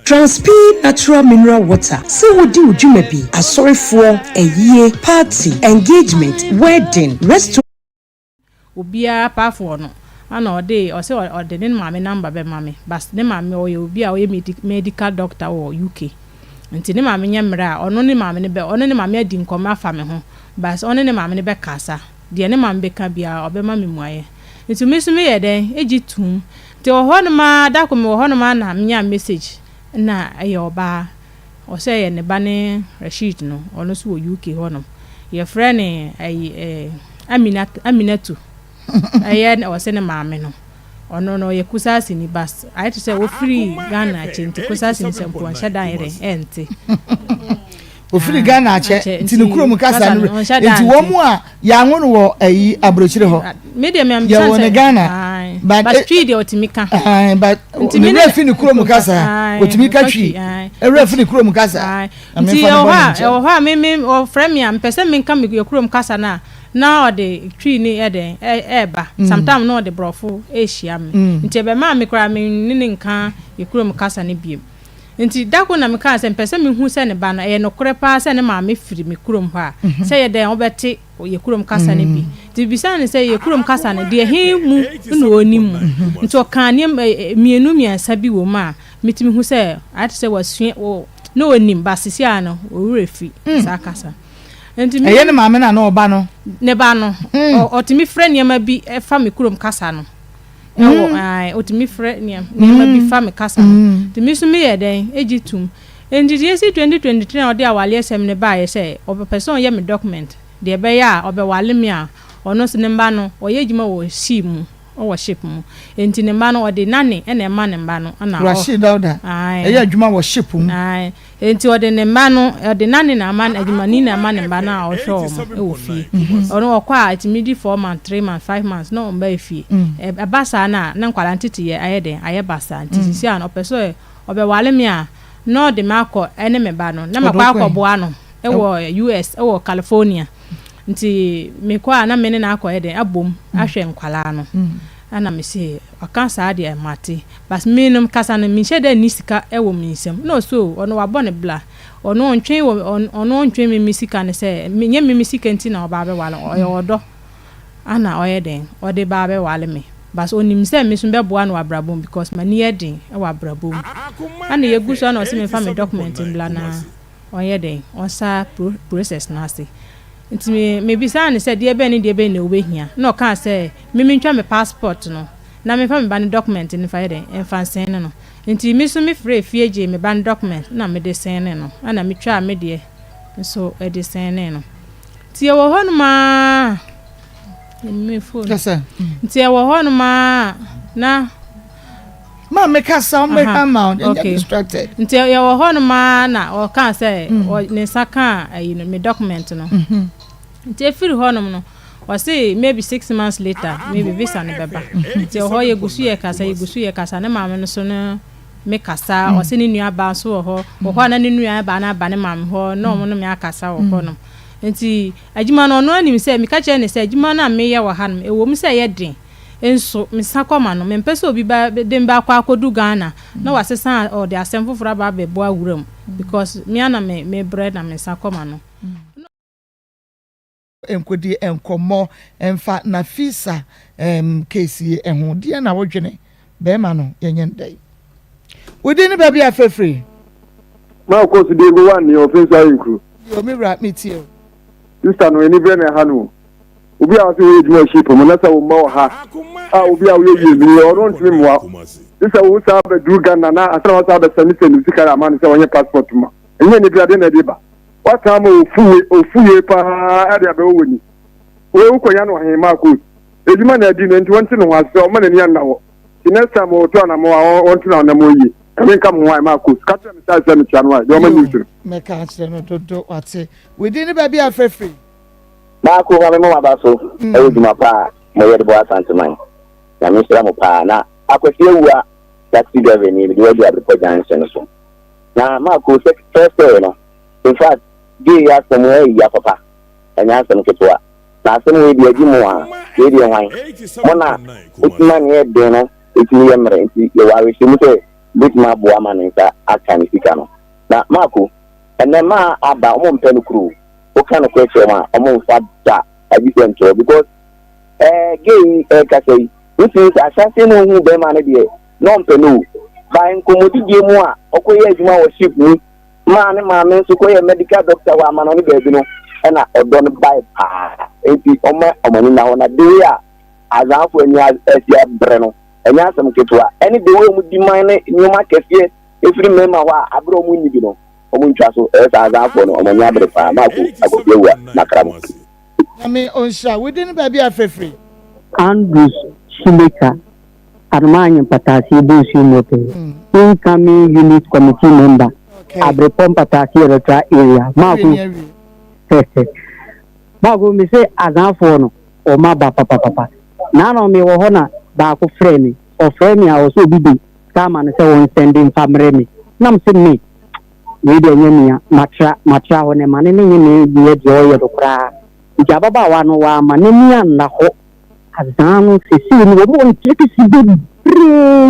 Transpeed Natural Mineral Water sɛ wodi wo dwuma bi, asɔrefoɔ, ayie, party, engagement, wedding, restaurant. Obiara apart no ɛna ɔde ɔsɛ ɔde ne maame number bɛma me but ne maame ɔyɛ obi a ɔyɛ medical doctor wɔ UK nti ne maame nyɛ mmerɛ a ɔno ne maame no bɛ ɔno ne maame adi nkɔmmɔ afa me ho but ɔne ne maame no bɛkasa deɛ ne maame bɛka biara ɔbɛma me mmuaeɛ nti me nso meyɛ dɛn egye tum nti wɔ hɔnom ara da ko mewɔ hɔnom ara na menya message na ɛyɛ ɔbaa ɔsɛ ɛyɛ ne ba ne Rasheed no ɔno nso wɔ UK hɔnom yɛfrɛ ne ɛyi ɛɛ Amina Aminatu ɛyɛ ɔsɛ ne maame no ɔno no ɔyɛ Kusasi ni bas ayɛ te sɛ ofiri Ghana akyɛ nti Kusasi ni sɛ mpo ɔnhyɛ da yɛ dɛ ɛnte. Ofiri Ghana akyɛ nti ne kurom kasa no nti wɔn mu a yɛanwo no wɔ ayi aburokyire hɔ yɛwɔ ne Ghana but twi deɛ ɔtumi ka but ne werɛ fi ne kurom kasa ɔtumi ka twi ɛwerɛ fi ne kurom kasa. Nti ɛwɔ hɔ a ɛwɔ hɔ a me me ɔfrɛ me a mepɛ sɛ menka me yɛ kurom kasa no a na ɔde twi ne ɛdɛn ɛɛba sometimes na ɔde borɔfo ɛɛhyia me nti ɛbɛmaa me koraa me ne ne nka yɛ kurom kasa no biem nti da ko na mekaa sɛ mepɛ sɛ mehu sɛ ne ba no ɛyɛ nokorɛ paa sɛ ne maame firi me kurom hɔ a sɛ yɛ dɛn wobɛte yɛ kurom kasa no bi nti bisaa no sɛ yɛ kurom kasa no deɛ he mu na ɔnim mu nti ɔkaa nneɛma mmienu mmiɛnsa bi wɔ mu a Metumi hu sɛ ayɛ te sɛ wasua wɔ na onim ba sisi a no owura fi mm. saa kasa. Nti mi ɛyɛ ne maame na na ɔba no. Ne ba no mm. ɔtumi frɛ nneɛma bi fa me kurom kasa no. Ɛwɔ mm. ɛɛ ɔtumi frɛ nneɛma bi mm. fa me kasa no. Mm. Nti mi nso mi yɛ dɛn egye tum. Nti deɛ esi 2023 a ɔde awaleɛ sɛm ne baayɛ sɛ ɔpɛ sɛ ɔyɛ me document deɛ ɛbɛyɛ a ɔbɛwale me a ɔno nso ne mba no ɔyɛ adwuma wɔ sea mu. Ɔwɔ ship mu nti ne mma no ɔde nanny na ɛma ne mma no na ɔ. Rasheed Dauda ɛyɛ adwuma wɔ ship mu. Ae nti ɔde ne mma no ɔde nanny na ama adwumani na ɛma ne mma no a ɔhwɛ wɔn wɔ fie. Ɔno ɔkɔ a ɛtumi di four months, three months, five months na ɔmba fie. Ɛba saa no a na nkwadaa nteteyɛ ayɛ dɛn ayɛ basaa nti sisi a no ɔpɛ sɛ ɔbɛwale me a na ɔde me akɔ ɛne me ba no na makɔ akɔboa no wɔ US wɔ California. Nti mekɔ a na me ne no akɔyɛ dɛn abom ahwɛ nkwadaa no. Ɛna me se ɔka saa deɛ mate but me no kasa no menhyɛ da nni sika wɔ me nsam. Ɛna ɔse oh ɔno wabɔ ne bla ɔno ɔntwen wɔ ɔno ɔntwen me me sika no sɛ nyɛ me me sika nti na ɔba abɛwale ɔyɛ ɔdɔ ana ɔyɛ dɛn ɔde ba abɛwale me but ɔnim sɛ me nso mɛboa no wɔ abrabɔ mu because m'ani yɛ den wɔ abrabɔ mu. Ɛna yɛgu so ɛna ɔse memfa me document mbla na Ɔnyɛ dɛn? Ɔnsa process no ase. Nti me mebisaa no sɛ deɛ bɛn ne deɛ bɛn na wobɛhia? Ɛna ɔkaa sɛ me mentwa me passport no na memfa me ba no document no mfa yɛ dɛn? Mfa nsɛne no. Nti me nso me frɛɛ fie gyee me ba no document na mede sɛnee no. Ɛna metwaa me deɛ nso de sɛnee no. Nti yɛwɔ hɔnom ara me phone. Nti yɛwɔ hɔnom ara na. Ma me kasa wo mehwɛ ama wo ɛnyɛ distracted. Nti yɛwɔ hɔ nom ara na ɔkaa sɛ mm. ne nsa kaa ayi no me document no. Mm-hmm. Nti efiri hɔ nom no ɔse maybe six months later maybe visa no bɛba. Mm-hmm. Nti ɛhɔ yɛgu so yɛ kasa yɛgu so yɛ kasa ne maame no so no me kasa mm. ɔse ne nua baa nso wɔ hɔ wɔ hɔ a na ne nua baa no aba ne maame hɔ na ɔmo no me akasa wɔ hɔ nom. Nti adwuma no ɔno anim sɛ meka kyerɛ ne sɛ adwuma no a meyɛ wɔ ha nom ɛwɔ mu sɛ ɛyɛ den Nso, mesan kɔ ma no. Mempɛ sɛ obi ba de me bɛakɔ akɔdu Ghana na wasesa a ɔde asɛm foforɔ aba abɛbɔ awura mu because me ara na me mebrɛ na mesan kɔ ma no. Nkɔdi nkɔmmɔ mfa Nafisa case yi ho. Deɛn na wodwene? Bɛrima no yɛnyɛ no dɛn? Wo din ne baabi a frɛfiri? Maa kɔ so Diego wa nea ɔfɛn so ayɛ nkuru. Yo me wura metie o. Sister no ani brɛ na ɛha no o. Obi a ɔse ɔyɛ adwuma wɔ ship mu na sɛ wo mma wɔ ha a obi a woyɛ yie mini ɔno ntumi mmoa wo. Gye sɛ wo saa bɛduru Ghana na ansa na wasan abɛsɛne sɛne wo sika ama no sɛ ɔnyɛ passport ma. Ɛnyɛ anibere adeɛ na ɛde ba. Woasan ama ofu ofu yie paa de abɛwɔ w'ani. Wei wokɔnya no ɔhen Marcos? Edwuma na adi no nti wɔnte ne ho ase sɛ ɔmma n'ani anna hɔ. Nti next time ɔretu anamɔ a ɔntu n'anamɔ yie. Nyame nka mo ho ae Marcos. Ka kyerɛ me size sɛ mekyea no ae. Deɛ ɔma news no. Mɛka akyerɛ no dodo wate. Wo din ne baabi a frɛ firi. Marco ma me mo aba so ɛwɔ dwuma pa a mo yɛ de boa Asanteman. Nyame nhyira mo paa. Na Akwasi Awua taxi driver nie mede wo adu Abrepɔ junction no so. Na Marco sɛ first story no in fact gay yi asɛm ɛyɛ ya papa ɛnyɛ asɛm ketewa. Na asɛm wei deɛ agye mo a, wei deɛ hwan? Mo na motumi ma nea ɛyɛ den no tumi yɛ mmerɛ, nti yɛwɔ awerɛhyɛmu sɛ mobɛtumi aboa ma ne nsa aka ne sika no. Na Marko, ɛnnɛ mmaa aba, wɔmpɛ nokorɛ o, woka nokorɛ kyerɛ wɔn a, wɔmfa da agye sɛ ntorɔ because ɛɛ gay yi ɛrekasa yi, wotumi sɛ ahyɛaseɛ na ɔhuu bɛrima no deɛ na ɔmpɛ no o, by nkɔmmɔdidie mu a ɔkɔyɛ adwuma wɔ ship mu maa ne maame nso kɔyɛɛ medical doctor wɔ amanɔne baabi no ɛna ɔdɔ no bae paa. Enti ɔma wɔn ani nna hɔ. Na the way a Azanfo ani asi abere no, ɛnyɛ asɛm ketewa. Ɛne the way wɔn di man ne nneɛma akɛseɛ ɛfiri mmarima hɔ a abere wɔn nni bi no, wɔn ntwa so. Ɛyɛ saa Azanfoɔ no, wɔn ani abere paa. Marko Akwasi Awuah, Makramo. Nyame ɔnhyira wo. Din ne baabi a frɛfiri. Andrews Shileka Adomaanye Mpataase Ebonsuo Mote, Incoming Unit Committee Member, Abrepɔ Mpataase Electoral Area. Maako, Maako, me se Azanfoɔ no, wɔn aba papapapa. Naano me wɔ hɔ na baako frɛ me, ɔfrɛ me a ɔsɛ obi de sika ama no sɛ wɔn sɛnde mfa mmerɛ me. Na me se me, wei deɛ nyɛ mea, matra, matra hɔ na ɛma ne ne nye me nyɛ deɛ ɔyɛ no koraa. Nti ababaawa no wamma n'ani anna hɔ. Azaa no sesei no wɔn wɔ nkyerɛkɛse bebree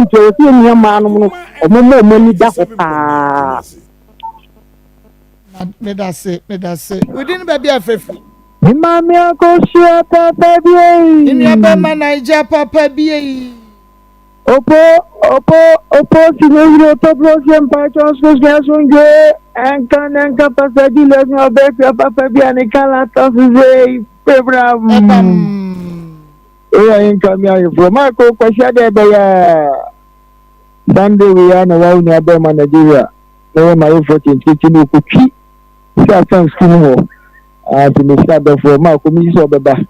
nti ɛwɔ sɛ yɛn nua mmaa nom no wɔn ma wɔn ani da hɔ paa. Medase medase wodi ne baabi a fɛfiri. Me maame akosua papa bi ei. Me nua bɛma Naija papa bi ei. Opo opo opo si ne yere otobro sie mpakyɛ ɔsoro asomdwe ɛnka ne nka Pastor Julius ne ɔbɛkua papa bi a ne kala tɔ so sei pebram. Ɛbam. Eya nka mi ayeforɔ Marko kwasia dɛ ɛbɛyɛ Sunday wei a na wawo nua bɛrima Nigeria na yɛ ma ayeforɔ kyenkyenkyen ne okotwi sɛ asan sukuu mu hɔ nti mesrɛ adɔfoɔ Marko megye sɛ ɔbɛba.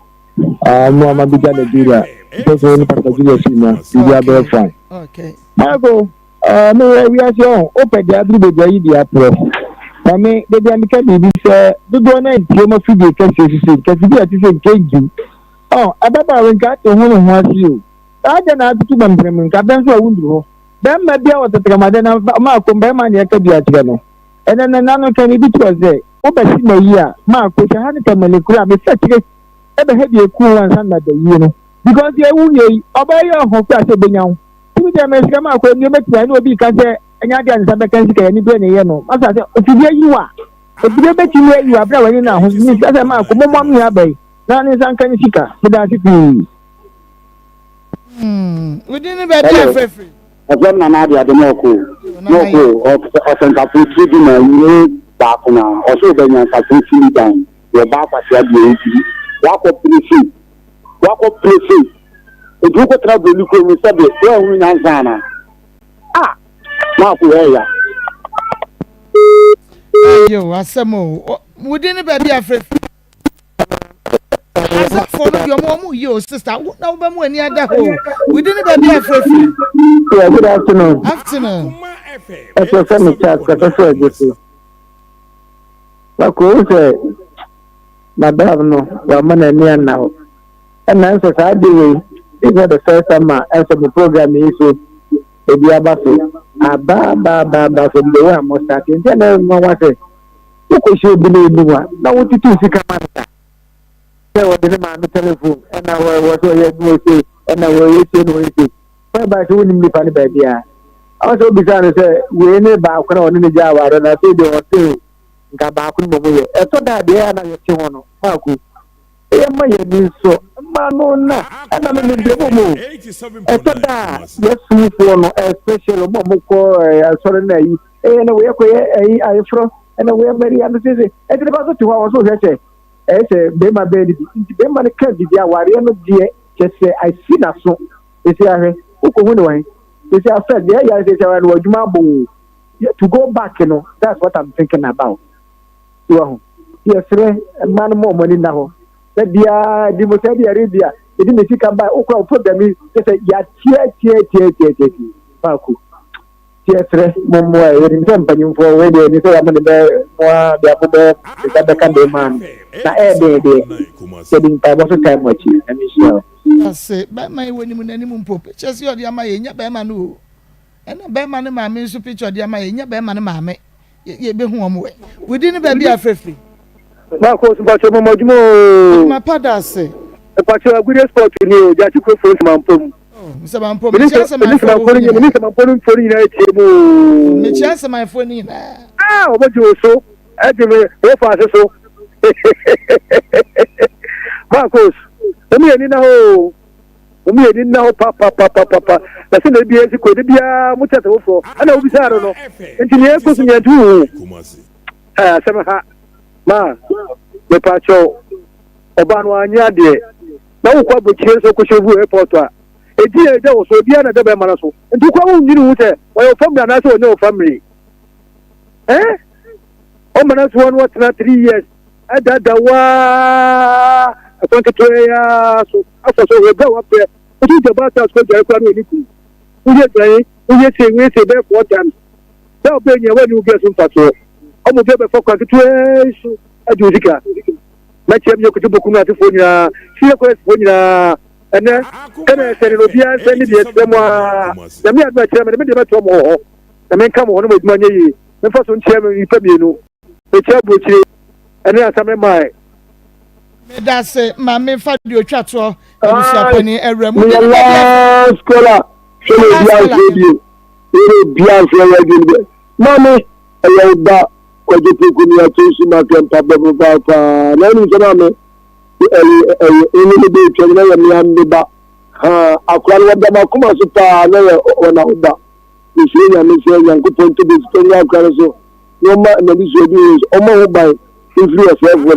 Ah, mo ama bi gya Nigeria. Sɛ sɛ ne Pastor Julius na biribi abɛyɛ fine. Michael, uh, me wɔ wiase ɔho, wopɛ deɛ aduru baabi ayi deɛ aporɔ. Na me, da bi a meka biribi sɛ dodoɔ no ntie ma fidie kɛseɛ so sei, kɛse bi a ɛte sɛ nkɛngyi. Ɔ, ababaawa nka ate ho ne ho ase o. Saa deɛ na atoto bɛmpene mu, nka bɛn so a wonduru hɔ. Bɛrima bi a wɔ tɛtrɛmadɛ na maako bɛrima ne ɛka bi akyerɛ no. Ɛnɛ no, nano ka biribi to ɔ sɛ, wobɛsi ma yi a, maako sɛ ha ne tamale kura a, mefa kyerɛ ɛbɛhɛ deɛ ɛku wo ansa na da yie no because deɛ ɛwu yɛ yi ɔbaa yi ɔho kura sɛ ɛbɛnya wo tumi deɛ mesrɛ ma akɔ nneɛma tia ne obi ka sɛ ɛnyɛ adeɛ a ne nsa bɛka sika yɛ ne berɛ ne yɛ no masa sɛ ofidie yi wa efidie bɛtumi ayi wa berɛ a w'ani na ho mesrɛ sɛ ma akɔ mommɔ me aba yi na ne nsa nka ne sika meda ase pii. Hmm, wodi ne baabi a fɛfiri. Ɛfɛm na n'ade ade na ɔkɔ na ɔkɔ ɔsɛnkafo tiri di na yie baako na ɔsɛ ɔbɛnyansafo tiri dan. Wɔ ba akwasea deɛ nti wakɔ pere sei wakɔ pere sei nti wokɔ tena broni kurom no sɛbe woanhunu nyansa ana ah maako ɛɛya. Ayo asɛm o wodi ne baabi afrɛ asɛfoɔ no deɛ ɔmo ɔmo yie o sista wo na wobɛ mu ani ada hɔ o wodi ne baabi afrɛ firi. Yeah, good afternoon. Afternoon. Ɛsɛ sɛ me chat kɛsɛ sɛ ɛgye so. Baako sɛ madam no wama n'ani anna hɔ. Ɛna nso saa ade wei, this is not the first time a ɛsɛ mo program yi so ebi aba so. Aba aba aba aba from the way a mo start. Nti ɛna nwanwa sɛ wokɔhyia obi na onim a na wotutu sika ma no sa. Sɛ wɔde ne maame telephone ɛna wɔ sɛ ɔyɛ adwuma sei ɛna wɔyɛ sei na wɔyɛ sei. Whereby sɛ wonim nipa no baabi a. Ɔsɛ wobisa no sɛ wei ne baako na ɔne ne gya aware no afei deɛ ɔse nka baako no mmom yɛ. Ɛtɔ da a deɛ ɛyɛ a na yɛte ho no, Marco, yɛmma yɛn ani nsɔ mma no na ɛna me mebrɛ mu o. Ɛtɔ da a yɛsomfoɔ no especially wɔn a wɔkɔ asɔre no ayi ɛyɛ na wɔyɛ kɔyɛ ayi ayeforɔ ɛna wɔyɛ Maria no sese ɛnti nipa so te hɔ a wɔn so hwɛ sɛ ɛyɛ sɛ bɛrima bɛyɛ no bi nti bɛrima no ka biribi awareɛ no deɛ kyɛ sɛ asi n'aso sese ahwɛ wokɔhu ne wɔn sese afɛ deɛ ɛyɛ sese ahwɛ no wɔ adwuma abɔ o to go back no that's what i'm thinking about so ahu yɛsrɛ mma no ma wɔn ani nna hɔ da biara di mo sɛ bi arabia. Mede me sika bae, wokora wo program yi kyɛ sɛ yɛatiatiatiatiatiatie baako. Nti yɛsrɛ mo mmoa ɛ, yɛnim sɛ mpanyimfoɔ wei deɛ ɛni sɛ yɛamo ne bɛ mo a biako bɛ nsa bɛka de maa no na ɛyɛ den deɛ yɛde mpaebɔ so tae mo akyi. Nyame nhyira wo. Ase bɛrima yi wɔnim n'anim mpo pictures yi ɔde ama yɛ nyɛ bɛrima no o ɛna bɛrima no maame nso picture ɔde ama yɛ nyɛ bɛrima no maame yɛbɛhu wɔn wɛ wodi ne baabi a frɛfiri. Marcos mpatsɔ mo adwuma ooo. Adwuma pa da ase. Mpatsɔ agude sport ni o gyakye kuro fo nsamampɔ mu. Nsamampɔ mu mekyia nsamampɔ no nyinaa. Mene nsamampɔ no mfo no nyinaa etie mu ooo. Mekyia nsamampɔ no nyinaa. Ah wɔbɔ gye wo so ɛgye me wo fa ase so. Marcos wɔn yɛ ni na hɔ oo. Wɔn yɛ ani nna hɔ papapapapa. Na sɛ na ebi esi kɔ, ebi biara mo kyɛ sɛ foforɔ. Ɛna wobisaa no no. Nti nea ɛkɔ so nea nti wohu. Ɛɛ asɛm ha. Ma mepa kyɛw. Ɔbaa no anyɛ adeɛ. Na wokɔ abɔkyire nso kɔhyɛ obi wɔ airport a. Edi yɛ ɛda wɔ so, obiara na ɛda bɛrima no so. Nti wokɔ wonnwene ho sɛ ɔyɛ wo family anaasɛ ɔnyɛ wo family. Eh? Ɔma no so no ɔtena 3 years. Ɛdada waa ɛkwan ketewa yi ara so afa so hwɛ berɛ a wabrɛ wotu gya ba asase kɔ dware koraa na ɔni kunu woyɛ aduane woyɛ sei woyɛ sei bɛyɛ four times sɛ ɔbɛ nyina woani wo bia so mfasoɔ ɔmo bia bɛfa kwan ketewa yi so agye wo sika mɛkyerɛ meyɛ koto bokum no asefoɔ nyinaa senior kɔlɛsfoɔ nyinaa ɛnɛ ɛna ɛsɛ ne no obiara nsɛ ne deɛ ɛsrɛ mo a nyame adom akyerɛ me ne me deɛ mɛtoa mo wɔ hɔ na menka mo hɔ no mo adwuma nyɛ yie memfa so nkyerɛ me nnipa mmienu Mekyia aburokyire ɛne asamene mae. Medase ma me fa deɛ otwa toɔ abusua panin awura mu. Meyɛ last caller sɛ na obi anfrɛ bio sɛ na obi anfrɛ wɔ adwene bɛ maame ɛyɛ wo ba kwadwo poku ne ato nsu ma kɛ mpa bɔ papaapa na wonim sɛ maame ɛyɛ ɛyɛ ɛne ne bɛ twɛm na yɛ mmea me ba ha akora no wɔda makoma so paa na yɛ wɔna wo ba mesrɛ nyame sɛ nyankopɔn to bɛsi tɔ nyɛ akora no so na ɔma n'anisoadehu no so, ɔmmɔ ho ban mfiri ɔsɛefoɔ no.